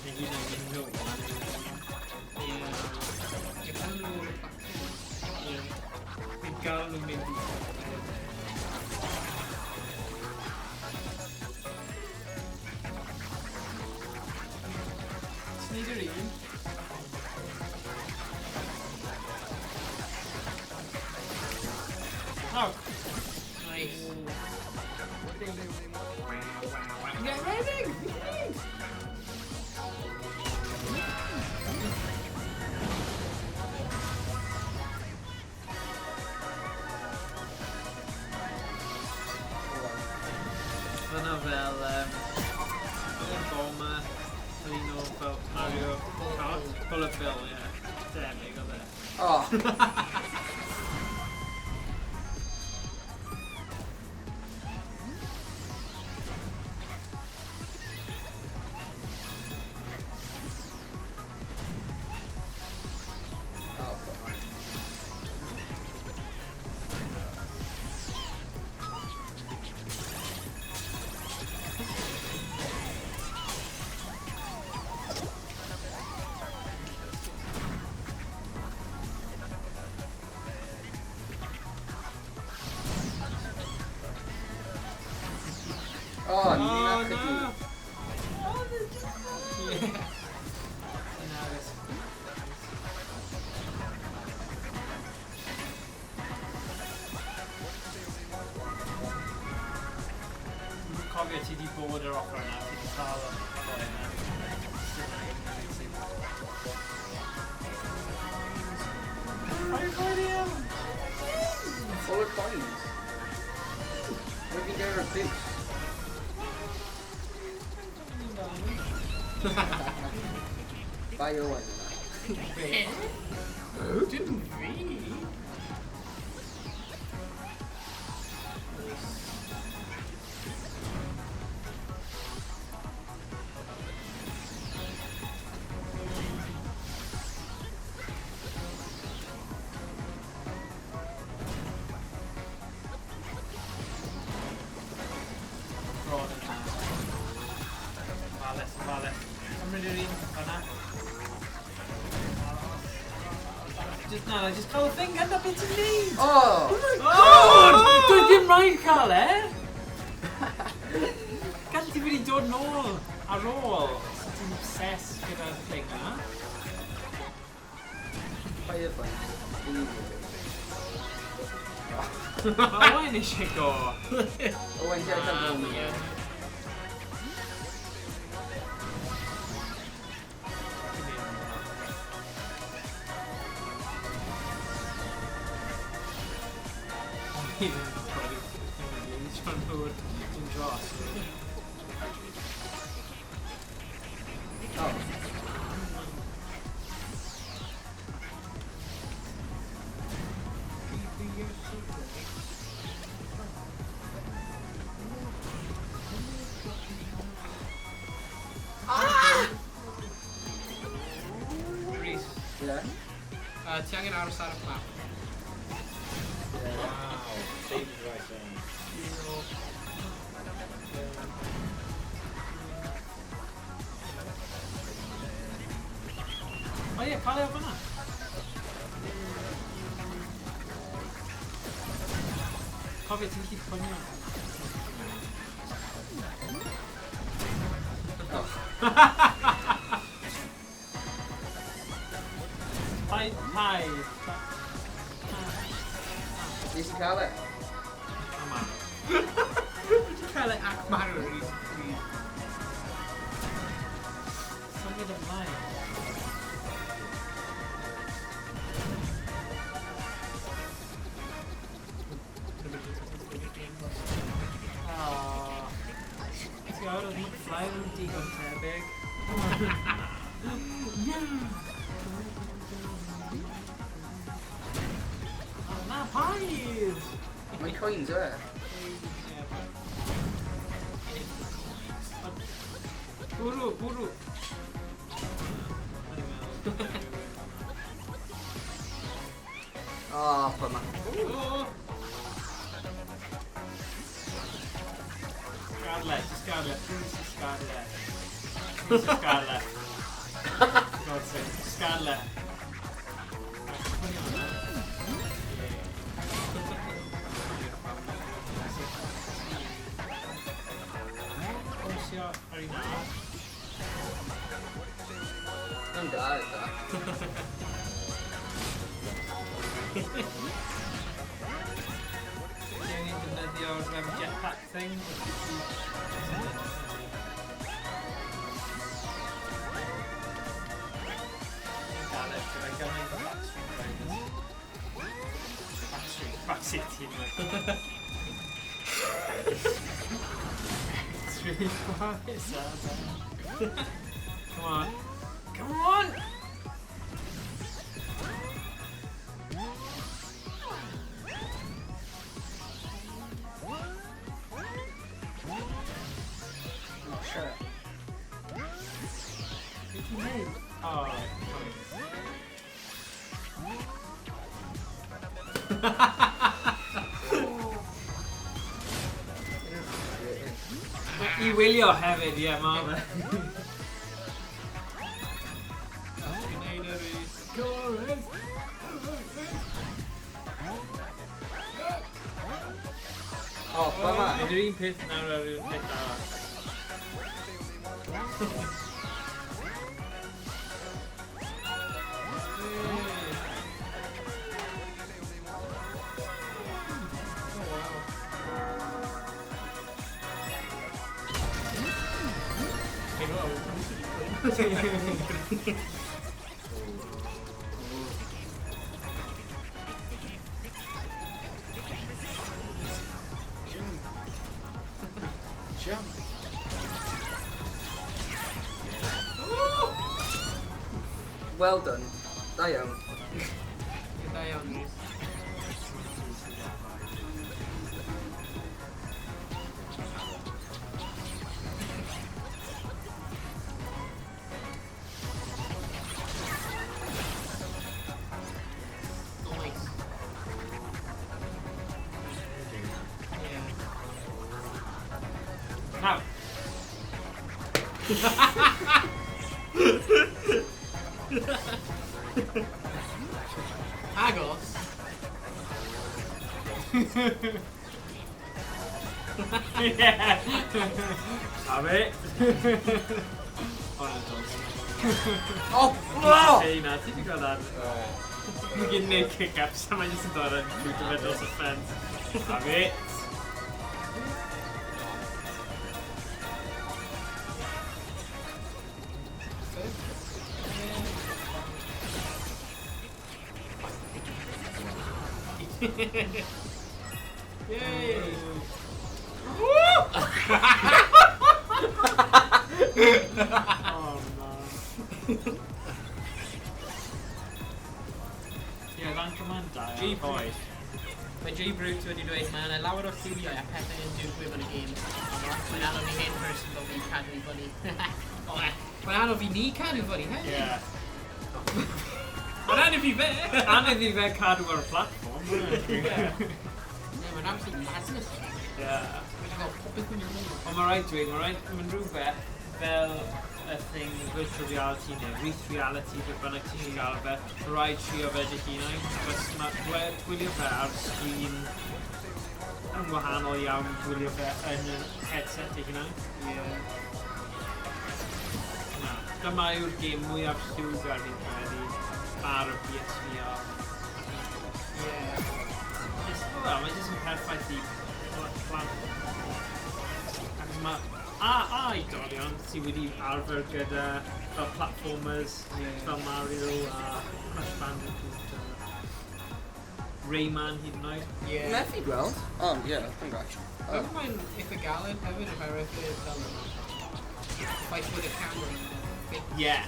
Neu hyd yn oed mynd nôl. Ie. Ie, pan nhw o'r platform. Ie. Fi'n gael nhw mynd i... Ti'n neud yr un? Oh! Nice. Get ready! Fyna fel... Bomber, fel un o fel Mario Kart. Bullet Bill, ie. Debyg oedd e. O, o, bam. O, Oh, ni'n na! achub. Ie. Yn agos. Dwi'n cofio ti di bod yr ochr yna, ti di cael y boi yna. Sy'n rhaid i fi. Full of coins. Where fi gael y boost? Buy your one yna. Dim fi! Bron yn na. Falus, falus. Cymryd yr un fan'na. Just na, just cael y thing gyda beth ti'n neud! O! Oh! Doedd dim rhaid cael e! Gall ti wedi dod nôl ar ôl. So ti'n obsessed gyda'r thing yna. Firefly. Fi'n ei Mae Owen eisiau go. Owen, ti ar cael Ah, go. ie. Ti'n neud hwnna. Fi ddim yn gwybod Sian fod yn dros. Oh. Rhys, Yeah. ti angen aros ar y map. Yeah. Wow, stage writing. O ie, pa le o fyna? Cofio, ti'n gallu ffonio. Oh. Paid, paid. Nes i cael e. Come on. Wedi cael ei ac marw yr un pryd. Symud ymlaen. Oh. Ti'n gwybod, oedd McFly yn digon tebyg. Oh, na, paid! Mae'n coins, yw e? Bwrw, bwrw. O'n i'n meddwl. Oh, bummer. O! Scarlet, just Scarlet, please just Scarlet. Please just Scarlet. For God's sake, just Scarlet. Right, put it on that. Yeah. Bwysio ar un arall. Yn da, yn da. Ti angen defnyddio'r jetpack thing? Galed, gyda gymaint o Backstreet Riders. Backstreet, Backstreet team. Street Riders. Come on. Come on! Oh, shit. Beth ti'n neud? Oh, right. I wylio hefyd, ie, ma fe. Ti'n neud e, Rhys. Go on, Rhys! Oh, bummer. Nid yr un peth nawr ar un peth arall. Oh, wow. Jump. Well done. Da iawn. Da iawn, Rhys. Nice. Yeah. Now. Agos. Yeah. Have it. Oh, no, don't. Oh, oh! Hey, na, ti di gweld that? Ni gyd yn neud kick-ups a mae jyst yn dod yn shoot fe dros y ffens. Have it. Yay! Oh man. Yeah, fan command da iawn, G-Brute. boys. Mae J Brute wedi dweud mae yna lawer o lliwiau a pethau yn digwydd yn y gêm. Mae'n anodd i hen person fel fi cadw i fyny. O, mae'n anodd i ni cadw fyny, hefyd. Yeah. Mae'n anodd i fe! Anodd i fe cadw ar y platform. Yeah. Yeah, mae'n absolute madness. Yeah. Mae'n fel popeth yn mynd. Ond mae rhaid dweud, mae rhaid, mae'n rhywbeth fel y thing virtual reality neu rith reality, beth bynnag ti eisiau gael fe, mae rhaid trio fe dy hunain, achos mae gwylio fe ar sgrin yn wahanol iawn i gwylio fe yn y headset dy hunain. Yeah. Na, dyma yw'r gêm mwyaf lliwgar fi'n credu ar y PSVR. Yeah. It's, well, mae jyst yn perffaith i plant. Achos mae... A oedolion sydd wedi arfer gyda fel platformers, fel Mario a Crash Bandicoot a Rayman hyd yn oed. Yeah. Methu gweld. Oh, yeah, congrats. Oh. Mae'n eitha galed hefyd oherwydd fel ffaith bod y camera yn fit. Yeah.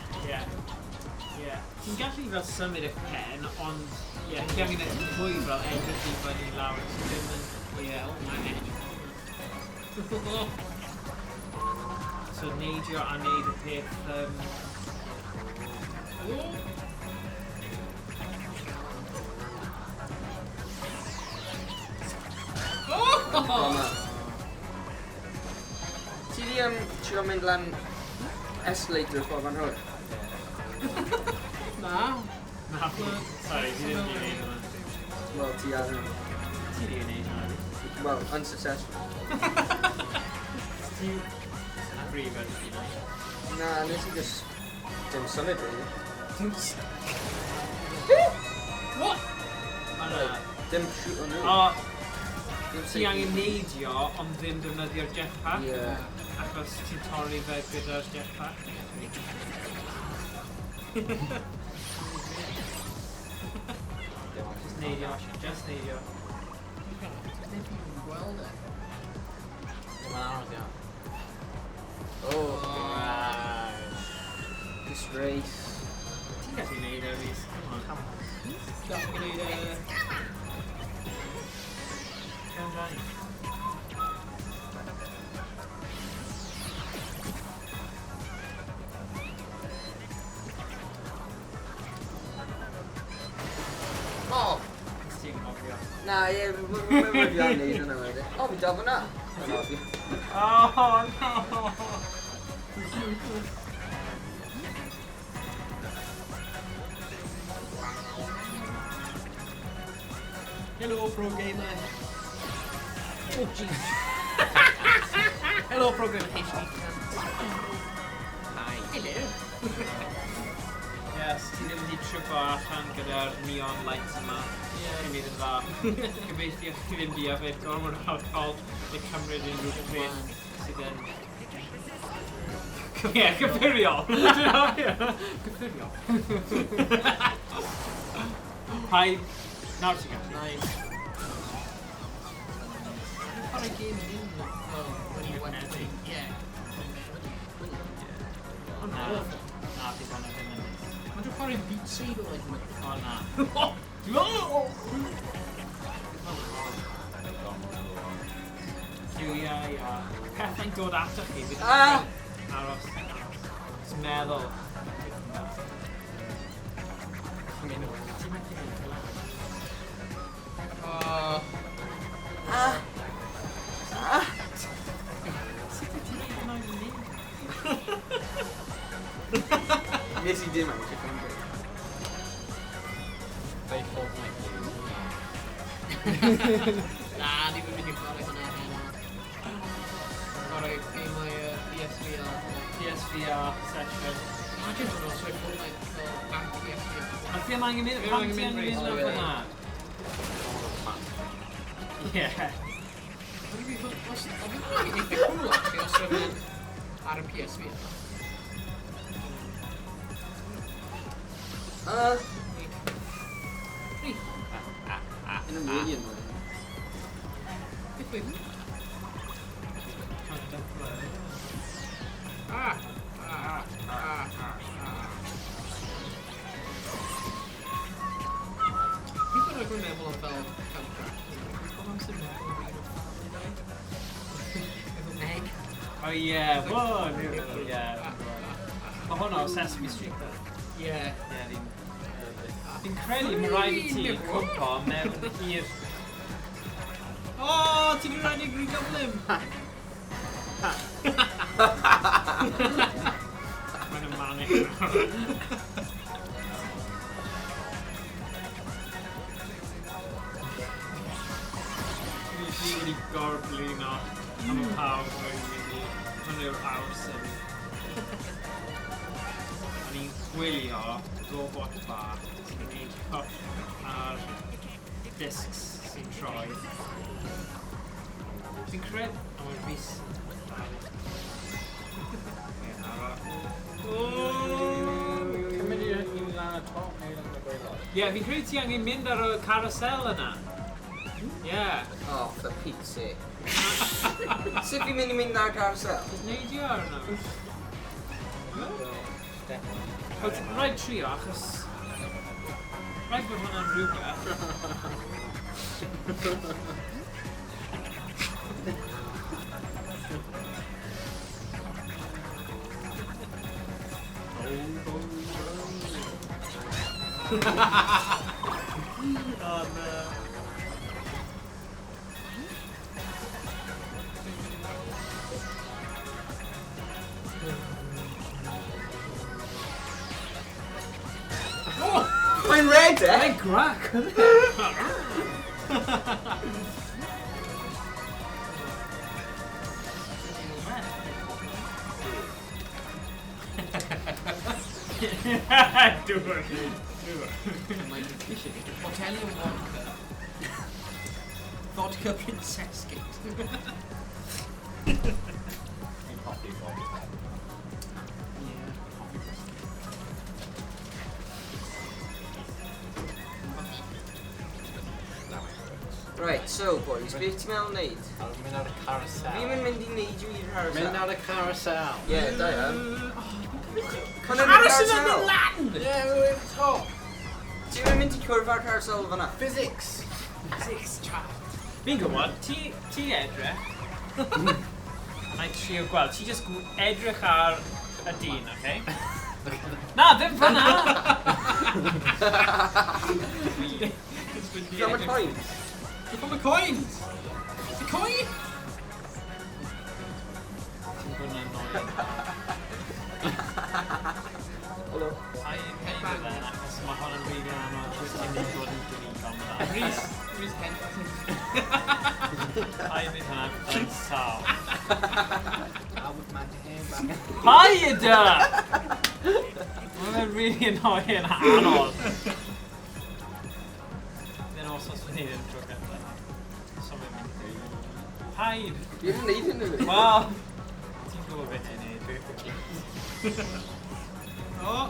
Ti'n gallu fel symud eich pen, ond yeah, ti angen edrych mwy fel edrych i fyny lawr. Ti ddim yn... Yeah, oh, mae'n edrych. So neidio a neud y peth... Oh. Oh! Ti di trio mynd lan escalator ffordd fan hwn? Na. Na, sorry, fi ddim wedi neud hwnna. Wel, ti ar hwnna. Ti wedi neud hwnna. Well, unsuccessful. Ti... Brif ar dy hunain. Na, nes i just... Dim symud, really. Dim What? O na. Dim shoot on nhw. O, Dim ti angen neidio, ond ddim defnyddio'r jetpack. Yeah. Achos ti'n torri fe gyda'r jetpack. Just neidio, just neidio. Ddim yn gweld e. Mae'n anodd iawn. Oh, Right. disgrace. Ti'n gallu neud e, Rhys, come on. Gallu gwneud e. Come on. Oh! Ti'n cofio. Na, ie, mae'n fi am neud hwnna wedyn. O, fi dal fyna. Oh, no! Hello, pro gamer. Oh, jeez. Hello, pro gamer HD. Hi. Hello. Yes, ti ddim wedi tripo allan gyda'r neon lights yma. Yeah. Ti'n mynd yn dda. Gobeithio chi ddim di yfed gormod o alcohol neu cymryd unrhyw beth sydd yn... Ie, cyffuriol! Cyffuriol. Paid... Nawr ti'n gallu. Nice. Chwarae game yn un. Oh, when you went to... Yeah. O na. Na, bydd hwnna ddim yn neis. Mae'n dwi'n chwarae Beat Saber like my... O na. Lliwiau a pethau'n dod atoch chi. Fydd Ah! Aros, aros. Just meddwl. Ti'n methu mynd lan. Oh. Ah! Ah! Sut wyt ti'n neud hwnna i ni? Nes i dim am chicken break. Play Fortnite. Na, ni ddim yn mynd i chwarae hwnna heno. Chwarae gemau PSVR. PSVR session. Imagine hwnna os oedd Fortnite fel am PSVR. A ti am angen mynd, Fi pam angen ti mynd angen mynd reit. lan fyna? Ie. Oedd hwnna'n eitha cool actually os oedd hwnna'n ar y PSVR. Ah! Reit. Yn y million wedyn. Oh yeah, whoa, yeah. Mae hwnna o Sesame Street, though. Yeah. Yeah, fi'n credu mae rhaid i ti cwmpo mewn i'r... Oh, ti di rhedeg rhy gyflym! Mae'n y manic. Fi wedi gorblino am y pawb rwy'n mynd i... Hwn yw'r awr sy'n... O'n i'n gwylio robot bach sy'n gwneud ar discs sy'n troi. Fi'n cred... O, mae Rhys... Cymryd i lan y top neu lan y gwaelod. Ie, fi'n credu ti angen mynd ar y carousel yna. Ie. Oh, for Pete's sake. Sut fi'n mynd i mynd ar carousel? Just neidio arno. Wel, ti'n rhaid trio, achos... Rhaid bod hwnna'n rhywbeth. Oh, no. Mae'n redeg! Mae'n grac, isn't it? Do it. Do it. Botelion vodka. Vodka princess gate. Fi'n hoffi vodka. Yeah. Right, so boys, beth ti'n meddwl wneud? Mynd ar y carousel. Fi'n mynd i neidio i'r carousel. Mynd ar y carousel. Ie, da iawn. Carousel yn mynd lan! Yeah, we're at the top. Ti'n mynd i cwrdd â'r carousel fyna? Physics. Physics, child. Fi'n gwybod, ti edrych. Na i trio gweld. Ti just edrych ar y dyn, oce? Na, ddim fyna! From y coins. Look on the coins! The coin! Ti'n gwybod yn annoying. Hello. I neud e then, achos mae hwn yn rili anodd. Ti'n mynd i fod yn glir am hwnna. Rhys, Rhys Hen. Paid wneud hwnna, byddai'n sâl. Albert man hair back. Paid! Mae'n really annoying a anodd. Then os os fi'n neud yn tro gyntaf. So mae'n mynd i. Paid! Fi ddim yn neud hynny. Wel, ti'n gwybod beth ti'n neud. Oh!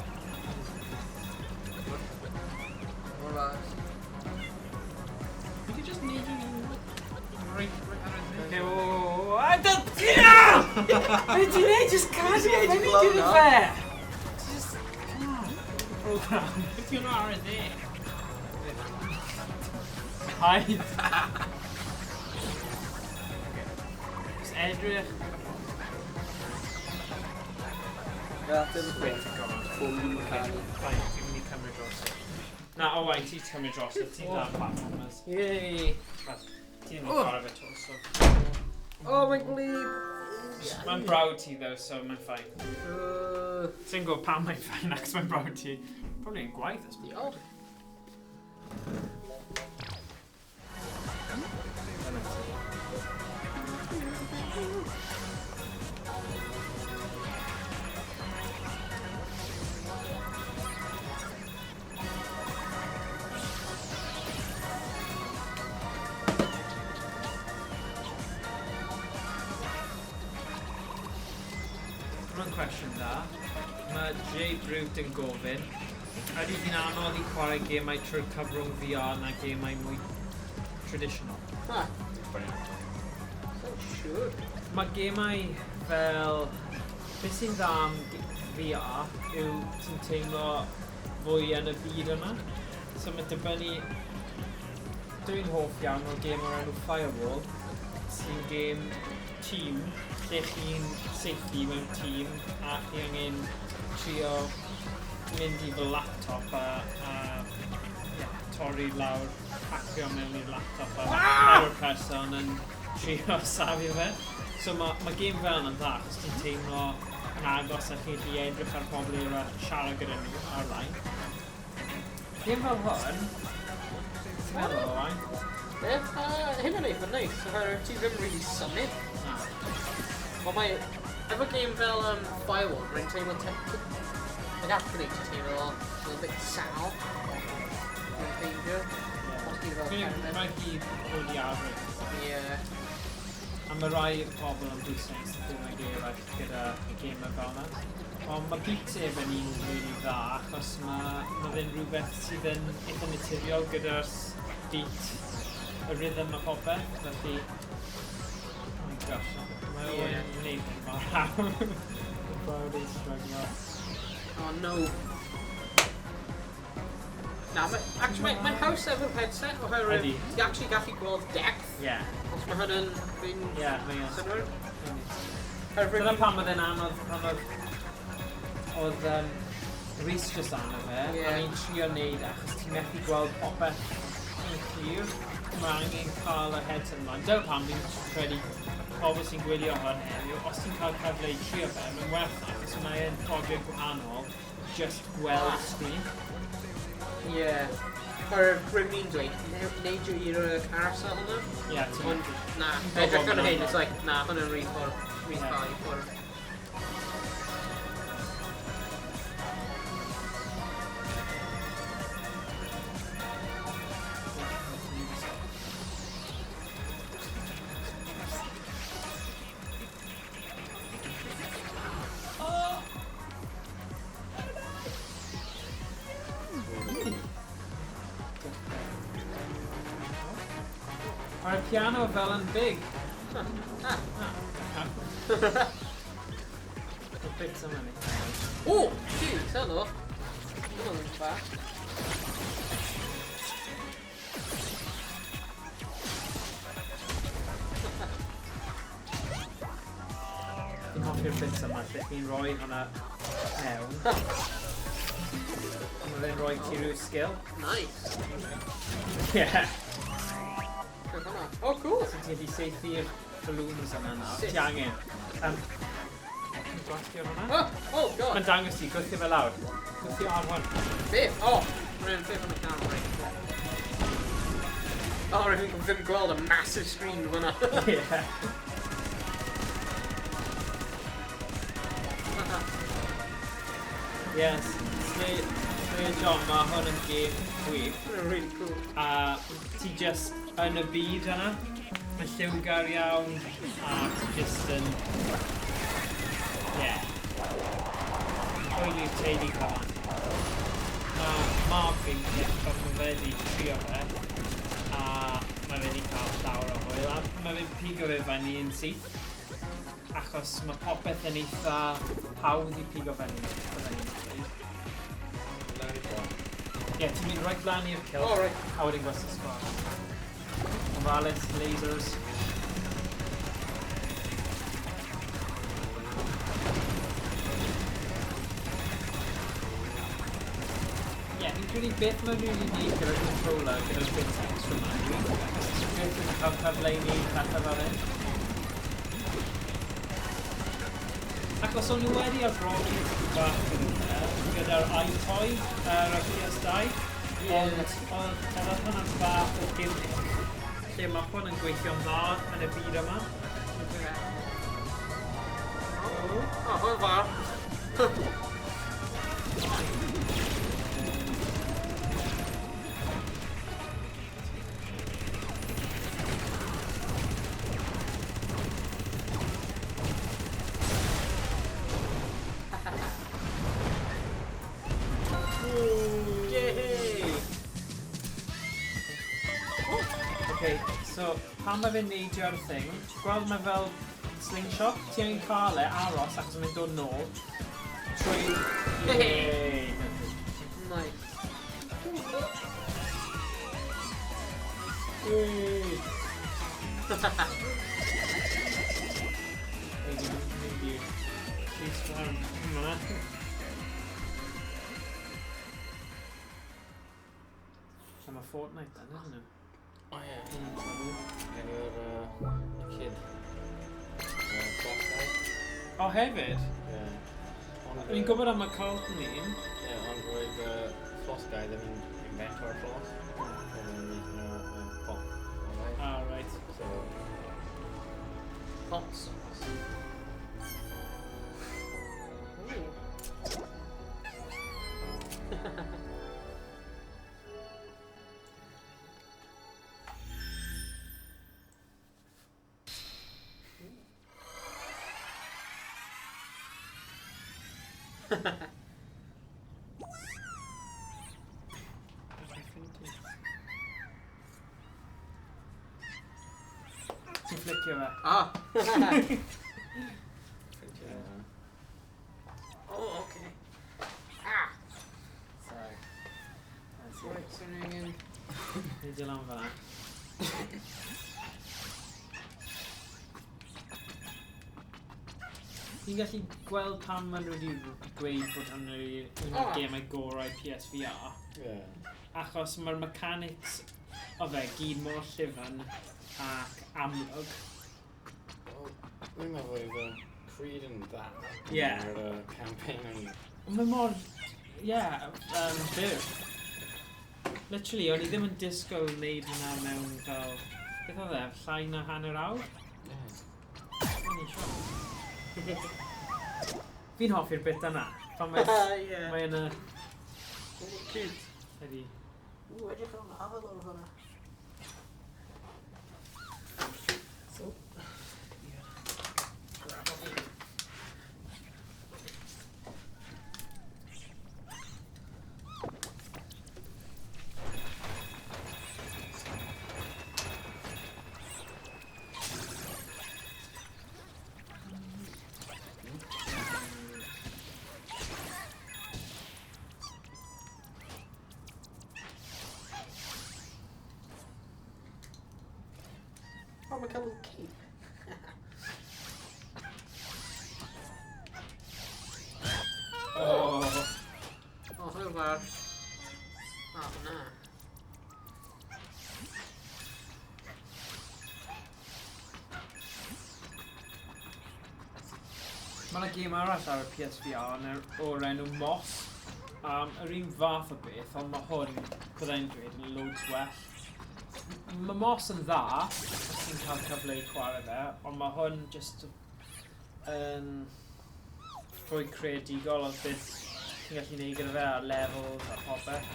We could just need you right ar y Okay, whoa, whoa, whoa. I don't... Be ti'n neud? Just cadw Ti fyny edrych gyda lawr fe! Just... Come on. Program. Beth yw'n ar y dde? Paid. Just edrych. Swear to God. Ffôn Fine, fi'n mynd i cymryd drosodd. Na, Owain, ti'n cymryd drosodd. Ti'n dda platformers. Yay! Ti'n mynd chwarae fe to, so... Oh, mae'n gwlyb. Mae'n brawd ti, though, so mae'n fine. Ti'n gwybod pam mae'n fine, achos mae'n brawd ti. Probably yn gwaith, I suppose. Diolch. Dyna ti. Dyma'n cwestiwn dda. Mae Jay Brute yn gofyn, ydy hi'n anodd i chwarae gemau trwy'r cyfrwng VR na gemau mwy traditional? Ha. Siwr. Mae gemau fel... Beth sy'n dda am VR yw ti'n teimlo fwy yn y byd yma. So mae dibynnu... Dwi'n hoff iawn o'r gêm o'r enw Firewall, sy'n gêm team lle chi'n saethu mewn tîm a chi angen trio mynd i fy laptop a yeah, torri lawr, hacio mewn i'r laptop a mae'r person yn trio safio fe. So mae game fel yna'n dda, achos ti'n teimlo yn agos a chi'n gallu edrych ar pobl eraill siarad gyda nhw ar-line. Game fel hwn, ti'n meddwl, Owain? Ie, hyn yn eitha neis, oherwydd ti ddim really symud. Na. Ond mae, efo game fel Firewall, mae'n teimlo Mae gallu gwneud ti teimlo a little bit sal. Mae'n ffeindio. Os ti fel cerdded. Rhaid i fod i arfer. Ie. A mae rai pobl yn busnes ddim yn eraill gyda gemau fel yna. Ond mae Beat Saber yn un really dda, achos mae fe'n rhywbeth sydd yn eitha naturiol gyda'r beat, y rhythm a popeth, felly... Oh my gosh, mae o'n gwneud hyn mor hawdd. Mae o'n struglo. Oh no. Na, actually, mae'n haws efo'r headset oherwydd Ydi. ti actually gallu gweld depth. Ie. Os mae hwnna'n fi'n Ie, mae o'n. synnwyr. Dyna pam oedd e'n anodd, pan oedd Rhys just arno fe, a ni'n trio neud achos ti'n methu gweld popeth yn clir. Mae angen cael y headset ymlaen. Dyna pam fi'n credu pobl sy'n gwylio hwn heddiw, os ti'n cael cyfle i trio fe, mae'n werth achos mae'n profiad gwahanol, just gweld screen. Ie. Oherwydd rwy'n ni'n dweud, neidio i'r carousel hwnna. Ie, ti'n... Ond, na, Ti'n edrych gwbod ar hyn, bod it's like, na, hwnna'n rhy ffordd, rhy far i ffwrdd. Mae'r piano fel yn big. Y bits yma ni. O! Jeez, helo. Hwna'n fach. Fi'n hoffi'r bits yma lle chi'n rhoi hwnna mewn. Mae fe'n rhoi ti rhyw skill. Nice. Yeah. Beth hwnna? Oh, cool. So ti'n gallu saethu'r balloons yna nawr. Sut? Ti angen. Ti'n gwasgu ar hwnna? Oh, oh god. Mae'n dangos ti, gwthio fe lawr. Gwthio ar hwn. Beth? Oh, rwy'n beth yn y canol, right. Oh, rwy'n ddim gweld y massive screen fyna. Yeah. Yes. Slay John, mae hwn yn game gwych. Hwnna'n really cool. A ti just yn y byd yna. Mae'n lliwgar iawn. A ti just yn... Yeah. Hwyl i'r teulu cyfan. Mae mab fi'n peth, ond mae fe wedi trio fe. A mae fe wedi cael llawer o hwyl. A mae fe'n pigo fe fyny yn syth. Achos mae popeth yn eitha hawdd i pigo fyny. Bydden i'n dweud. Ie, ti'n mynd right lan i'r kill. Oh, right. A wedyn gwasgu sgwâr. Ofalus, lasers. Ie, fi'n credu beth mae'n rili neud gyda'r controller, gyda'r bits extra ma, achos ti byth yn cael cyfle i wneud pethau fel hyn. Achos o'n nhw wedi arbrofi tipyn bach gyda fe, gyda'r iToy ar y PS2, ond oedd hwnna'n bach o gimmick, lle mae hwn yn gweithio'n dda yn y byd yma. Oh, hwyl fawr. Yay! Okay, so pan mae fe'n neidio'r thing, ti'n gweld mae fel slingshot, ti angen cael e aros achos mae'n dod nôl trwy... Yay! Nice. Yay! Ei, dwi'n Lwcus am hwnna. Am a fortnight then, isn't it? O ie. Efo'r kid. Floss guy. O, hefyd? Ie. Ond, Fi'n gwybod am y Carlton un. Ie, ond roedd floss guy ddim yn invento'r floss. Oedd yn nhw pop. Alright. Ah, right. So, Hot sauce. Ooh. Ti'n flicio fe. Ah! ie. Oh, okay. Ah! Sorry. Right, so ni angen... Neidio lan fan'na. Fi'n gallu gweld pam maen nhw wedi gweud bod hwn yn un o'r Ah. gemau gorau PSVR. Ie. Achos mae'r mechanics o fe gyd mor llyfn ac amlwg. Wel, Dwi'n meddwl oedd Creed yn dda. Ie. Mae'r campaign yn... Ond mae mor... Ie, byw. Literally, o'n i ddim yn disgwyl wneud hwnna mewn fel... Beth oedd e? Llai na hanner awr? Ie. O'n i'n sioc. Fi'n hoffi'r bit yna. Pan mae... Ie. Mae yna... Cute. Ydi. Ooh, edrych ar hafel o'r hwnna. So. Grab on. Oh, mae'n cael little cape. Oh. Oh, hwyl fawr. Oh, na. Mae yna gêm arall ar y PSVR yn o'r enw Moss. Yr un fath o beth, ond mae hwn, byddai'n dweud, yn loads well. Mae Moss yn dda, os ti'n cael cyfle i chwarae fe, ond mae hwn just yn fwy creadigol o beth ti'n gallu neud gyda fe ar levels a popeth.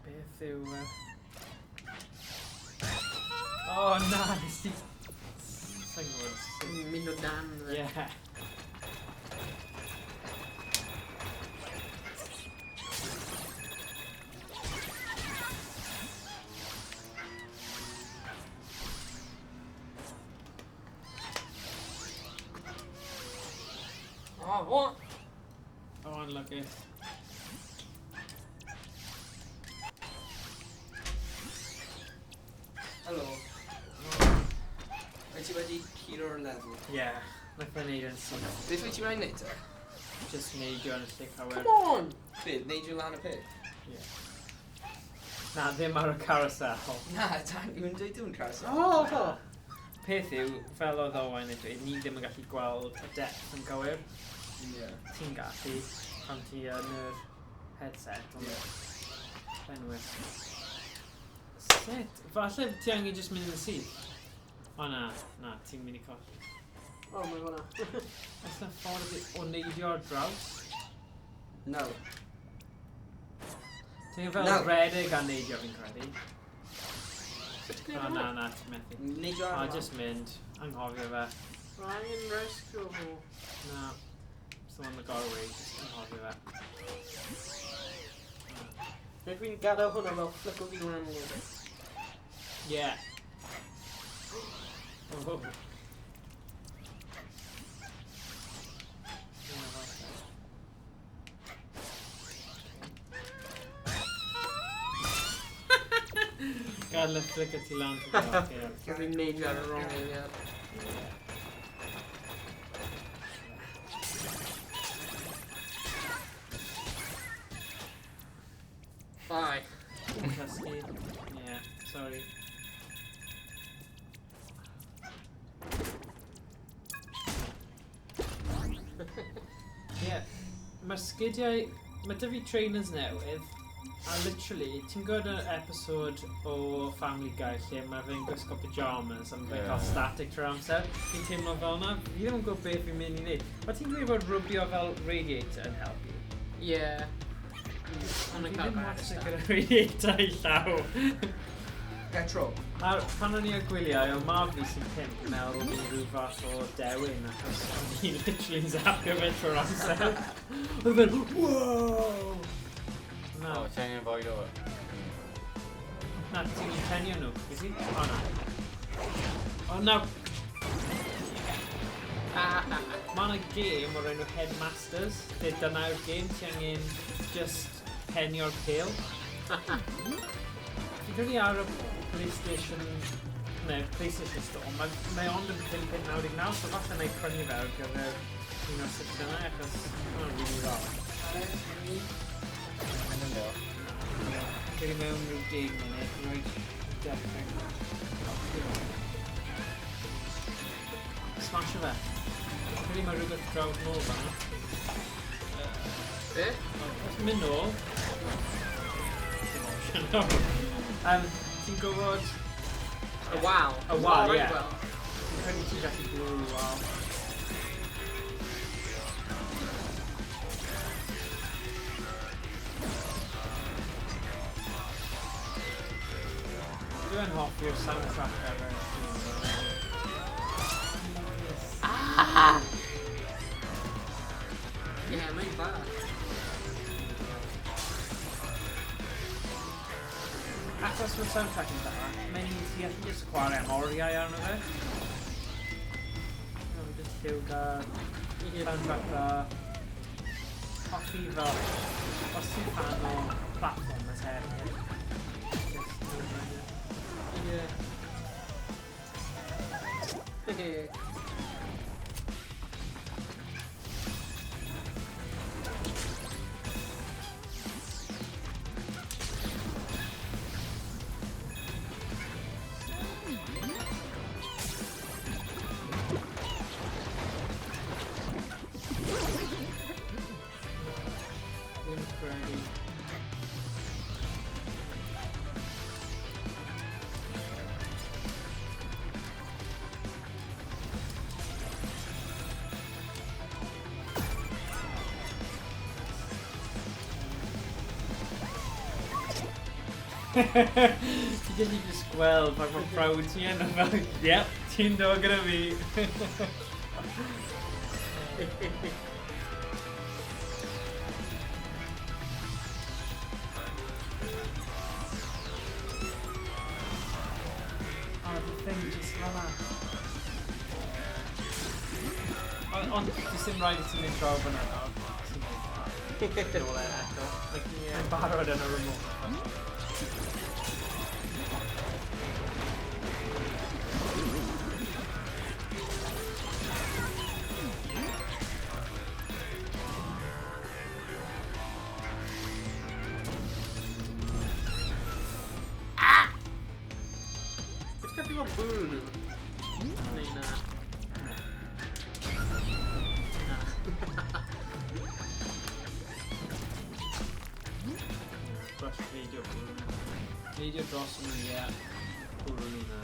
Beth yw... Oh na, nes i... Sa'n gwybod. Mynd o dan. Fe. Yeah. Oh, what? Oh, unlucky. Helo. Wyt ti wedi curo'r lefel? Yeah, nath fe neud yn syth. Beth wyt ti'n rhaid wneud te? Just neidio yn y lle cywir. Come on! Be, neidio lan y peth? Yeah. Na, ddim ar y carousel. Na, dan, yw'n dweud dim carousel. Oh, oh. Peth yw, fel oedd Owain yn dweud, ni ddim yn gallu gweld y depth yn gywir. Yeah. Ti'n gallu pan ti yn yr headset, ond Yeah. Anyway. Sut? Falle ti angen jyst mynd yn syth? O na, na, ti'n mynd i colli. Oh, mae hwnna. Oes na ffordd o neidio ar draws? No. Ti'n fel No. redeg a neidio fi'n credu. Sut ti'n O gwneud na, hwnna? na, ti'n methu. Neidio O, ar just mynd. Anghofio fe. Mae angen rescue fo. Na. It's the one that got away, just anghofio fe. Neu dwi'n gadael hwnna fel flick o fi lan a little bit. Yeah. Oh. Yeah, falle. Gadael y flicker ti lan. Ie. Fi'n neidio ar y wrong eiliad. Bye. Cysgu. Yeah, sorry. Yeah, mae'r sgidiau... Mae dy fi trainers newydd, a literally, ti'n gwybod yr episode o Family Guy lle mae fe'n gwisgo pyjamas a mae fe'n cael static trwy'r amser? Fi'n teimlo fel yna. Fi ddim yn gwybod beth fi'n mynd i wneud. Mae ti'n dweud bod rwbio fel radiator yn helpu? Yeah. Ond yn Fi cael ddim bad wastad stuff. gyda radiator i llaw. Petrol. A pan o'n i ar gwyliau, oedd mab fi sy'n pimp yn meddwl bod fi'n rhyw fath o dewin achos o'n i literally'n zapio fe trwy'r amser. Oedd fel, wow! Na, O, ti'n angen bwyd o. na, ti'n penio nhw, wyt ti? O na. O na, mae yna gêm o'r enw Headmasters, lle dyna yw'r gêm, ti angen just penio'r pêl. Fi'n credu ar y PlayStation, neu PlayStation Store, mae ond yn £5.99, so falle na i prynu fe ar gyfer un o'r sesiynau, achos mae'n rili dda. Credu mewn rhyw 10 munud, rhaid dechrau. Smash o fe. Credu mae rhywbeth draw nôl fan'na. Be? Os mynd nôl... Dim option. Ti'n gwybod... Y wal. Y wal, Oh, ie. right, wel. Fi'n credu ti'n gallu bwrw y wal. Dwi'n hoffi'r soundtrack ar y Ah! Yeah, mae'n dda. Achos mae'r soundtrack yn dda, mae'n un ti allu jyst chwarae am oriau arno fe. Mae'n jyst lliwgar, soundtrack dda. Hoffi fel, os ti'n fan o platformers hefyd. Just no-brainer. Yeah. Hehe. Ddim credu. Ti'n gallu just gweld pa mor proud ti yn, a fel, yep, ti'n dod gyda fi. Oh, the thing just fel 'na. Ond does dim rhaid i ti mynd draw fyna nawr. Ti'n mynd nôl e eto. Like, mae'n barod yn y remote. Beth gallu bod bwrw nhw? Neu na. Na. Brush neidio bwrw nhw. Neidio dros nhw, ie. Bwrw nhw na.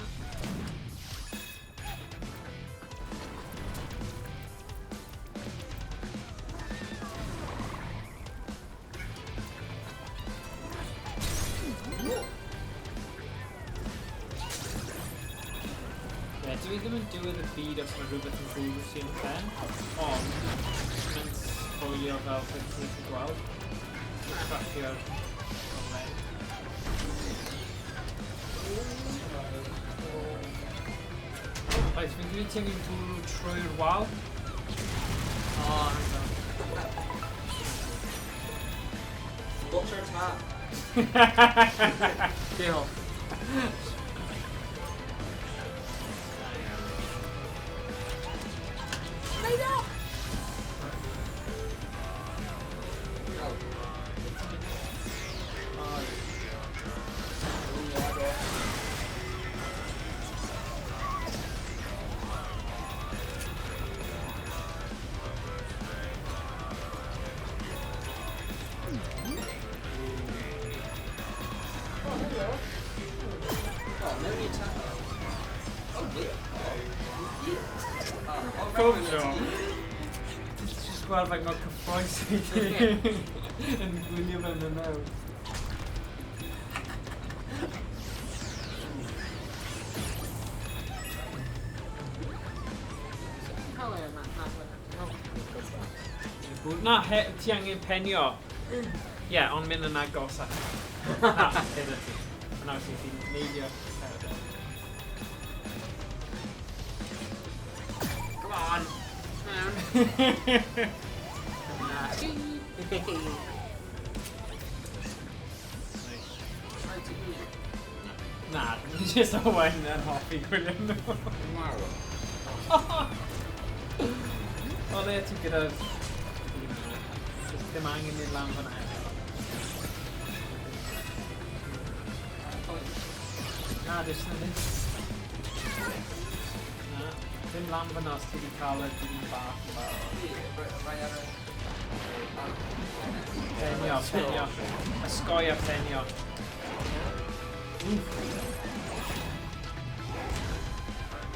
Ie, dwi ddim yn diwedd y byd os mae rhywbeth yn bwrw ti yn y pen, ond mae'n sboilio fel beth ti'n gallu gweld. Ti'n cracio'r golau. Reit, fi'n credu ti angen bwrw trwy'r wal. O, hang on. Watch our tap. Diolch. Neud o! Oh, hello. Oh, no need to. Oh, weird. Oh, yeah. Oh, Cool. Just gweld faint mor cyffroes i ti yn gwylio fe'n mynd mewn. Cael ei yma. Na, na. Na, ti angen penio. Ie, yeah, ond mynd yn agosach. Na, hyn ti. A nawr ti'n neidio. Come on. Mewn. Na. Na, just Owen yn hoffi gwylio nhw. O, le ti gyda... Just ddim angen mynd lan fyna eto. Na, jyst na ddim. Na, ddim lan fyna os ti wedi cael y dyn bach yn barod. Penio, penio. Ysgoi a penio.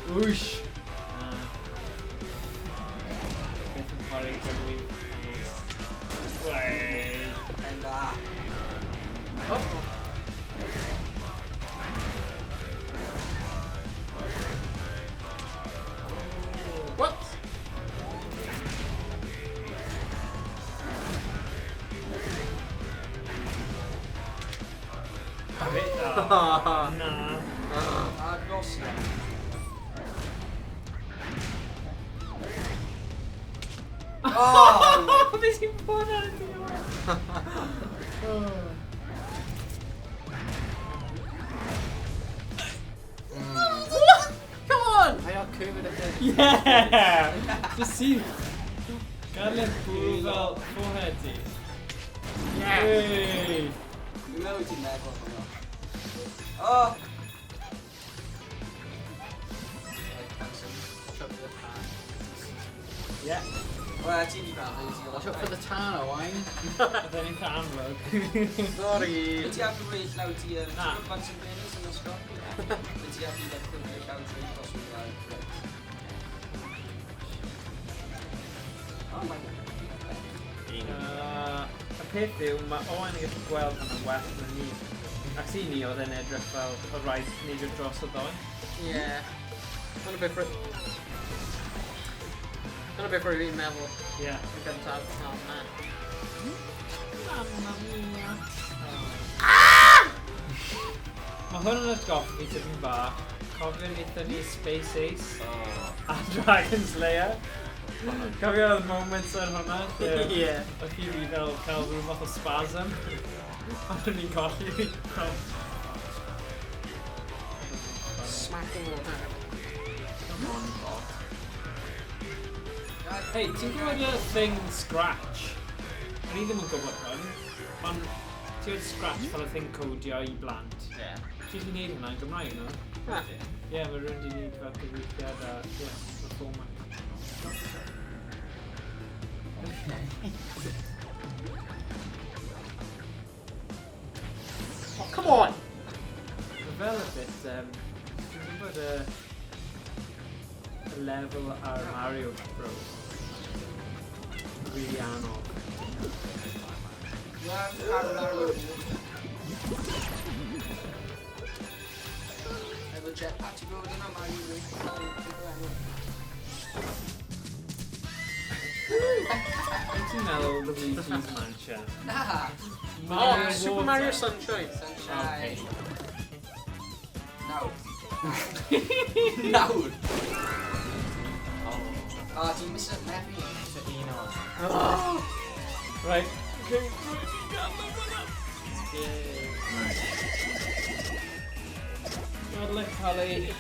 Whoosh! Na. Beth yn chwarae gynnu. Wey! Oh. What? Oh, na. Agos. Oh! Beth sy'n bod ar y diwedd? What? Come on! I got Kermit at the... Yeah! Just see. Gadael e'r bwrw fel forehead ti. Yeah. Hey! Dwi'n meddwl ti'n meddwl hwnna. Oh! Right, thanks. Watch out for the tan. Yeah. Wel, ti'n di gael, ti'n Watch out for the tan, Owain. Oedd e'n eitha amlwg. Sorry. Wyt ti am rhoi llaw ti yn... Na. Ti'n gwybod Bunsen Burners yn ysgol? Wyt ti am i ddechrau llaw ti dros o'r llaw? Right. Oh my God. Y peth yw, mae Owen yn gallu gweld hwnna'n well na ni. Ac i ni oedd e'n edrych fel o rhaid neidio dros y ddoe. Yeah. Dyna beth Dyna beth rwy'n fi'n meddwl Ie. yn gyntaf. Oh, man. Mamma mia. Mae hwn yn atgoffa fi tipyn bach. Cofio wnaethon ni Space Ace a Dragon's Lair. Cofio oedd moments ar hwnna? lle Ie. Oedd hi fi fel cael rhyw fath o spasm. Ond o'n i'n colli fi. Smacking all down. Come on, bot. Hey, ti'n gwybod y thing Scratch? O'n i ddim yn gwybod hwn, ond ti'n gwybod Scratch fel y thing codio i blant? Yeah. Ti wedi gwneud hwnna yn Gymraeg, no? Ah. Ie, yeah, mae rhywun wedi gwneud fel cyfieithiad a, ie, yeah, y format. Oh, come on! Mae fel y bit, ti'n gwybod y level ar Mario Bros. Really anodd. Mario. Efo jetpack ti'n gwybod yna, Mario Mario. Beth ti'n meddwl Luigi's Mansion? Na! Oh, Super Mario Water. Sunshine. Sunshine. Nawr. Nawr! Ah, ti'n miss it, methu. Un o. Right. Okay. Yeah. Dyle cael ei...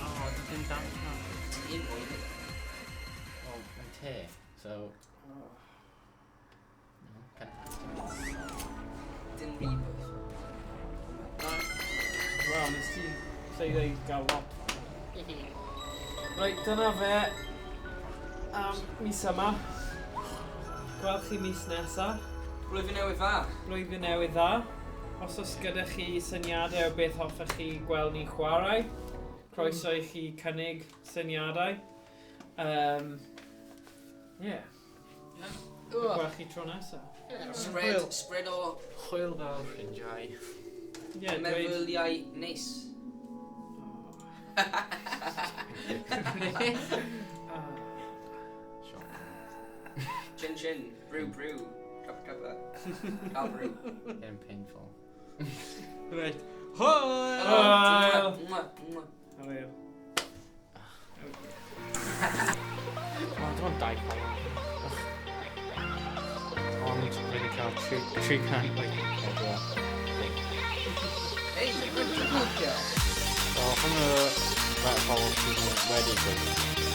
Oh, dim damage na. Un oed. Well, mae'n te, so... No, kind of Dim rebirth. Wel, nes ti lleidau gael lot. Reit, dyna fe am mis yma. Gweld chi mis nesa. Blwyddyn newydd dda. Blwyddyn newydd dda. Os oes gyda chi syniadau o beth hoffech chi gweld ni chwarae, croeso i chi cynnig syniadau. Yeah. Gweld chi tro nesa. Spread o Hwyl fawr, ffrindiau. Yeah, dweud... meddyliau neis. Ah. Siop. Chin chin, brew brew, cup cuppa. Cael brew. Getting painful. Right. Hwyl! Hwyl. Mwah, mwah. Hwyl. Oh, dim ond dau player. Ugh. Ond wedi cael 384. Hey, triple kill. So, hwnna, fel pobl sydd wedi gweud.